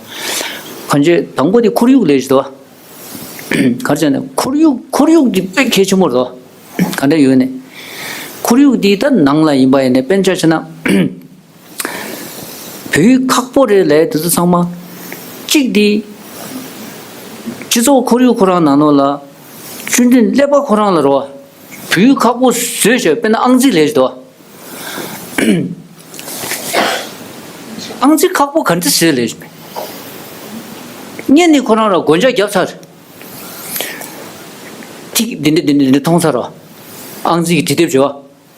བ། གང་ཅི་དང་པོ་དེ་ཁོར་ཡུག་ལས་ཤིག་འདུག་བ། ག་རེ་བྱས་ན་ཁོར་ཡུག་ཁོར་ཡུག་དེ་དཔེ་གལ་ཆེན་པོ་རེད་བ། ག་འདྲ་ཡོད་ནས། ཁོར་ཡུག་དེ་ད་ནང་ལ་ཡིན་པ་ཡིན་ནའི་དཔེར་ན་ཆ་བཞག་ན། བོད་ཡིག་ཁག་པོ་རེད་ལབ་དེ་ཚོ་ཚང་མ། གཅིག་དེ། སྤྱི་ཚོགས་ཁོར་ཡུག་ཁོ་རང་ནང་ལོགས་ལ། ཆུང་དུས་ཀླད་པ་ཁོ་རང་ལ་རེད་བ། བོད་ཡིག་ཁག་པོ་བཟོས་བྱས་དཔེར་ན་ཨང་རྩིས་ལས་ཤིག་འདུག་བ། ཨང་རྩིས་ཁག་པོ་ག་འདྲ་བཟོས་ལས་ཤིག་སྔོན་ནས་ཁོ་རང་ལ་སྒོ་ལྕགས་བརྒྱབ་ཚར། ཐིག་འདི་འདྲ་འདི་འདྲ་འདི་འདྲ་མཐོང་ཚར་རོ། ཨང་རྩིས་ཀྱི་འབྲི་དེབ་བྱེད་བ།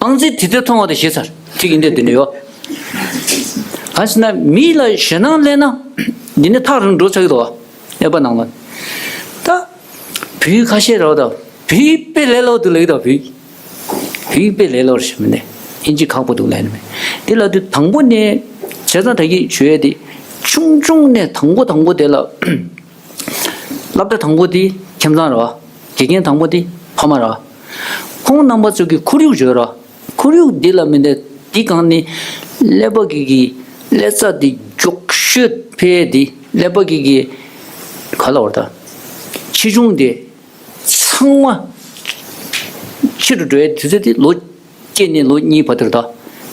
ཨང་རྩིས་འབྲི་དེབ་མཐོང་བ་དང་ཤེས་ཚར། ཐིག་འདི་འདྲ་འདི་འདྲ་ཡོད། གང་ཟེར་ན་མི་ལ་ཞེད་སྣང་སླེབས་ན་འདི་ནས་ཐག་རིང་འགྲོ་ཚར་གི་འདུག་བ། ཀླད་པ་ནང་ལ། ད་བོད་ཡིག་ཁ་ཤས་རེད་བ། ད་བོད་ཡིག་དཔེ་ལས་སླ་པོ་འདུག་ལབ་ཀྱི་འདུག་བོད་ཡིག་བོད་ཡིག་དཔེ་ལས་སླ་པོ་རེད་ཞེས་མི་འདི། ཨིན་ཇི་ཁག་པོ་འདུག་ལབ་ནི་མེད། འདི་ལབ་དུས་དང་པོ་ནས་བྱས་ཙང་ད་གིན་ཞུ་ཡས་དེ། ཆུང་ཆུང་ནས་དང་པོ་དང་པོ་དེ་ལ། སློབ་གྲྭ་དང་པོ་དེ་ཁྱིམ་ཚང་རེད་བ། དགེ་རྒན་དང་པོ་དེ་ཕ་མ་རེད་བ། ཁོང་རྣམ་པ་ཚོ་གི་ཁོར་ཡུག་བརྗོད་རོགས། ཁོར་ཡུག་འདི་ལ་མི་འདི་འདི་གང་ནི་ཀླད་པ་གི་གི་ཀླད་རྩ་འདི་མགྱོགས་ཤོས་འཕེལ་འདི་ཀླད་པ་གི་གི་ག་ལ་བར་ད་ཆེ་ཆུང་འདི་ཚང་མ་ཕྱི་རུ་འགྲོ་ཡའི་དུས་ཚོད་འདི་ལོ་གཅིག་ནས་ལོ་གཉིས་བར་དུ་རེད་ད།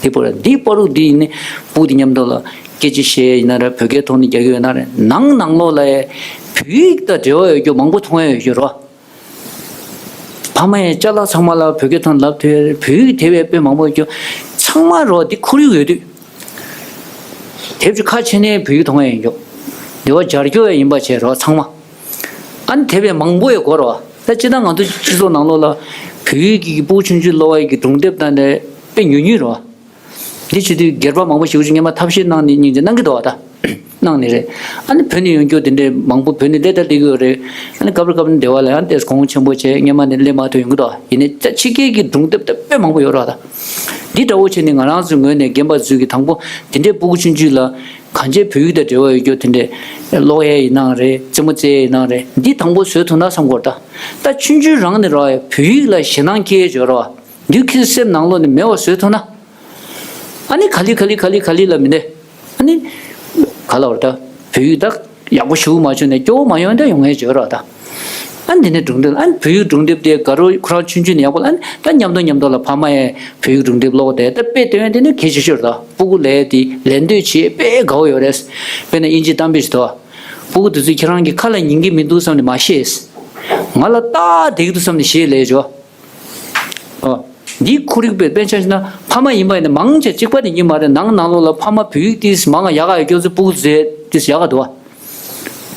འདི་བར་འདི་བར་དུ་འདི་ནི་སྤུ་འདི་མཉམ་དུ་ལ་སྐད་ཆ་བཤད་ཡིན་ན་རེད། བོད་སྐད་ཐོག་ནས་རྒྱག་གི་ཡོད་ན་རེད། ནང་ནང་ལོགས་ལ་བོད་ཡིག་དང་འབྲེལ་བ་ཡོད་རྒྱུ་མང་པོ་མཐོང་ཡ་ཡོད་རྒྱུ་རོ། ཕ་མ་ཡང་ཅ་ལག་ཚང་མ་ལ་བོད་སྐད་ཐོག་ལབ་ཐུབ་ཡ་རེད། བོད་ཡིག་དེ་བས་དཔེ་མང་པོ་ཡོད་རྒྱུ་ཚང་མ་རོ། འདི་ཁོར་ཡུག་ཡོད་དུས། དེབ་ཀྱི་ཁ་ཕྱེ་ནས་བོད་ཡིག་མཐོང་ཡ་ཡིན་རྒྱུ། འདི་བ་སྦྱར་རྒྱུ་ཡ་ཡིན་པ་བྱས་རོ་ཚང་མ། ཨ་ནི་དེབ་ཡང་མང་པོ་ཡོད་གོ་རོ། ད་སྤྱིར་བཏང་ང་ཚོ་སྤྱི་ཚོགས་ནང་ལོགས་ལ་བོད་ཡིག་གི་སྤུ་གུ་ཆུང་ཆུང་ཀློག་ཡ་གི་སྒྲུང་དེབ་དང་དེ་དཔེ་ཉུང་ཉུང་རོ། འདི་བྱེད་དུས་སྒེར་པ་མང་པོ་ཞིག་ཅིག་སྔོན་མ་ཐབས་ཤེས་གནང་ནས་སྙིང་རྗེ་གནང་གི་འདུག་བ་ད། གནང་ནི་རེད། ཨ་ནི་བོད་ནས་ཡོང་རྒྱུ་དེ་འདྲའི་མང་པོ་བོད་ནས་སླེབས་ད་སླེབས་ཀྱི་ཡོད་རེད། ཨ་ནི་སྐབས་རེ་སྐབས་རེ་འདི་བ་ལ་ཡང་དེ་གོང་ཆེན་པོ་བྱས། སྔོན་མ་ནས་སླེབས་མ་ཐུབ་ཡོང་གི་འདུག་ཡིན་ནའི་ད་ཕྱི་རྒྱལ་གྱི་སྒྲུང་དེབ་ད་དཔེ་མང་པོ་ཡོད་རེད་བ་ད། འདི་འདྲ་བོ་བྱས་ནས་ང་རང་ཚོའི་ངོས་ནས་རྒན་པ་ཚོས་ཀྱི་དང་པོ་དེ་འདྲའི་སྤུ་གུ་ཆུང་ཆུང་ལ་གང་ཅི་བོད་ཡིག་དང་འབྲེལ་བ་ཡོད་རྒྱུ་དེ་འདྲའི་ཀློག་ཡས་ཡིན་ནའང་རེད། རྩེད་མོ་རྩེ་ཡས་ཡིན་ནའང་རེད། འདི་དང་པོ་བཟོས་ཐུབ་ན་བསམ་གྱི་ཡོད་རེད་ད། ད་ཆུང་ཆུང་རང་ནས་རོ་བོད་ཡིག་ལ་ཞེད་སྣང་སྐྱེ་ཡས་ཡོད་རེད་བ། འདི་ཁོའི་སེམས་ནང་ལོགས་ནས་མེད་པ་བཟོས་ཐུབ་ན། ཨ་ནི་ག་ལེ་ག་ལེ་ག་ལེ་ག་ལེ་ལ་མི་འདི། ཨ་ནི། ག་ལ་བར་ད། བོད་ཡིག་ད་ཡག་པོ་ཞུ་མ་བྱུང་ནས་སྐྱོ་བོ་མ་ཡོང་ད་ཡོང་ངེས་བརྗོད་རོགས་ད། ཨ་ནི་འདི་ནས་སྒྲུང་དེབ། ཨ་ནི་བོད་ཡིག་སྒྲུང་དེབ་དེ་དགའ་རོགས་ཁོ་རང་ཆུང་ཆུང་ནས་ཡག་པོ་ལ། ཨ་ནི་ད་མཉམ་དུ་མཉམ་དུ་ལ་ཕ་མ་ཡས་བོད་ཡིག་སྒྲུང་དེབ་ཀློག་དེ་ད་དཔེ་སྟོན་དེ་ནི་གལ་ཆེ་ཤོས་རེད་ད། སྤུ་གུ་ལས་དེ་ལེན་འདོད་བྱེད་དཔེ་དགའ་བོ་ཡོད་རེད། དཔེར་ན་དབྱིན་ཇི་གཏམ་དཔེ་ཞིག་འདུག་སྤུ་གུ་དེ་ཚོས་ཁྱེད་རང་གི་ཁ་ལ་ཉན་གི་མི་འདུག་བསམ་ནས་མ་བཤད། ང་ལ་ཏག་བསྡད་ཀྱི་འདུག་བསམ་ནས་བཤད་ལས་བྱོས། ཨོ། འདིའི་ཁོར་ཡུག་དཔེ་དཔེ་ཆ་བཞག་ན་ཕ་མ་ཡིན་པ་ཡིན་ན་མང་ཆེ་གཅིག་པ་དེ་ཉིད་མ་རེད། ནང་ནང་ལོགས་ལ་ཕ་མ་བོད་ཡིག་ཏིས་མང་ང་ཡག་ག་ཡོད་ཀྱོ་ཚོ་སྤུ་གུ་ཚོས་ཏིས་ཡག་ག་འདུག་བ།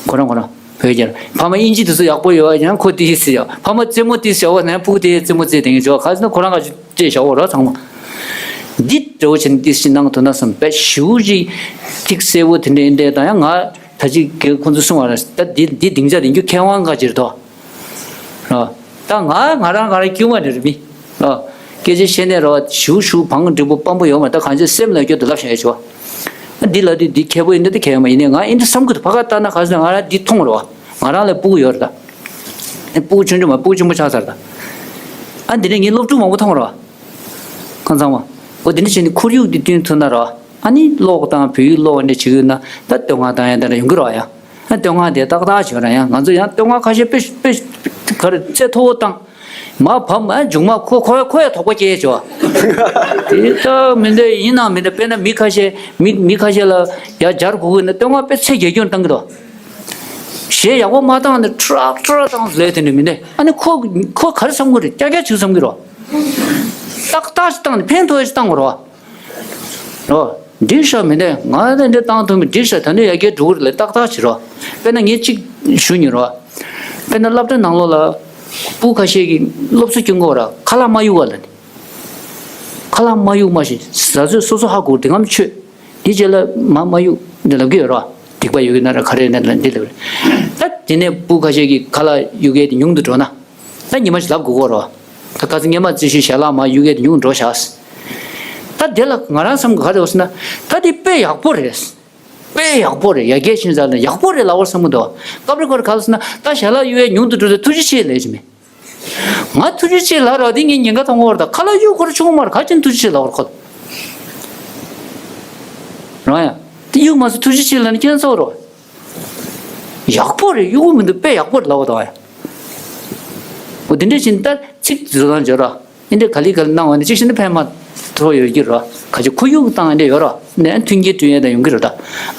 ཁོ་རང་ཁོ་རང་བོད་རྒྱལ་ཕ་མ་དབྱིན་ཇི་དེ་ཚོ་ཡག་པོ་ཡོད་ཡང་ཁོ་ཏིས་ཡོད། ཕ་མ་རྩེད་མོ་ཏིས་ཡོད་ན་ཡང་སྤུ་གུ་དེ་རྩེད་མོ་རྩེ་དེ་ངས་བྱོ་ག་ཟེར་ན་ཁོ་རང་ག་ཅིག་སྤྲད་བཞག་འོ་ར་ཚང་མ། འདི་འདྲ་བོ་བྱས་ནས་ཏིས་ཞིག་གནང་ཐུབ་ན་བསམ་པས་ཞུ་ཅིག་ཐིག་གསལ་བོ་དེ་འདྲ་འདྲ་དང་ཡང་ང་ད་ཅིག་གི་ཁོ་ཚོ་གསུང་བ་ར་ད་འདི་འདི་སྡིངས་ཆ་རིང་རྒྱུ་མཁས་དབང་ག་ཅིར་དོ། རོ། ད་ང་ང་རང་ང་རང་སྐྱུག་མ་རེད་རེད་མི། རོ། སྐད་ཆ་བཤད་ནས་རོ་ཞུ་ཞུ་བང་འགྲིག་པོ་སྤམ་པོ་ཡོད་མ་རེད། ད་གང་ཅི་སེམས་ལ་སྐྱོ་དུ་ལབ་བྱ་ཡ་ཆོ། འདི་ལ་དུས་འདི་ཁྱད་པོ་ཡིན་འདི་དེ་ཁྱད་ཡོད་མ་ཡིན་ནས་ང་ཨིན་འདི་བསམ་གི་འདུག་ཕ་ག་ལྟ་ན་ག་ཟེར་ང་རང་འདི་མཐོང་རོ། ང་རང་ལ་སྤུ་གུ་ཡོད་རེད་ད། སྤུ་གུ་ཆུང་ཆུང་མ་སྤུ་གུ་ཆེན་པོ་ཆགས་ཚར་ད། ཨ་འདི་ནས་ངས་སློབ་ཕྲུག་མང་པོ་མཐོང་རོ། ཁོང་ཚང་མ། འོ་འདི་འདྲ་བྱས་ནས་ཁོར་ཡུག་འདི་བསྟུན་ཐུབ་ན་རོ། ཨ་ནི་ཀློག་དང་བོད་ཡིག་ཀློག་འདྲ་བྱེད་ཀྱི་ཡོད་ན་ད་བསྟོད་བསྔགས་བཏང་ཡ་འདི་འདྲ་ཡོང་གི་རོ་ཡ། ཨ་བསྟོད་བསྔགས་དེ་ཏག་ཏག་བྱོས་ར་ཡ། ང་ཚོ་ཡང་བསྟོད་བསྔགས་ཁ་ཤས་དཔེ་དཔེ་ག་རེ་རྩེ་མཐོ་བོ་བཏང་། མ་བབ་ཨ་མཇུག་མ་ཁོ་ཁོ་ཁོ་ཡ་དོགས་པ་སྐྱེས་བྱོས། དེ་ད་མི་འདྲ་ཡིན་ནའང་མི་འདྲ། དཔེར་ན་མི་ཁ་ཤས་མི་མི་ཁ་ཤས་ལ་ཡ་སྦྱར་དགོས་ཀྱི་ན་བསྟོད་བསྔགས་དཔེ་ཚད་བརྒྱད་བརྒྱ་བཏང་གི་འདུག་གཞས་ཡག་པོ་མ་བཏང་ནས་ཁྲག་ཁྲག་བཏང་ལས་དེ་ནི་མི་འདྲ། ཨ་ནི་ཁོ་ཁོ་ག་རེ་བསམ་གི་རེད། ཀྱག་ཀྱག་བྱེད་བསམ་གི་རོ། ཏག་ཏག་ཞིག་བཏང་ནས་ཕན་ཐོགས་ཡ་ཞིག་བཏང་དགོས་རོ། རོ། འགྲིག་ཤག་མི་འདུག་ང་ད་འདི་བཏང་ཐུབ་མི་འགྲིག་ཤག་ད་ནི་ཡ་གྱལ་འགྲོ་གི་རེད་ལ་ཏག་ཏག་བྱེད་རོགས། དཔེར་ན་ངས་གཅིག་ཞུ་ཉན་རོགས། དཔེར་ན་སློབ་གྲྭ་ནང་ལོགས་ལ་སྤུ་ཁ་ཤས་ཀྱིས་སློབ་གསོ་སྐྱོན་གོ་ར་ཁ་ལག་མ་གཡུག་བ་ལ་ནི། ཁ་ལག་མ་གཡུག་མ་ཤེས་ཟ་ཚོད་སོ་སོ་ཧ་གོ་དེ་ངམ་ཆོད། དེ་རྗེས་ལ་མ་མ་གཡུག་འདི་ལབ་ཀྱི་ཡོད་རོགས། སྡིག་པ་ཡོད་ཀྱི་ན་ར་ག་རེ་ན་ལ་འདི་ལབ་རེད། ད་དེ་ནས་སྤུ་ཁ་ཤས་ཀྱིས་ཁ་ལག་གཡུག་མཁན་དེ་ཉུང་དུ་འགྲོ་ན། ད་ཉི་མ་ཞིག་ལབ་དགོས་གོ་རོགས། ད་ཁ་སང་སྔོན་མ་རྩིས་ཞུས་ཞལ་ལག་མ་གཡུག་མཁན་དེ་ཉུང་འགྲོ་ཤག་ད་དེ་ལ་ང་རང་བསམ་ག་རེ་འོ་ཟེར་ན། ད་དེ་དཔེ་ཡག་པོ་རེད། དཔེ་ཡག་པོ་རེད། ཡ་གྱལ་ཕྱིན་ཚར་ན་ཡག་པོ་རེད་ལབ་པར་བསམ་གི་འདུག་སྐབས་རེ་ཁོ་ར་ག་ལ་ཟེར་ན་ད་ཞལ་ལག་གཡུག་མཁན་ཉུང་དུ་འགྲོ་ཚེ་ཐུགས་རྗེ་ཆེ་ལབ་ཀྱི་མེད། ང་ཐུགས་རྗེ་ཆེ་ལབ་རོགས། དེ་ངས་ཉེན་ཁ་མཐོང་གི་ཡོད་རེད། ད་ཁ་ལག་གཡུག་ཁོ་ར་ཆུང་མ་རེད། ག་ཅིན་ཐུགས་རྗེ་ཆེ་ལབ་པར་ཁོ། རང་ཡ། དེ་གཡུག་མ་སོང་ཐུགས་རྗེ་ཆེ་ལབ་ན་ཁྱེད་ཚོ་རོགས། ཡག་པོ་རེད། གཡུག་མི་འདུག་དཔེ་ཡག་པོ་རེད་ལབ་པ་དང་། འོ་དེ་འདྲ་བྱས་ནས་ད་ཚིག་བཟོ་སྟངས་བརྗོད་ར། འདི་འདྲ་ག་ལེ་ག་ལེ་གནང་བ་ནི་གཅིག་བྱས་ན་ཕན་མ་ཐོགས་ཡོད་ཀྱི་ར། ག་ཅིག་ཁོར་ཡུག་བཏང་འདྲ་ཡོད་ར། ནས་མཐུན་རྐྱེན་བསྐྲུན་ཡས་དང་ཡོང་གི་རེད་ད།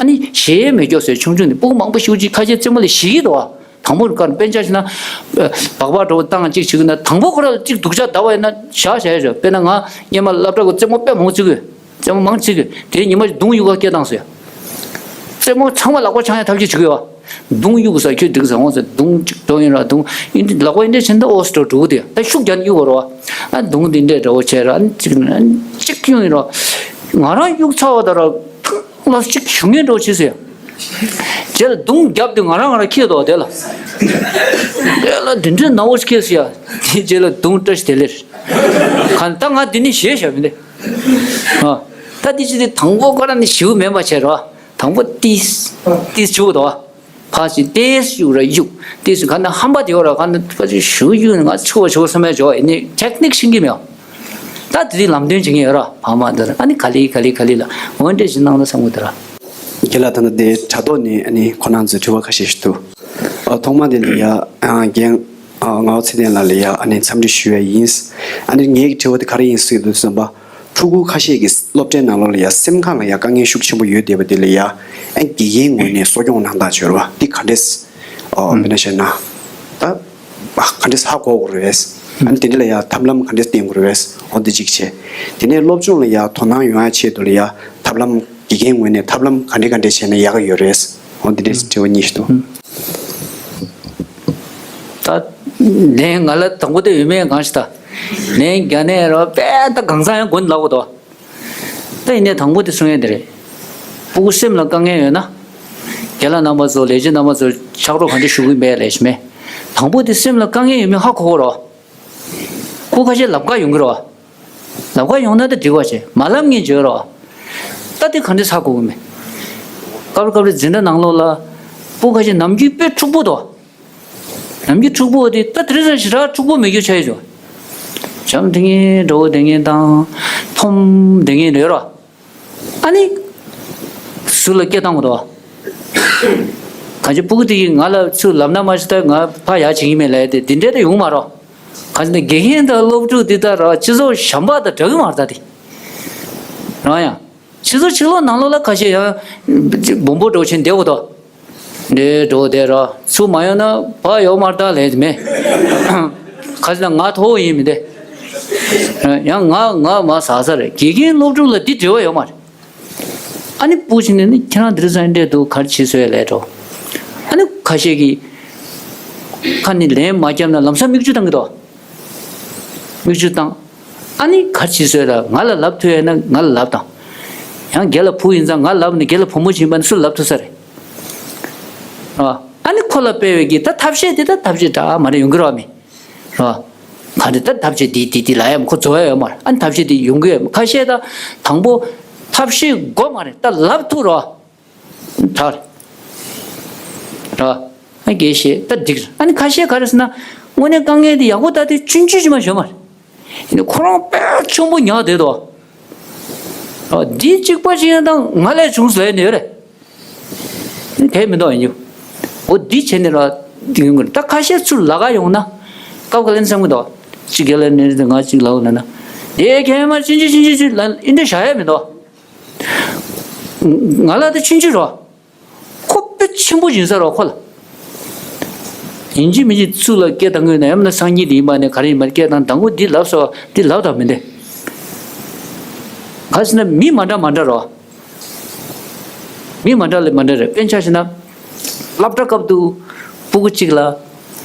ཨ་ནི་ཞེད་ཡས་མེད་ཀྱོག་ཟེར་ཆུང་ཆུང་ནས་སྤུ་གུ་མང་པོ་ཤོད་ཅིག་ཁ་ཤས་རྩེད་མོ་ལ་ཞེད་ཀྱི་འདུག་བ། དང་པོ་དཀར་དཔེ་ཆ་བཞག་ན། སྦག་སྦག་འགྲོ་བཏང་གཅིག་བྱེད་ཀྱི་ན་དང་པོ་ཁོ་ར་གཅིག་སྡུག་ཅག་བརྡབས་པ་ཡིན་ན་བཞག་བཞག་ཡས་རེད། དཔེར་ན་ང་སྔོན་མ་སློབ་གྲྭ་གི་རྩེད་མོ་དཔེ་མང་པོ་རྩེ་གི། རྩེད་མོ་མང་རྩེ་གི་དེ་ཉི་མ་གདོང་གཡུག་ག་སྐད་བཏང་ཟེར། རྩེད་མོ་ཚང་མ་ལག་པ་འཆང་ཡ་ཐབས་ཤེས་བྱེད་ཀྱི་ཡོད། གདོང་གཡུག་ཟེར་ཁྱོད་འགྲིག་ཟེར་འོང་ཟེར་གདོང་གཅིག་འགྲོ་ཡིན་ར་གདོང་ཡིན་དུས་ལག་པ་ཡིན་འདྲ་བྱེད་འདི་ཨོ་སི་འགྲོ་འགྲོ་གི་དེ་ད་ཤུགས་རྒྱག་ནས་གཡུག་བ་རོ། ཨ་གདོང་འདི་འདྲས་འདྲ་བོ་བྱས་ར་ཨ་གཅིག་ནས་གཅིག་གཡུག་ཡིན་རོ། ང་རང་གཡུག་ཚར་བ་ད་ར་ལ་གཅིག་ཞུ་ངན་འགྲོ་བྱེད་ཟེར། རྗེས་ལ་གདོང་རྒྱབ་དུས་ང་རང་ང་རང་ཁྱེད་དོ་དེ་ལ། དེ་ལ་འདི་འདྲས་ནག་པོ་ཞིག་ཁྱེད་ཟེར་ཡ། དེ་རྗེས་ལ་གདོང་བཀྲ་ཤིས་བདེ་ལེགས། གང་ད་ང་འདི་ནས་ཞེད་བཞག་མི་འདི། ཨ། ད་འདི་ཅི་སྟེ་དང་པོ་ཁོ་རང་ནི་ཞེད་མེད་པ་བྱས་རོ། དང་པོ་ཏིས། ཏིས་བྱུག་དོ། ཕར་ཞིག་ཏེས་ཞུ་ར་གཡུག་ཏེས་ཞུ་ག་ན་ཧམ་པ་དེ་ཡོད་ར་ག་ན་ཕར་ཞིག་ཞུ་གཡུག་ནི་ང་ཆུ་བ་ཆུ་བ་བསམ་ཡ་འཇོག་ཡིན་ནི་ཊེག་ནིག་ཤེས་ཀྱི་མེད། ད་དེ་དུས་ལམ་སྟོན་བྱེད་མཁན་ཡོད་ར་ཕ་མ་འདི་ར་ཨ་ནི་ག་ལེ་ག་ལེ་ག་ལེ་ལ་འོ་འདྲས་ཞིག་གནང་ན་བསམ་གི་འདུག་ར། རྒན་ལགས་ད་ལྟ་དེ་དྲ་ཐོག་ནས་ཨ་ནི་ཁོ་རང་ཚོས་དྲི་བ་ཁ་ཤས་ཤིག་འདུག་ཨ་ཐོག་མ་དེ་ལ་ཡ་ཨ་རྒན་ཨ་ངག་དབང་ཚེ་བརྟན་ལགས་ལ་ཡ་ཨ་ནི་འཚམས་འདྲི་ཞུ་ཡ་ཡིན། ཨ་ནི་ངའི་དྲི་བ་དེ་ག་རེ་ཡིན་ཟེར་དུས་ཙམ་པ། ཕྲུ་གུ་ཁ་ཤས་ཀྱིས་སློབ་གྲྭའི་ནང་ལོགས་ལ་ཡ་སེམས་ཁམས་ལ་ཡ་དཀའ་ངལ་ཤུགས་ཆེན་པོ་ཡོད་བསྡད་པ་དེ་ལ་ཡ་ཨ་དགེ་རྒན་ངོས་ནས་གསོ་སྐྱོང་གནང་སྟངས་བྱོས་ར་བ་འདི་ག་འདྲས་ཨོ་དཔེར་ན་བཤད་ན་ད་ག་འདྲས་ཧ་གོ་དགོས་རེད་བས། ཨ་ནི་དེ་འདྲ་ལ་ཡ་ཐབས་ལམ་ག་འདྲས་བསྟེན་དགོས་རེད་བས་འོ་འདི་གཅིག་བྱས། དེ་ནས་སློབ་སྦྱོང་ལ་ཡ་དོ་སྣང་ཡོང་ཡ་ཆེད་དུ་ལ་ཡ་ཐབས་ལམ་དགེ་རྒན་ངོས་ནས་ཐབས་ལམ་ག་འདྲས་ག་འདྲས་བྱས་ན་ཡག་གི་ཡོད་རེད་འོ་འདི་འདྲས་དྲི་བ་གཉིས་ཤིག་འདུག་ད་ལན་ང་ལ་དང་པོ་དེ་ཡོད་མེད་གང་ཞིག་ད། ལན་རྒྱ་ནས་རོ་དཔེ་ད་གང་ཟག་ཡང་དགོན་ལབ་གོ་དོ། ད་ཡིན་ནའི་དང་པོ་དེ་གསུང་ཡས་དེ་རེད། སྤུ་གུ་སེམས་ལ་དཀའ་ངལ་ཡོད་ན། རྒན་ལགས་རྣམ་པ་ཚོ་ལས་བྱེད་རྣམ་པ་ཚོ་ཕྱག་རོགས་ག་འདྲ་ཞུ་གི་མེད་ལས་ཤི་མེད། དང་པོ་དེ་སེམས་ལ་དཀའ་ངལ་ཡོད་མེད་ཧ་གོ་གོ་རོ། སྤུ་གུ་ཁ་ཤས་ལབ་ཁ་ཡོང་གི་རོ། ལབ་ཁ་ཡོང་ན་ད་འགྲིག་པ་བྱེད་མ་ལབ་ངེས་བརྗོད་རོ། ད་དེ་ག་འདྲ་ཧ་གོ་གི་མེད། སྐབས་རེ་སྐབས་རེ་འཛིན་གྲྭ་ནང་ལོགས་ལ། སྤུ་གུ་ཁ་ཤས་ནམ་རྒྱུན་དཔེ་འཁྲུག་པོ་དོ། ནམ་རྒྱུན་འཁྲུག་པོ་དེ་ད་དེ་རིང་ཞེ་དྲག་འཁྲུག་པོ་མེད་རྒྱུ་ཆགས་ཡོད་ཅོ། བྱམས་དེ་ངན་འགྲོ་བོ་དེ་ངན་དང་། འཐོམ་དེ་ངན་རེད་རོ། ཨ་ནི། ཟུར་ལ་སྐད་བཏང་གི་འདུག་གང་ཅི་སྤུ་གུ་དེ་ཡིས་ང་ལ་ཚུར་ལབ་ན་མ་ཤི་ད་ང་ཕ་ཡག་བྱེད་ཀྱི་མེད་ལབ་ཡ་དེ་འདི་འདྲའི་ད་ཡོང་མ་རོགས། གང་ཅི་ན་དགེ་རྒན་དང་སློབ་ཕྲུག་འདི་ད་ར་སྤྱི་ཚོགས་གཞན་པ་དང་འདྲ་གི་མ་རེད་ད་དེ། རང་ཡང་། སྤྱི་ཚོགས་ཕྱི་ལོགས་ནང་ལོགས་ལ་ཁ་ཤས་ཡང་སྦོམ་པོ་འགྲོ་ཆེན་བསྡད་འོ་དོ། འདྲེ་འགྲོ་བསྡད་ར་ཚུར་མ་ཡོང་ན་ཕ་ཡོད་མ་རེད་ད་ལས་མེད། ཁ་ཤས་ན་ང་མཐོ་བོ་ཡིན་མི་འདི། ཡང་ང་ང་མ་ཟ་ས་རེད་དགེ་རྒན་སློབ་ཕྲུག་ལ་འདི་འབྲེལ་བ་ཡོད་མ་རེད། ཨ་ནི་སྤུ་ཆེ་ནས་ནི་ཁྱེད་རང་འདིར་ས་འདྲེ་འདུག་གར་ཕྱིས་སོས་ལས་འགྲོ། ཨ་ནི་ཁ་ཤས་ཀྱིས་ཁ་ནི་ལན་མ་བརྒྱབ་ན་ལམ་སང་མིག་ཆུ་བཏང་གི་འདུག་མིག་ཆུ་བཏང་། ཨ་ནི་ག་ཅི་བཟོས་ལ་ང་ལ་ལབ་ཐུབ་ཡས་ན་ང་ལ་ལབ་དང་། ཡང་རྒན་ལ་བུ་ཡིན་ཙང་ང་ལབ་ནས་རྒན་ལ་བུ་མོ་བྱིན་པ་ནི་སུ་ལབ་ཐུབ་ས་རེད། རོ། ཨ་ནི་ཁོ་ལ་སྤེལ་བའི་གི་ད་ཐབས་ཤེས་དེ་ད་ཐབས་ཤེས་འདྲ་མ་རེད་ཡོང་གི་རོགས་མི། རོ། ག་འདྲ་ད་ཐབས་ཤེས་དེ་དེ་དེ་ལ་ཡ་མ་ཁོ་རྫོགས་ཡ་ཡོད་མ་རེད་ཨ་ནི་ཐབས་ཤེས་དེ་ཡོང་གི་ཡོད་མ་ཁ་ཤས་ད་དང་པོ་ཐབས་ཤེས་དགོས་མ་རེད་ད་ལབ་ཐུབ་རོ། དྲག་རེད། ར། ཨ་དགེ་བཤེས་ད་འགྲིག་རེད། ཨ་ནི་ཁ་ཤས་ག་རེ་ཟེར་ན། དངོས་གནས་དཀའ་ངལ་འདི་ཡག་པོ་ལྟ་དུས་ཆུང་ཆུང་ཅིག་མ་ཞོན་མ་རེད། ཡིན་ནའི་ཁོ་རང་དཔེ་ཆེན་པོ་ཉག་བསྡད་དོ། ར། འདི་གཅིག་པ་ཅིག་ཡང་དང་ང་ལས་བྱུང་ཟེར་ནས་ཡོད་རེད། དེ་མི་འདུག་ཡིན་རྒྱུ། འོ་འདི་བྱས་ནས་ར། འདི་ཡོང་གི་རེད་ད་ཁ་ཤས་ཚུར་ལ་ག་ཡོང་ན། སྐབས་ག་ལེན་བསམ་གི་འདུག་ཅིག་ག་ལེན་ནས་ང་ཅིག་ལ་འོ་ལ་ན། དེ་གས་མ་ཆུང་ཆུང་ཆུང་ཆུང་ཆུང་ལ་ཨིན་འདྲ་བྱ་ཡ་མི་འདུག་ང་ལ་དེ་ཆུང་ཆུང་རོ། ཁོ་དཔེ་ཆེན་པོ་ཡིན་ས་རོ་ཁོ་ལ། ཡིན་གཅིག་མིན་གཅིག་ཚུར་ལ་སྐད་བཏང་གི་ཡོད་ན་ཡང་ན་སང་ཉིན་དེ་ཡིན་པ་ནས་ག་རེ་ཡིན་པ་སྐད་བཏང་དང་པོ་འདི་ལབ་སོ་འདི་ལབ་དང་མི་འདི། ག་ཟེར་ན་མི་མ་འདྲ་མ་འདྲ་རོ། མི་མ་འདྲ་ལས་མ་འདྲ་རེད། དཔེར་ན་ཆ་བཞག་ན། སློབ་གྲྭ་སྐབས་དུ་སྤུ་གུ་གཅིག་ལ་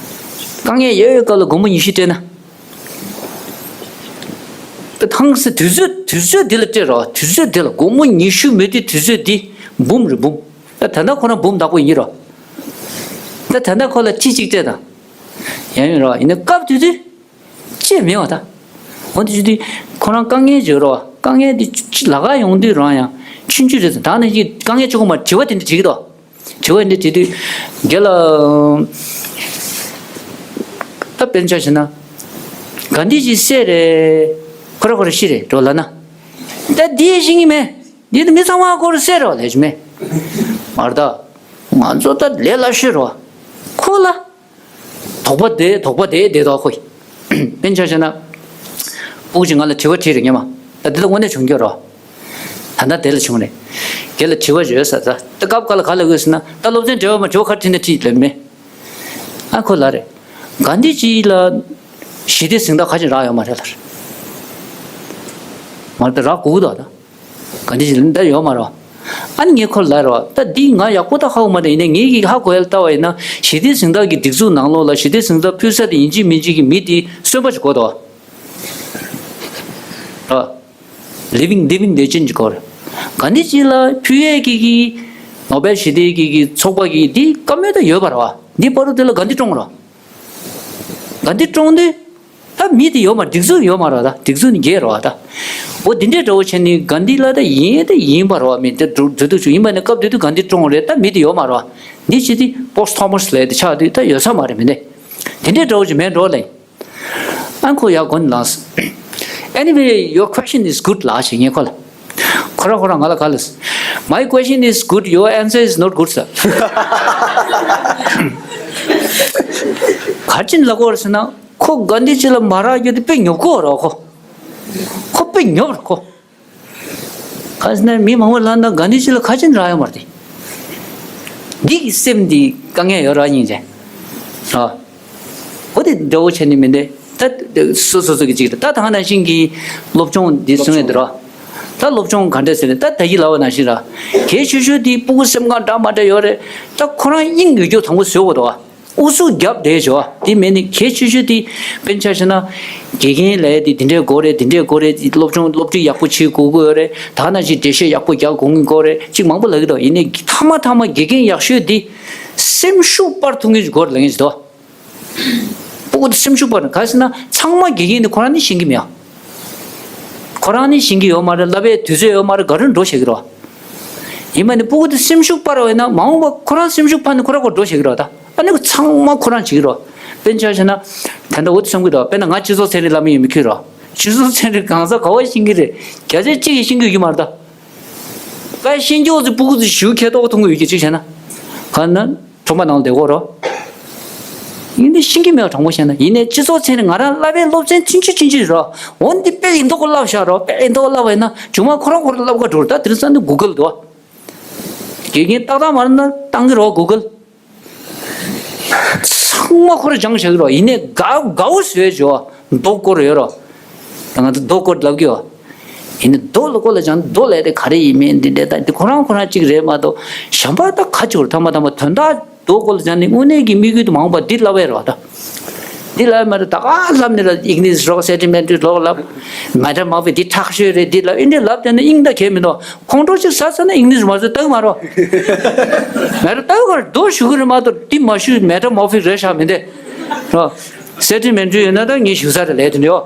དཀའ་ངལ་ཡོད་ཡོད་སྐབས་ལ་སྒོར་མོ་ཉི་ཤུ་སྤྲད་ན། ད་ཐང་སེ་དུས་ཚོད་དུས་ཚོད་འདི་ལ་སྤྲད་རོགས། དུས་ཚོད་འདི་ལ་སྒོར་མོ་ཉི་ཤུ་མེད་དུས་དུས་ཚོད་འདི་འབུམ་རེད་འབུམ། ད་ད་ལྟ་ཁོ་རང་འབུམ་བདག་པོ་ཡིན་རོགས། ད་ད་ལྟ་ཁོ་ལ་ཁྲི་གཅིག་སྤྲད་དང་། ཡང་ཡོད་རོགས། ཡིན་ན་སྐབས་དུས་དུས་ཅེས་མེད་བ་ད། འོ་དེ་བྱེད་དུས་ཁོ་རང་དཀའ་ངལ་བརྗོད་རོགས། དཀའ་ངལ་འདི་ལ་ཁ་ཡོང་དུས་རང་ཡང་ཆུང་ཆུང་རེད། ད་ནས་ཀྱི་དཀའ་ངལ་ཆོག་གི་མ་དྲི་བ་དེ་འདྲ་དྲིས་ཀྱི་འདུག་དྲི་བ་འདི་དྲིས་དུས་རྒན་ལགས། ད་དཔེར་ན་ཆ་བཞག་ན། ག་འདི་ཅིག་བསད་རེད། ཁོ་ར་ཁོ་ར་ཤི་རེད་འགྲོ་ལབ་ན། ད་འདི་ཤེས་ཀྱི་མེད། འདི་ནི་མི་ཚང་མ་ཁོ་ར་བསད་རོགས་ལས་ཀྱི་མེད། མ་རེད་ད། ང་ཚོ་ད་ལས་སླ་ཤོས་རོགས། ཁོ་ལ། དོགས་པ་དེ་དོགས་པ་དེ་བསྡད་དོ་ཁོ། དཔེར་ན་ཆ་བཞག་ན། སྤུ་གུ་ཅིག་ང་ལ་དྲི་བ་དྲིས་རེད་སྔོན་མ། ད་འདི་ལ་དངོས་གནས་བྱུང་རྒྱུ་རོགས། ད་ལྟ་དེ་ལ་བྱུང་རེད། རྒན་ལགས་དྲི་བ་ཡོད་ཟེར་ད། ད་སྐབས་འགའ་ལ་ག་ལབ་དགོས་ཟེར་ན། ད་སློབ་ཚན་འབྲེལ་བ་མ་དྲི་བ་ག་རེ་དྲིས་ན་དྲིས་ལབ་མེད། ཨ་ཁོ་ལབ་རེད། ག་འདི་ཅིག་ལ་ཞི་བདེ་གཟེངས་རྟགས་ག་ཅིག་རག་ཡོད་མ་རེད་ལབ་རེད། མ་རེད་ད། རག་དགོས་ཀྱི་འདུག་ད། ག་འདི་ཅིག་ལ་ད་ཡོད་མ་རེད། ཨ་ནི་ངས་ཁོ་ལ་ལབ་རེད་བ། ད་འདི་ང་ཡག་པོ་ད་ཧ་གོ་མ་རེད། ཡིན་ནའི་ངེད་ཀྱིས་ཧ་གོ་ཡ་ལ་ལྟ་བ་ཡིན་ན། ཞི་བདེ་གཟེངས་རྟགས་ཀྱི་སྒྲིག་འཛུགས་ནང་ལོགས་ལ་ཞི་བདེ་གཟེངས་རྟགས་ཕུལ་ས་དེ་ཡིན་གཅིག་མིན་གཅིག་གི་མི་དེ་གསོན་པོ་ཞིག་དགོས་འདུག་བ། རེད་བ། living living legend ཅིག་དགོས་རེད། ག་འདི་ཅིག་ལ་ཕུལ་ཡས་ཀྱི་གི་ནོ་བེལ་ཞི་བདེ་གི་གི་ཚོགས་པ་གི་འདི་བཀའ་མོལ་ད་ཡོད་པ་རེད་བ། འདི་བར་དུ་དེ་ལ་ག་འདི་བཀྲོངས་རེད་བ། ག་འདི་བཀྲོངས་དུས། ད་མི་དེ་ཡོད་མ་རེད། སྒྲིག་འཛུགས་ཡོད་མ་རེད་བ། ད་སྒྲིག་འཛུགས་ནི་འགྱེལ་རེད་བ་ད། འོ་དེ་འདྲའི་འདྲ་བོ་བྱས་ནས་ག་འདི་ལ་ད་ཡིན་ད་ཡིན་པ་རེད་བ། མི་དེ་འགྲོ་འགྲོ་འདུག་ཆུ་ཡིན་པ་ནི་སྐབས་དེ་དུས་ག་འདི་བཀྲོངས་རེད། ད་མི་དེ་ཡོད་མ་རེད་བ། འདི་བྱེད་དུས་པོ་སི་ཐོ་མ་སི་ལབ་དེ་ཆགས་དུས་ད་ཡོད་ས་མ་རེད་མི་དེ། དེ་འདྲའི་འདྲ་བོ་ཅིག་མེད་འགྲོ་ལེ། ཨ་ཁོ་ཡག་གོ་ནི་ལགས། Anyway, your question is good ལགས་ཞེས་ངས་ཁོ་ལ། ཁོ་ར་ཁོ་ར་ང་ལ་ག་ལ། My question is good, your answer is not good ཟེར། ག་ཅིན་ལ་གོ་ར་ཟེར་ན། ཁོ་ག་འདི་ཅི་ལ་མ་རག་རྒྱུ་དེ་དཔེ་ཉོབ་གོ་ར་ཁོ། ཁོ་དཔེ་ཉོབ་ར་ཁོ། ག་ཟེར་ན་མི་མང་པོ་ལ་ན་ག་འདི་ཅི་ལ་ག་ཅིན་རག་ཡོད་མ་རེད། འདི་གི་སེམས་འདི་དཀའ་ངལ་ཡོད་ར་སྙིང་རྗེ། ཨ། འོ་དེ་འདྲ་བོ་བྱས་ནི་མི་འདི། ད་སོ་སོ་སོ་གི་ཅིག་རེད། ད་ད་ནང་བཞིན་གྱི་སློབ་སྦྱོང་འདི་གསུང་ཡས་འདི་ར། ད་སློབ་སྦྱོང་ག་འདྲ་ཟེར་ནས་ད་ད་ཡི་ལ་བ་ནང་བཞིན་ར། གལ་ཆེ་ཤོས་འདི་སྤུ་གུ་སེམས་ཁམས་འདྲ་མ་འདྲ་ཡོད་རེད། ད་ཁོ་རང་དབྱིངས་ཡོད་རྒྱུ་དང་པོ་བཟོས་འོ་དོ། ཨུ་ཚུགས་རྒྱབ་བསྡད་བྱོས། དེ་མིན་ནི་གལ་ཆེ་ཤོས་དེ་དཔེར་ན་ཆ་བཞག་ན། དགེ་རྒན་ལས་དེ་དེ་འདྲས་དགོས་རེད། དེ་འདྲས་དགོས་རེད། སློབ་སྦྱོང་སློབ་ཁྲིད་ཡག་པོ་བྱེད་དགོས་ཀྱི་ཡོད་རེད། ད་ནང་བཞིན་འགྲེལ་བཤད་ཡག་པོ་རྒྱག་དགོས་ཀྱི་ཡོད་རེད། ཅིག་མང་པོ་ལབ་ཀྱི་འདུག་ཡིན་ནའི་མཐའ་མ་མཐའ་མ་དགེ་རྒན་ཡག་ཤོས་དེ་སེམས་ཤུགས་སྤར་ཐུབ་མཁན་ཞིག་དགོས་རེད་ལབ་མཁན་ཞིག་འདུག་སྤུ་གུ་དེ་སེམས་ཤུགས་སྤར་ནས། ག་རེ་ཟེར་ན་ཚང་མ་དགེ་རྒན་དེ་ཁོ་རང་ནི་ཤེས་ཀྱི་མེད་ཨ། ཁོ་རང་ནི་ཤེས་ཀྱི་ཡོད་མ་རེད། བསླབ་པའི་དུས་ཚོད་ཡོད་མ་རེད། ག་རེ་འགྲོ་བྱེད་ཀྱི་རེད་བ། ཡིན་པ་ནི་སྤུ་གུ་དེ་སེམས་ཤུགས་སྤར་བ་ཡིན་ན་མ་འོངས་པ་ཁོ་རང་སེམས་ཤུགས་སྤར་ནས་ཁོ་རང་ཁོ་འགྲོ་བྱེད་ཀྱི་རེད་བ་ད། ཨ་ནི་ཚང་མ་ཁོ་རང་བྱེད་ཀྱི་རེད་བ། དཔེར་ན་ཆ་བཞག་ན། ད་ལྟ་འོ་དེ་བསམ་གྱི་འདུག་དཔེར་ན་ང་སྤྱི་ཚོགས་ཚན་རིག་བསླབ་མི་ཡིན་མི་ཁུལ་རེད་བ། སྤྱི་ཚོགས་ཚན་རིག་གང་ཟག་ག་བ་ཤེས་ཀྱི་རེད། བརྒྱ་ཆ་གཅིག་ཡིས་ཤེས་ཀྱི་ཡོད་མ་རེད་ད། ད་ཤེས་རྒྱུ་ཚོ་སྤུ་གུ་ཚོ་ཞུ་ཁྱད་ཏོག་མཐོང་གི་ཡོད་ཀྱི་ཅིག་བྱས་ན། གང་ན། ཁྲོམ་པ་ནང་ལ་བསྡད་ཀྱི་ཡོད་རེད། ཡིན་ནའི་ཤེས་ཀྱི་མེད་པ་དྲང་པོ་བཤད་ན། ཡིན་ནའི་སྤྱི་ཚོགས་ཚན་རིག་ང་རང་བསླབ་པའི་སློབ་ཚན་ཆུང་ཆུང་ཆུང་ཆུང་རེད། འོ་འདི་དཔེ་ཡིན་མདོག་གི་བསླབ་བཞག་རེད། དཔེ་ཡིན་མདོག་གི་བསླབ་པ་ཡིན་ན་མཇུག་མ་ཁོ་རང་ཁོ་རང་བསླབ་ག་འགྲོ་རེད། ད་དེང་སང་འདི་གུ་གལ་འདུག་དགེ་རྒན་ཏག་ཏག་མ་རེད་ན་བཏང་གི་རེད་གུ་གལ། ཚང་མ་ཁོ་རང་སྦྱང་བཞག་གི་རེད། ཡིན་ནའི་དགའ་དགའ་བོ་བཟོས་བྱས་མདོག་སྐོར་ཡོད་རེད། ང་ཚོ་མདོག་སྐོར་ལབ་ཀྱི་ཡོད། ཡིན་ནའི་མདོག་ལ་སྐོར་ལ་སྦྱང་མདོག་ལས་དེ་ག་རེ་ཡིན་མིན་འདི་འདྲ་ད་འདི་ཁོ་རང་ཁོ་རང་གཅིག་རེད་མ་གཏོགས་གཞན་པ་ད་ག་ཅིག་རེད། ཐ་མ་ཐ་མ་དོན་དག་མདོག་སྐོར་ལ་སྦྱང་ནི་དངོས་གནས་ཀྱི་དམིགས་ཡུལ་དུ་མ་འོངས་པ་འདི་བསླབ་པ་རེད་བ་ད། འདི་ལབ་མ་རེད། ད་ག་ལབ་ནི་ར་ཨིག་ནིས་རོག་སེ་ཊི་མེན་ཊི་རོག་ལབ། མེ་ཊར་མོར་ཕི་འདི་དྲག་ཤོས་རེད། འདི་ལབ་ཨིན་འདྲ་ལབ་བསྡད་ན་དབྱིངས་ད་གས་མི་འདུག་ཁོང་ཁྲོ་ཅིག་ཟ་ཚར་ན་ཨིག་ནིས་མ་བཟོས་ལྟ་གི་མ་རོགས། མེ་ཊར་ལྟ་གི་མ་རེད། མདོག་ཞུ་གི་རེད་མ་གཏོགས་འདི་མ་ཞུ། མེ་ཊར་མོར་ཕི་རེད་ཤག་མི་འདི་རོགས། སེ་ཊི་མེན་ཊི་ཡོད་ན་ད་ངས་ཞུ་ས་རེད་ལས་དེ་འདྲ་ཡོད།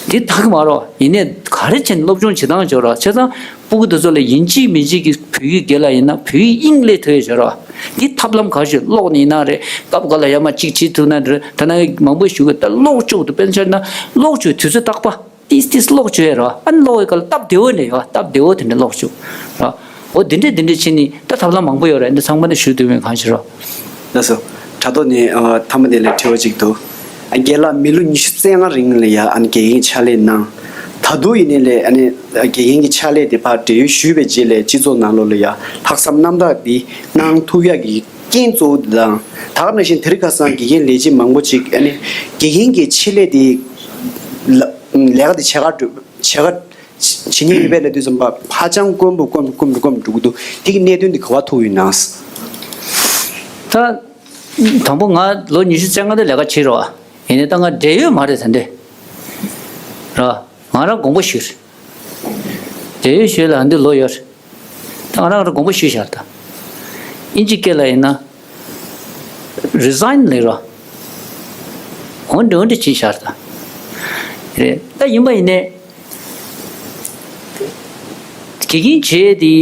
འདི་ལྟ་གི་མ་རོགས། ཡིན་ནའི་ག་རེ་བྱས་ནས་སློབ་སྦྱོང་བྱེད་སྟངས་བྱོས་རོགས། བྱས་ཙང་སྤུ་གུ་དེ་ཚོ་ལ་ཡིན་གཅིག་མིན་གཅིག་གི་བོད་ཡིག་དགེ་ལ་ཡིན་ན་བོད་ཡིག་དབྱིངས་སླེབས་ཐུབ་ཡ་བྱོས་རོགས། འདི་ཐབས་ལམ་ག་ཞིག་ཀློག་ནི་ཡིན་ན་རེད། སྐབས་འགའ་ལ་ཡ་མ་གཅིག་བྱེད་ཐུབ་ན་རེད། ད་ནང་མང་པོ་ཞུ་གི། ད་ཀློག་བཅུག་ཏུ་དཔེར་ན་ཆ་ན་ཀློག་བཅུག་དུས་ཚོད་རྟག་པ་ཏིས་ཏིས་ཀློག་བཅུག་ཡ་རོགས། ཨ་ནི་ཀློག་ཡི་ག་ལ་སྟབས་བདེ་བོ་ནས་ཡོད། སྟབས་བདེ་བོ་དེ་འདྲ་ཀློག་བཅུག་རོགས། འོ་དེ་འདྲས་དེ་འདྲས་བྱས་ནི་ད་ཐབས་ལམ་མང་པོ་ཡོད་རེད། འདི་ཚང་མ་ནི་ཞུ་འདོད་མེད་གང་ཞིག་རོགས། ལགས་སོ། དྲ་ཐོག་ནས་ཨ་མཐའ་མ་དེ་ལ་དྲི་བ་གཅིག་འདུག་ཨ་རྒན་ལགས་མི་ལོ་ཉི་ཤུ་རྩ་ལྔ་རིང་ལ་ཡ་ཨ་ནི་དགེ་རྒན་ཕྱག་ལས་གནང་། ད་དུང་ཡིན་ནའི་ལས་ཨ་ནི་དགེ་རྒན་གྱི་ཕྱག་ལས་དེ་ཕར་བགྲེས་ཡོལ་ཞུས་པའི་རྗེས་ལས་སྤྱི་ཚོགས་ནང་ལོགས་ལ་ཡ་ལྷག་བསམ་རྣམ་དག་འདི་གནང་ཐུབ་ཡག་གི་རྐྱེན་གཙོ་བོ་དེ་དང་། ད་ག་ནང་བཞིན་དེ་རིང་ཁ་སང་དགེ་རྒན་ལས་བྱེད་མང་པོ་ཅིག་ཨ་ནི་དགེ་རྒན་གྱི་ཆེད་ལས་དེ་ལ་ལས་ཀ་དེ་བྱེད་ག་འགྲོ་བྱེད་ག་བྱེད་ཉེན་ཡོད་པའི་ལབ་དུས་ཙམ་པ་ཧ་ཅང་དཀོན་པོ་དཀོན་པོ་དཀོན་པོ་དཀོན་པོ་འགྲོ་གི་འདུག་དེ་གི་གནད་དོན་དེ་ག་པར་ཐུག་ཡོད་ན། ད་དང་པོ་ང་ལོ་ཉི་ཤུ་རྩ་ལྔ་དེ་ལས་ཀ་བྱེད་རོགས། ཡིན་ནའི་ད་ང་བགྲེས་ཡོལ་མ་རེད་ཟེར་འདི། ར། ང་རང་དགོངས་པ་ཞུས། བགྲེས་ཡོལ་ཞུས་ལ་འདི་ལོ་ཡོད། ད་ང་རང་རང་དགོངས་པ་ཞུས་བཞག་ད། ཨིན་ཇི་སྐད་ལ་ཡིན་ན། རི་ཟའིན་ལབ་རོགས། འོན་ཏེ་འོན་ཏེ་བྱས་བཞག་ད། རེད། ད་ཡིན་པ་ཡིན་ནའི། དགེ་རྒན་བྱས་དེ།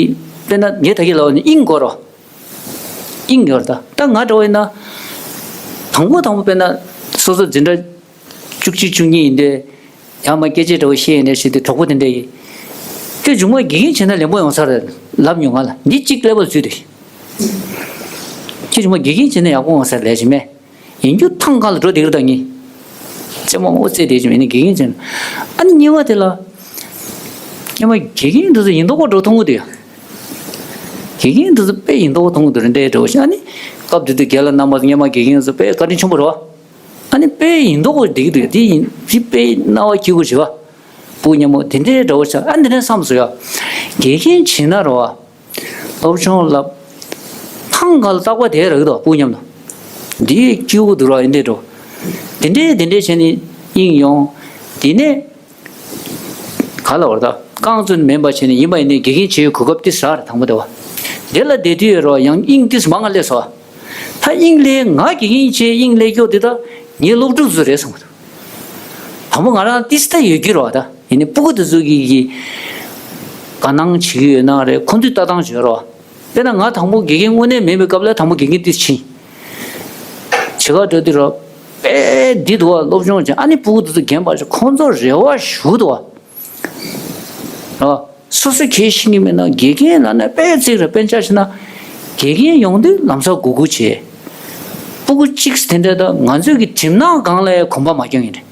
དཔེར་ན་ངས་ད་གིན་ལབ་པ་ནི་དབྱིངས་དགོས་རོགས། དབྱིངས་ཡོད་རེད་ད། ད་ང་འདྲ་བོ་ཡིན་ན། དང་པོ་དང་པོ་དཔེར་ན་སོ་སོ་འཛིན་གྲྭ་བཅུ་གཅིག་བཅུ་གཉིས་ཡིན་དུས། ཡང་མ་སྐད་ཆ་འདྲ་བོ་བཤད་ཡིན་དུས་ཞེས་དེ་གྲོགས་པོ་དེ་འདྲ་ཡིན། ཁྱོད་མཇུག་མ་དགེ་རྒན་བྱས་ན་ལེགས་པོ་ཡོང་ས་རེད་ལབ་མྱོང་ང་ལ། འདི་གཅིག་ཀླད་པར་འཛུལ་འདུག་ཁྱོད་མཇུག་མ་དགེ་རྒན་བྱས་ན་ཡག་པོ་ཡོང་ས་རེད་ལབ་ཞིག་མེད། ཡིན་རྒྱུ་ཐང་ག་ལ་འགྲོ་བསྡད་ཀྱི་རེད་ད་ངས། རྩེད་མོ་ཨོ་རྩེད་བསྡད་ཀྱི་མེད་ནི་དགེ་རྒན་བྱས་ན། ཨ་ནི་གཉིས་པ་དེ་ལ། སྔོན་མ་དགེ་རྒན་འདི་ཚོ་ཡིན་མདོག་པོ་འགྲོ་མཐོང་གི་འདུག་དགེ་རྒན་འདི་ཚོ་དཔེ་ཡིན་མདོག་པོ་མཐོང་གི་འདུག་རེད་འདྲ་འདྲ་བོ་ཞིག་ཨ་ནི། སྐབས་དེ་དུས་རྒན་ལགས་རྣམ་པ་སྔོན་མ་དགེ་རྒན་ཚོ་དཔེ་བཀའ་དྲིན་ཆེན་པོ་རེད་བ། ཨ་ནི་དཔེ་ཡིན་མདོག་པོ་བསྡད་ཀྱི་འདུག་དེ་ཡིན་དེ་དཔེ་རྣ་བ་སྐྱིད་པོ་བྱེད་བ། སྤུ་གུ་སྔོན་མ་དེ་འདྲའི་འདྲ་བོ་ཞིག་ཨ་འདི་འདྲའི་བསམ་སོང་ཡ། དགེ་རྒན་བྱེད་ན་རེད་བ། སློབ་སྦྱོང་བསླབ། ཐང་ག་ལ་རྟག་པར་བསྡད་རག་གི་འདུག་སྤུ་གུ་མཉམ་དུ། འདི་སྐྱིད་པོ་འདུག་ར་ཡིན་འདྲ་འདྲ་བོ། དེ་འདྲའི་དེ་འདྲའི་བྱས་ནས་དབྱིངས་ཡོང་། དེ་ནས། ག་ལ་བར་ད་རྐང་བཙུན་མིན་པ་བྱས་ནས་ཡིན་པ་ཡིན་ནའི་དགེ་རྒན་བྱེད་ཡོད་གོ་སྐབས་ཏིས་རག་རེད་དང་པོ་དེ་བ། དེ་ལ་བསྡད་དུས་ཡོད་རོགས་ཡང་དབྱིངས་ཏིས་མང་ང་སླེབས་སོ། ད་དབྱིངས་སླེབས་ང་དགེ་རྒན་བྱས་དབྱིངས་སླེབས་སྐྱོ་དེ་ད་ངའི་སློབ་ཕྲུག་ཚོ་རེད་བསམ་གི་འདུག་དང་པོ་ང་རང་ཏིས་ད་ཡོད་ཀྱི་རོགས་ད་ཡིན་ནའི་སྤུ་གུ་དེ་ཚོ་གི་གི། དགའ་སྣང་བྱེད་ཀྱི་ཡོད་ན་རེད་ཁོང་ཚོས་ལྟ་སྟངས་བྱོས་རོགས། དཔེར་ན་ང་དང་པོ་དགེ་རྒན་དངོས་གནས་མེད་པའི་སྐབས་ལ་དང་པོ་དགེ་རྒན་ཏིས་ཕྱིན། བྱེད་ག་འགྲོ་དུས་རོགས། དཔེ་འདི་འདུག་བ་སློབ་སྦྱོང་བྱས་ཨ་ནི་སྤུ་གུ་དེ་ཚོ་རྒན་པ་ཞིག་ཁོང་ཚོ་རེ་བ་ཞུ་འདུག་བ། རོགས། སོ་སོ་གལ་ཤེས་ཀྱི་མེད་ན་དགེ་རྒན་ལབ་ན་དཔེ་བརྩེགས་རེད་དཔེ་འཇགས་བྱས་ན། དགེ་རྒན་ཡོང་དུས་ལམ་སང་སྒུག་སྒུག་བྱས། སྤུ་གུ་གཅིག་དེ་འདྲ་ད་ང་ཚོས་ཀྱི་གྲིབ་ནག་སྒང་ལ་ཡང་གོམ་པ་མ་རྒྱག་ཡིན་རེད།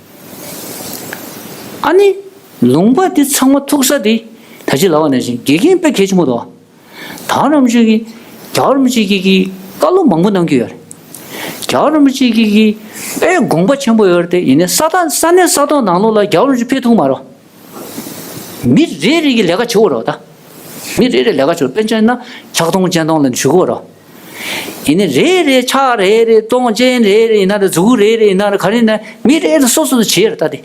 ཨ་ནི། ལུང་པ་འདི་ཚང་མ་ཐུག་ས་འདི། ད་ཅི་ལབ་པ་ནང་བཞིན་དགེ་རྒན་དཔེ་གལ་ཆེན་པོ་འདུག་རྒྱལ་བ་རིན་པོ་ཆེ་གིས། རྒྱལ་བ་རིན་པོ་ཆེ་གིས་ཀྱིས་བཀའ་སློབ་མང་པོ་གནང་གི་ཡོད་རེད། རྒྱལ་བ་རིན་པོ་ཆེ་གིས་ཀྱིས་དཔེ་དགོངས་པ་ཆེན་པོ་ཡོད་རེད་དེ་ཡིན་ནའི་ས་ཐག་ས་གནས་ས་ཐོག་ནང་ལོགས་ལ་རྒྱལ་བ་རིན་པོ་ཆེ་ཕེབས་ཐུབ་མ་རེད། མི་རེ་རེ་གིས་ལས་ཀ་བྱེད་དགོས་རེད་ད། མི་རེ་རེ་ལས་ཀ་བྱེད་དགོས་དཔེར་ན་ཆག་སྡང་སྤྱང་གྲུང་ལ་ཞུ་དགོས་རེད། ཡིན་ནའི་རེ་རེ་ཕྱག་རེ་རེ་གདོང་ཅན་རེ་རེ་ཡིན་ན་རེ་མཛུ་གུ་རེ་རེ་ཡིན་ན་རེ་ག་རེ་ཡིན་ན་མི་རེ་རེ་སོ་སོ་སོ་བྱེད་རེད་ད་དེ།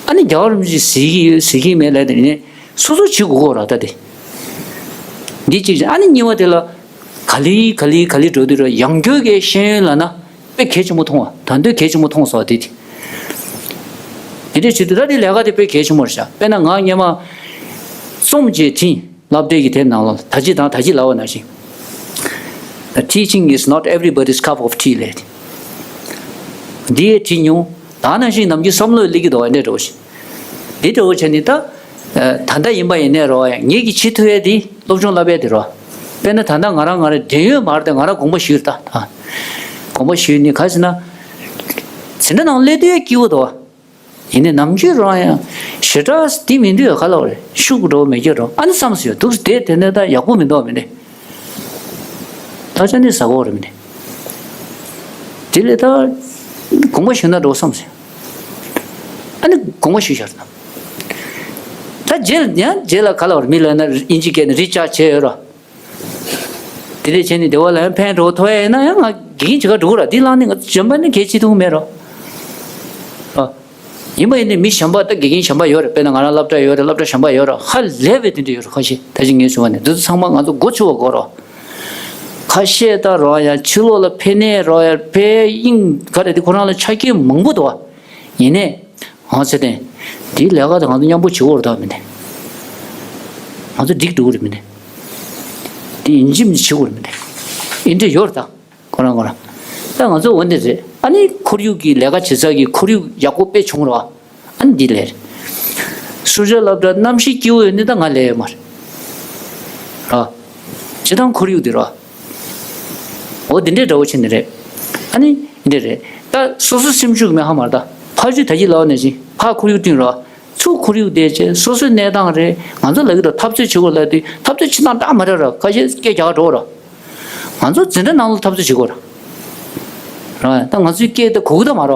ཨ་ནི་རྒྱལ་བ་རིན་པོ་ཆེ་གཟིགས་ཀྱི་ཡོད་གཟིགས་ཀྱི་མེད་ལབ་དེ་ཡིན་ནའི། སོ་སོ་བྱེད་དགོས་ཀྱི་རེད་ད་དེ། འདི་གཅིག་བྱས་ཨ་ནི་གཉིས་པ་དེ་ལ། ག་ལེ་ག་ལེ་ག་ལེ་འགྲོ་དུས་ར་ཡང་སྐྱར་གྱི་ཤེས་ཡོན་ལབ་ན་དཔེ་གལ་ཆེན་པོ་མཐོང་བ་ད་དུང་གལ་ཆེན་པོ་མཐོང་སོང་དེ་དེ། དེ་འདྲས་བྱེད་དུས་ད་དེ་ལས་ཀ་དེ་དཔེ་གལ་ཆེན་པོ་རེད་ཤག་དཔེར་ན་ང་སྔོན་མ་རྩོམ་གྱི་ཐིང་སློབ་གྲྭའི་གི་དེབ་ནང་ལ་ད་ཅི་དང་ད་ཅི་ལབ་པ་ནང་བཞིན། The teaching is not everybody's cup of tea ལབ། འདི་ཡས་བྲིས་མྱོང་ད་ནང་བཞིན་ནམ་རྒྱུན་བསམ་བློ་སླེབས་ཀྱི་འདུག་བ་འདྲས་འགྲོ་བཞིན། འདི་འདྲ་བོ་བྱས་ནས་ད། ད་ལྟ་ཡིན་པ་ཡིན་ནའི་རོ་ཡ་ངེད་ཀྱིས་བྱེད་ཐུབ་ཡས་དེ་སློབ་སྦྱོང་བསླབ་ཡས་དེ་རོ། དཔེར་ན་ད་ལྟ་ང་རང་ང་རང་འབྲེལ་ཡོད་མ་རེད་དེ་ང་རང་དགོངས་པ་ཞུས་ད། དགོངས་པ་ཞུས་ནི་ག་ཟེར་ན། འཛིན་གྲྭ་ནང་སླེབས་དུས་སྐྱིད་པོ་འདུག་བ། ཡིན་ནའི་ནམ་རྒྱུན་རོ་ཡ་ཞེ་དྲག་དེ་མི་འདུག་ཡ་ག་ལ་བ་རེད་ཤུགས་འགྲོ་མེད་ཀྱི་རོ་ཨ་ནི་བསམ་སོང་ཡ་འདུག་སེ་དེ་དེ་ནས་ད་ཡག་པོ་མི་འདུག་བ་མི་འདུག་ད་ཆ་ནས་ཟ་གོ་རེད་མི་འདུག་དེ་ལས་ད་དགོངས་པ་ཞུས་ན་འགྲོ་བསམ་སོང་ཡ། ཨ་ནི་དགོངས་པ་ཞུས་བཞག་ད། ད་རྗེས་ལ་ཡང་རྗེས་ལ་ག་ལ་བར་མི་ལ་ན་ཨིན་ཇི་སྐད་ནས་རི་ཅར་བྱས་ཡོད་རོ། དེ་འདྲས་བྱས་ནས་སྡེ་བ་ལ་ཡང་ཕན་འགྲོ་ཐོག་ཡ་ཡིན་ན་ཡང་ང་དགེ་རྒན་བྱེད་ག་འགྲོ་གི་ར་འདི་བླངས་ནས་ང་གཞན་པ་ནི་གལ་ཆེ་ཐུག་མེད་རོ། ཨ། ཡིན་པ་ཡིན་ནའི་མི་གཞན་པ་ད་དགེ་རྒན་གཞན་པ་ཡོད་རེད་དཔེར་ན་ང་རང་སློབ་གྲྭ་ཡོད་རེད་སློབ་གྲྭ་གཞན་པ་ཡོད་རེད་ཧ་ལས་པའི་དེ་འདྲས་ཡོད་རེད་ཁ་ཤས་ད་ཅི་ངས་ཞུ་བ་ནས་འདི་ཚོ་ཚང་མ་ང་ཚོ་མགོ་ཆུ་བ་དགོས་རོ། ཁ་ཤས་ད་རོ་ཡ་ཕྱི་ལོགས་ལ་ཕེབས་ནས་རོ་ཡ་ཕེབས་དབྱིངས་ག་རེ་དེ་ཁོ་རང་ལ་ཆ་རྐྱེན་མང་པོ་འདུག་བ། ཡིན་ནའི། ཧང་ཚེ་བརྟན། དེའི་ལས་ཀ་དེ་ང་ཚོ་མཉམ་པོ་བྱེད་དགོས་རེད་ད་མི་འདུག་ང་ཚོ་འགྲིག་འགྲོ་གི་རེད་མི་འདུག་དེ་ཡིན་གཅིག་མིན་གཅིག་བྱེད་དགོས་རེད་མི་འདུག་ཨེ་འདྲ་ཡོད་རེད་ད། ཁོ་རང་ཁོ་རང་། ད་ང་ཚོ་འོ་འདི་རེད་ཨ་ནི་ཁོར་ཡུག་གི་ལས་ཀ་བྱེད་ས་གི་ཁོར་ཡུག་ཡག་པོ་དཔེ་བྱུང་རོགས། ཨ་ནི་འདི་ལས་རེད། སུ་ཇ་སློབ་གྲྭ་གནམ་གཤིས་སྐྱིད་པོ་ཡོད་ནི་ད་ང་ལས་ཡོད་མ་རེད། ར། སྤྱི་བཏང་ཁོར་ཡུག་འདི་ར། འོ་འདི་འདྲའི་འདྲ་བོ་བྱས་ནི་རེད། ཨ་ནི་འདི་རེད། ད་སོ་སོ་སེམས་ཤུགས་མེད་ཧ་མ་རེད་ད། ཕར་ཚུར་ད་ཅི་ལབ་ནས་ཅི་ཕར་ཁོར་ཡུག་བསྟུན་ར། ཚུར་ཁོར་ཡུག་བསྟན་བྱས་སོ་སོའི་གནས་སྟངས་རེད་ང་ཚོ་ལ་གི་ད་འཐབ་རྩོད་བྱེད་དགོས་ལབ་དུས་འཐབ་རྩོད་བྱེད་སྟངས་འདྲ་མ་འདྲ་ར་ཁ་ཤས་སྐད་རྒྱག་འགྲོ་ར། ང་ཚོ་འཛིན་གྲྭ་ནང་ལ་འཐབ་རྩོད་བྱེད་དགོས་ར། ར་ད་ང་ཚོའི་སྐད་ད་གོ་གི་ད་མ་ར།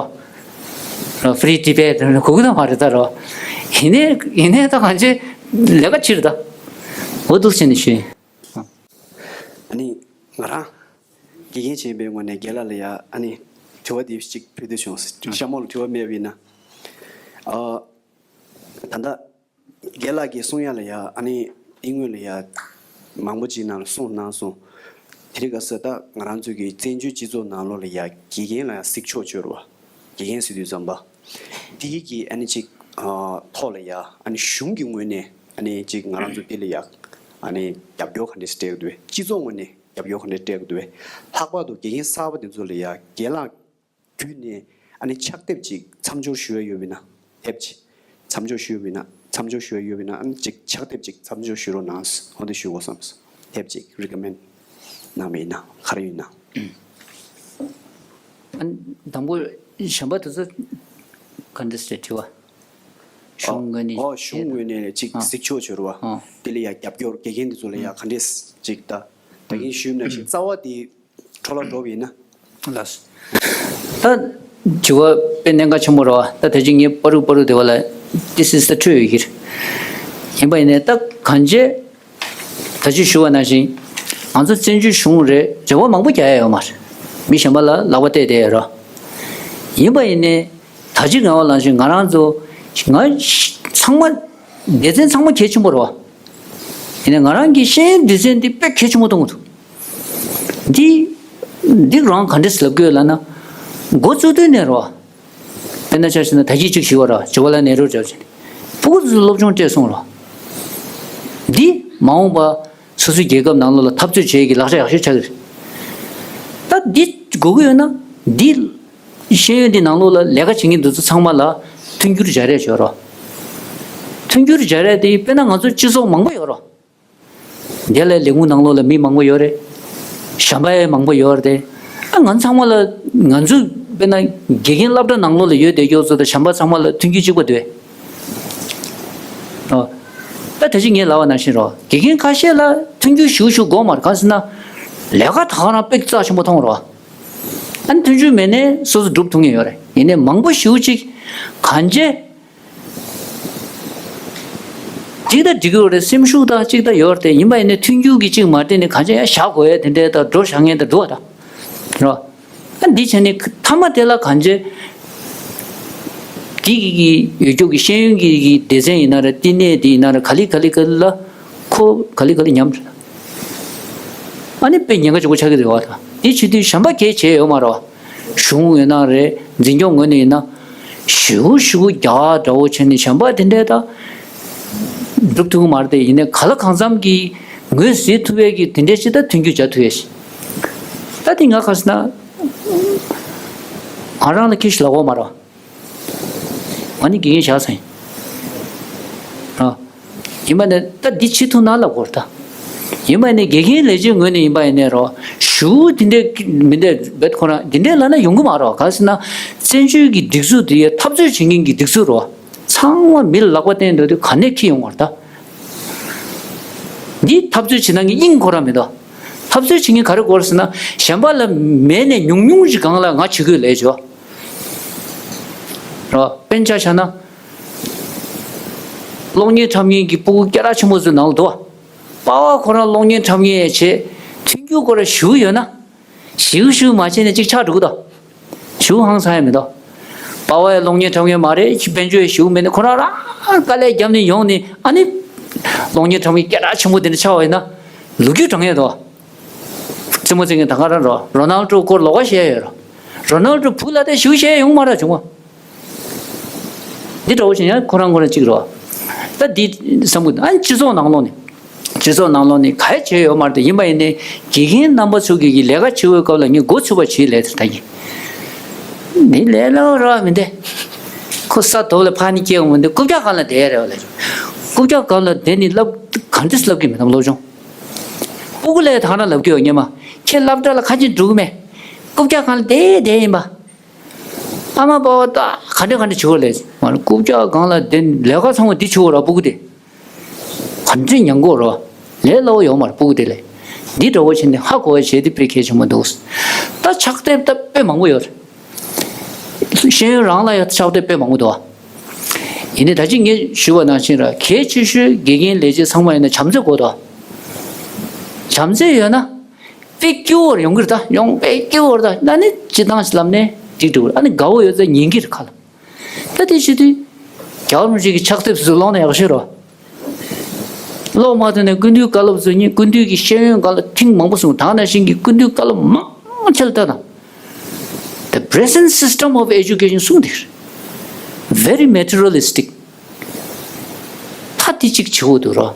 Free Tibet གོ་གི་ད་མ་རེད་ད་རོ། ཡིན་ནའི་ཡིན་ནའི་ད་གང་ཅི་ལས་ཀ་ཕྱིར་ད། འོ་འདུག་སེ་ནས་ཞུས། ཨ་ནི་ང་རང་དགེ་རྒན་བྱས་པའི་ངོས་ནས་རྒན་ལགས་ལ་ཡ་ཨ་ནི་དྲི་བ་འདི་གཅིག་ཕུལ་འདོད་བྱུང་། ཤ་མོ་ལ་དྲི་བ་མེད་པ་ཡིན་ན། ཨ། ད་ལྟ་རྒན་ལགས་ཀྱིས་གསུང་ཡ་ལ་ཡ་ཨ་ནི་འདི་སྔོན་ལ་ཡ་མང་པོ་ཅིག་ནང་ལ་གསུངས་གནང་སོང་། དེ་རིང་ཁ་སང་ད་ང་རང་ཚོ་གི་བཙན་བྱོལ་སྤྱི་ཚོགས་ནང་ལོགས་ལ་ཡ་དགེ་རྒན་ལ་ཡ་གཟིགས་ཕྱོགས་བྱོས་ར་བ། དགེ་རྒན་ཟེར་དུས་ཙམ་པ། དེ་གི་ཨ་ནི་ཅིག་ཨ་ཐོག་ལ་ཡ་ཨ་ནི་གཞུང་གི་ངོས་ནས་ཨ་ནི་ཅིག་ང་རང་ཚོ་འདི་ལ་ཡ་ཨ་ནི་རྒྱབ་སྐྱོར་ག་འདྲས་སྤྲད་ཀྱི་འདུག་བས། སྤྱི་ཚོགས་ངོས་ནས་རྒྱབ་སྐྱོར་ག་འདྲས་སྤྲད་ཀྱི་འདུག་བས། ལྷག་པར་དུ་དགེ་རྒན་གསར་པ་དེ་ཚོ་ལ་ཡ་རྒན་ལགས་བརྒྱུད་ནས་ཨ་ནི་ཕྱག་དེབ་ཅིག་མཚམས་སྦྱོར་ཞུ་ཡ་ཡོད་མིན་ན། དེབ་ཅིག་མཚམས་སྦྱོར་ཞུ་ཡ་ཡོད་མིན་ན། མཚམས་སྦྱོར་ཞུ་ཡ་ཡོད་མིན་ན་ཨ་ནི་ཅིག་ཕྱག་དེབ་ཅིག་མཚམས་སྦྱོར་ཞུ་རོགས་གནང་། འོ་དེ་ཞུ་དགོས་བསམས། དེབ་ཅིག་རི་ཀོ་མེན་གནང་བ་ཡིན་ན་ག་རེ་ཡིན་ན། ཨ་ནི་དང་པོ་གཞན་པ་དེ་ཚོ་ག་འདྲ་སེ་དྲི་བ། གཞུང་ངོས་ནས། ཨོ་གཞུང་ངོས་ནས་ཅིག་ཨ་གཟིགས་ཕྱོགས་བྱོས་ར་བ། ཨ་དེ་ལ་ཡ་རྒྱབ་སྐྱོར་དགེ་རྒན་དེ་ཚོ་ལ་ཡ་ག་འདྲས་ཅིག་ད་ད་གིན་ཞུས་ནང་བཞིན་རྩ་བ་དེ། འཕྲོ་བརླག་འགྲོ་བ་ཡིན་ན། ལགས་སོ། ད་དྲི་བ་དཔེ་གནད་འགག་ཆེན་པོ་རེད་བ། ད་དེ་བཞིན་ངས་པ་རུ་པ་རུ་དེ་བ་ལ་this is the truth ཡོད་ཀྱི་རེད། ཡིན་པ་ཡིན་ནའི་ད་གང་བྱས་ད་ཅི་ཞུ་བ་ནང་བཞིན་ང་ཚོ་བཙན་བྱོལ་གཞུང་རེད། རེ་བ་མང་པོ་རྒྱག་ཡ་ཡོད་མ་རེད། མི་གཞན་པ་ལ་ལག་པ་གཏད་བསྡད་ཡོད་རེད། ཡིན་པ་ཡིན་ནའི་ད་ཅི་ང་བ་ནང་བཞིན་ང་རང་ཚོ་ང་ཚང་མ་སྡེ་ཚན་ཚང་མ་གལ་ཆེན་པོ་རེད་བ། ཡིན་ནའི་ང་རང་གི་ཤེས་ཡོན་སྡེ་ཚན་འདི་དཔེ་གལ་ཆེན་པོ་མཐོང་གི་འདུག་འདི། འདི་རང་ག་འདྲས་ལབ་དགོས་ལབ་ན། འགོ་བཙུགས་དུས་ནས་རོ། དཔེར་ན་ཆ་བཞག་ན་ད་གིན་གཅིག་ཞུས་པ་ར་ཇ་ཝ་ལ་ནེ་རུ་འདྲ་བོ་ཅིག་ཕྲུ་གུ་ཚོ་སློབ་སྦྱོང་སྤྲད་སོང་ར། འདི་མ་འོངས་པ་སོ་སོའི་རྒྱལ་ཁབ་ནང་ལོགས་ལ་འཐབ་རྩོད་བྱེད་ཀྱི་ལག་ཆ་ཡག་ཤོས་ཆགས་ཀྱི་རེད། ད་འདི་དགོས་ཀྱི་ཡོད་ན་འདི་ཤེས་ཡོན་འདི་ནང་ལོགས་ལ་ལས་ཀ་བྱེད་མཁན་འདི་ཚོ་ཚང་མ་ལ་མཐུན་འགྱུར་སྦྱར་ཡས་བྱོས་རོགས། མཐུན་འགྱུར་སྦྱར་ཡས་དེ་དཔེར་ན་ང་ཚོ་སྤྱི་ཚོགས་མང་པོ་ཡོད་རོགས། འདི་ལ་ལས་ཁུངས་ནང་ལོགས་ལ་མི་མང་པོ་ཡོད་རེད། གཞན་པ་ཡང་མང་པོ་ཡོད་རེད། ཨ་ང་ཚང་མ་ལ་ང་ཚོས་དཔེར་ན་དགེ་རྒན་སློབ་གྲྭ་ནང་ལོགས་ལ་ཡོད་བསྡད་ཀྱོག་ཚོ་དང་གཞན་པ་ཚང་མ་ལ་མཐུན་རྐྱེན་གཅིག་པ་འདུག་ཨེ། ཨོ། ད་དེ་བཞིན་ངས་ལབ་པ་ནང་བཞིན་རོ། དགེ་རྒན་ཁ་ཤས་ལ་མཐུན་འགྱུར་ཞུ་ཞུ་དགོས་མ་རེད། གང་ཟེར་ན། ལས་ཀ་ད་ག་རང་དཔེ་རྩ་ཆེན་པོ་མཐོང་རོ། ཨ་ནི་མཐུན་འགྱུར་མེད་ནས་སོ་སོ་སྒྲུབ་ཐུབ་ངེས་ཡོད་རེད། ཡིན་ནའི་མང་པོ་ཞུ་གཅིག་གང་བྱས། གཅིག་ད་འགྲིག་གི་རེད། སེམས་ཤུགས་དང་གཅིག་ད་ཡོད་རེད། ཡིན་པ་ཡིན་ནའི་མཐུན་འགྱུར་གྱི་གཅིག་མ་བསྟན་ནས་གང་བྱས་ཡང་བཞག་དགོས་ཡ་དེ་འདྲའི་ད་འགྲོ་བཞག་མཁན་ད་འདུག་བ་ད། རོ། ཨ་འདི་བྱས་ནས་མཐའ་མ་དེ་ལ་གང་བྱས། འདི་གི་གི་ཡོད་རྒྱུ་གི་ཤེས་ཡོན་གྱི་གི་སྡེ་ཚན་ཡིན་ན་རེད། བསྟི་གནས་དེ་ཡིན་ན་རེད། ག་ལེ་ག་ལེ་ག་ལེ་ལ་ཁོ་ག་ལེ་ག་ལེ་ཉམས་རེད། ཨ་ནི་དཔེ་ཉེན་ཁ་ཆེན་པོ་ཆགས་ཀྱི་རེད་བ་ད། འདི་བྱེད་དུས་གཞན་པ་གལ་ཆེ་ཡོད་མ་རེད་བ། གཞུང་ཡོད་ན་རེད། འཛིན་སྐྱོང་ངོས་ནས་ཡིན་ན། ཞུ་ཞུ་རྒྱ་འདྲ་བོ་བྱས་ནས་གཞན་པ་དེ་འདྲས་ད། སྒྲུབ་ཐུབ་ཀྱི་མ་རེད་དེ། ཡིན་ནའི་ག་ལ་གང་འཚམ་གྱིས་ངོས་ཟིན་ཐུབ་ཡས་ཀྱི་དེ་འདྲས་ཅིག་ད་མཐུན་འགྱུར་བྱ་ཐུབ་ཡས་ཤིག་ད་དེ་ང་ག་ཟེར་ན། ང་རང་ལ་ཁྱི་ཞིག་ལབ་དགོས་མ་རེད། ང་ནི་དགེ་རྒན་བཞག་ས་ཡིན། ཨ། ཡིན་པ་ནི་ད་འདི་བྱེད་ཐུབ་ན་ལབ་དགོས་རེད་ད། ཡིན་པ་ནི་དགེ་རྒན་ལས་བྱེད་ངོས་ནས་ཡིན་པ་ཡིན་ནའི་རོ། ཞུ་འདི་འདྲས་མི་འདྲས་བེད་ཁོ་རང་འདི་འདྲས་ལབ་ན་ཡོང་གི་མ་རེད། ག་ཟེར་ན། བཙན་བྱོལ་གྱི་སྒྲིག་འཛུགས་འདི་འཐབ་རྩོད་བྱེད་མཁན་གྱི་སྒྲིག་འཛུགས་རོ། ཚང་མ་མི་ལ་ལག་པ་བསྟན་འདུག་དུས་ག་ནས་ཁྱི་ཡོང་བ་རེད་ད། འདི་འཐབ་རྩོད་བྱེད་སྟངས་ཀྱི་དབྱིངས་ཁོ་རང་མི་འདུག་འཐབ་རྩོད་བྱེད་མཁན་ག་རེ་དགོས་རེད་ཟེར་ན། གཞན་པ་ལ་མེད་ནས་ཉུང་ཉུང་ཞིག་སྒང་ལ་ང་བྱེད་དགོས་ལས་བྱོས། རོ། དཔེར་ན་ཆ་བཞག་ན། གློག་བརྙན་འཁྲབ་མཁན་གྱི་སྤུ་གུ་སྐད་གྲགས་ཆེན་པོ་ཚོའི་ནང་ལ་འདུག་བ། པ་ཕ་ཁོ་རང་གློག་བརྙན་འཁྲབ་མཁན་བྱས། མཐུན་འགྱུར་ཁོ་རང་ཞུ་ཡོད་ན། ཞུ་ཞུ་མ་བྱས་ནས་ཅིག་ཆགས་འགྲོ་གི་འདུག་ཞུ་ཧང་སང་ཡ་མི་འདུག་པ་ཕ་ཡ་གློག་བརྙན་འཁྲབ་མཁན་མ་རེད། དཔལ་འབྱོར་ཡ་ཞུ་མེད་ནས་ཁོ་རང་རང་དཀའ་ལས་བརྒྱབ་ནས་ཡོང་ནས་ཨ་ནི། གློག་བརྙན་འཁྲབ་མཁན་སྐད་གྲགས་ཆེན་པོ་དེ་འདྲ་ཆགས་པ་ཡིན་ན། ལོ་རྒྱུས་བགྲང་ཡ་འདུག་རྩེད་མོ་རྩེ་མཁན་ད་ག་རང་རོ། རོ་ནལ་ཏྲོ་སྐོར་ལོགས་ཀ་བཤད་ཡོད་རོ། རོ་ནལ་ཏྲོ་བུ་ལ་དེ་ཞུ་བཤད་ཡོང་མ་ར་བྱུང་བ། འདི་འདྲ་བོ་བྱས་ཡང་ཁོ་རང་ཁོ་རང་གཅིག་རོ། ད་འདི་བསམ་གི་འདུག་ཨ་ནི་སྤྱི་ཚོགས་ནང་ལོགས་ནས། སྤྱི་ཚོགས་ནང་ལོགས་ནས་ག་རེ་བྱས་ཡོད་མ་རེད་དེ། ཡིན་པ་ཡིན་ནའི་དགེ་རྒན་རྣམ་པ་ཚོ་གིས་ལས་ཀ་བྱེད་པའི་སྐབས་ལ་ངས་འགོ་ཚུགས་པ་བྱེད་ལས་དེ་ད་ཡིན། འདི་ལས་སླ་བོ་ར་མི་འདུག་ཁོ་ས་དོབ་ལ་ཕར་ནི་སྐྱེལ་འོང་མི་འདུག་རྐུབ་བཀྱག་སྒང་ལ་བསྡད་རེད་བ་ལས། རྐུབ་བཀྱག་སྒང་ལ་བསྡད་ནི་སློབ་ག་འདྲས་སློབ་ཀྱི་མེད་དམ་སློབ་སྦྱོང་། སྤུ་གུ་ལས་ད་ག་རང་ལབ་ཀྱི་ཡོད་སྙམ་མ། ཁྱེད་སློབ་གྲྭ་ལ་ཁ་ཆེམས་འགྲོ་གི་མེད། རྐུབ་བཀྱག་སྒང་ལ་བསྡད་བསྡད་ཡིན་པ། ཨ་མ་པ་ཕ་ད་ག་འདྲ་ག་འདྲ་བྱེད་དགོས་ལས། མ་རྐུབ་བཀྱག་སྒང་ལ་བསྡད་ལས་ཀ་ཚང་མ་འདི་བྱེད་དགོས་ར་སྤུ་གུ་དེ། ག་འདྲ་ཉན་དགོས་ར། ལས་སླ་བོ་ཡོད་མ་རེད་སྤུ་གུ་དེ་ལས། འདི་འདྲ་བོ་བྱས་ནས་ཧ་གོ་བ་བྱས་ཏེ་དཔེ་གལ་ཆེན་པོ་འདུག་ད་ཕྱག་དེབ་ད་དཔེ་མང་པོ་ཡོད་རེད། ཤེས་ཡོན་རང་ལ་ཡང་ཕྱག་དེབ་དཔེ་མང་པོ་འདུག་ཡིན་ནའི་ད་ཅི་ངས་ཞུས་པ་ནང་བཞིན་ར། གལ་ཆེ་ཤོས་དགེ་རྒན་ལས་བྱེད་ཚང་མ་ཡིན་ན་བྱམས་བརྩེ་དགོས་དོ། བྱམས་བརྩེ་ཡོད་ན་དཔེ་སྐྱིད་པོ་ཡོང་གི་རེད། ད་ཡོང་དཔེ་སྐྱིད་པོ་རེད། ད་ཨ་ནི་སྤྱིར་བཏང་ཞིག་ལབ་ནས་འགྲིག་འགྲོ་གི་རེད། ཨ་ནི་དགའ་བོ་ཡོད་ཚད་ཉན་གི་རེད་ཁ་ལ། ད་དེ་བྱེད་དུས་རྒྱལ་བ་རིན་པོ་ཆེ་གི་ཕྱག་དེབ་སུ་ཀློག་ན་ཡག་ཤོས་རེད། ཀློག་མ་ཐུབ་ནས་སྐུ་མདུན་བཀའ་སློབ་ཚོ་གཉིས། སྐུ་མདུན་གྱི་ཤེས་ཡོན་སྒང་ལ་ཐེངས་མང་པོ་གསུངས། ད་ནང་བཞིན་གྱི་སྐུ་མདུན་བཀའ་སློབ་མང་ཆེ་ལ་ལྟ་དང་། The present system of education གསུངས་འདུག། Very materialistic. ད་དེ་གཅིག་བྱེད་དགོས་འདུག་རོ།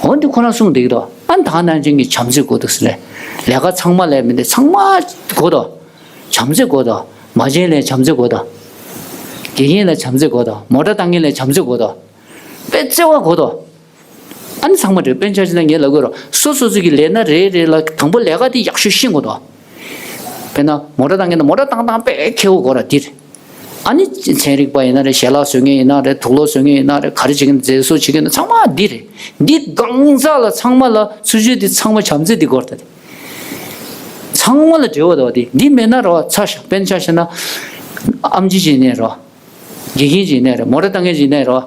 འོ་འདི་ཁོ་རང་གསུངས་འདུག་དོ། ཨ་ནི་ད་ནང་བཞིན་གྱི་བྱམས་བརྩེ་དགོས་འདུག་ཟེར་ནས། ལས་ཀ་ཚང་མ་ལས་མི་འདི་ཚང་མ་དགོས་དོ། བྱམས་བརྩེ་དགོས་དོ། མ་བྱན་ལ་བྱམས་བརྩེ་དགོས་དོ། དགེ་རྒན་ལ་བྱམས་བརྩེ་དགོས་དོ། མོ་ཊ་བཏང་མཁན་ལ་བྱམས་བརྩེ་དགོས་དོ། དཔེ་བརྩེ་བ་དགོས་དོ། ཨ་ནི་ཚང་མ་འདྲ། དཔེར་ན་ཆ་བཞག་ན་ངས་ལབ་དགོས་རོ། སོ་སོ་སོ་གི་ལས་སྣ་རེ་རེ་ལ་དང་པོ་ལས་ཀ་དེ་ཡག་ཤོས་ཤེས་དགོས་དོ། དཔེར་ན་མོ་ཊ་བཏང་མཁན་ན་མོ་ཊ་བཏང་སྟངས་དཔེ་མཁས་པོ་དགོས་ར་འདིར། ཨ་ནི་ཚན་རིག་པ་ཡིན་ན་རེད། ཞལ་ལག་བཟོ་མཁན་ཡིན་ན་རེད། དུག་ལོག་བཟོ་མཁན་ཡིན་ན་རེད། ག་རེ་བྱེད་མཁན། མཛེས་བཟོ་བྱེད་མཁན་ཚང་མ་འདི་རེད། འདི་གང་ཟག་ལ་ཚང་མ་ལ་ཚུལ་འཆོས་འདི་ཚང་མ་བྱམས་བརྩེ་འདི་དགོས་རེད། ད་འདི་ཚང་མ་ལ་འབྲེལ་བ་འདུག། འདི་འདི་མེད་ན་རོ་ཚ་ཤ། དཔེར་ན་ཆ་བཞག་ན་ཨམ་ཆི་ཅིག་ཡིན་ནའི་རོ། དགེ་རྒན་ཅིག་ཡིན་ནའི་རེད། མོ་ཊ་བཏང་མཁན་ཅིག་ཡིན་ནའི་རོ།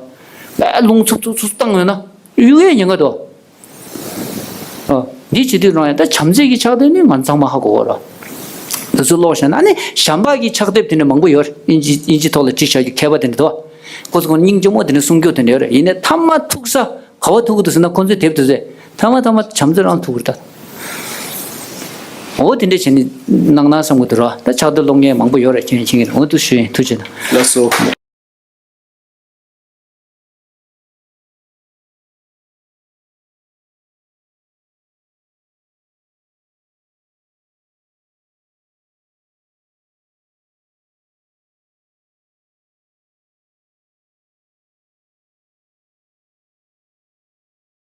དཔེ་རླུང་འཚུབ་འཚུབ་འཚུབ་བཏང་ཡོད་ན་གཡུག་ཡས་ཉེན་ཁ་འདུག། ཨོ། འདི་བྱེད་དུས་རང་ཡང་ད་བྱམས་བརྩེ་གི་ཕྱག་དེབ་ནི་ང་ཚང་མ་ཧ་གོ་གོ་རོ། འདི་ཚོ་ཀློག་བཞག་ན་ཨ་ནི་གཞན་པ་གི་ཕྱག་དེབ་དེ་འདྲ་མང་པོ་ཡོད་རེད། དབྱིན་ཇི་དབྱིན་ཇི་ཐོག་ལ་བྲིས་བཞག་རྒྱུ་མཁས་པ་དེ་འདྲ་འདུག། ཁོ་ཚོ་ཁོ་སྙིང་རྗེ་མོ་དེ་འདྲ་གསུང་རྒྱུ་དེ་འདྲ་ཡོད་རེད། ཡིན་ནའི་མཐའ་མ་ཐུག་ས་ག་བ་ཐུག་གི་འདུག་ཟེར་ན། ཁོ་ཚོའི་དེབ་དེ་ཚོས་མཐའ་མ་མཐའ་མ་བྱམས་བརྩེ་རང་ཐུག་གི་རེད་ད། འོ་དེ་འདྲ་བྱས་ནས་གནང་ན་བསམ་གི་འདུག་ར། ད་ཕྱག་དེབ་ཀློག་མཁན་མང་པོ་ཡོད་རེད། ཁྱེད་ཁྱེད་ཀྱིས་འོ་འདུག་ཞུ་ཡིན། ཐུགས་རྗེ་གནང་། ལགས་སོ།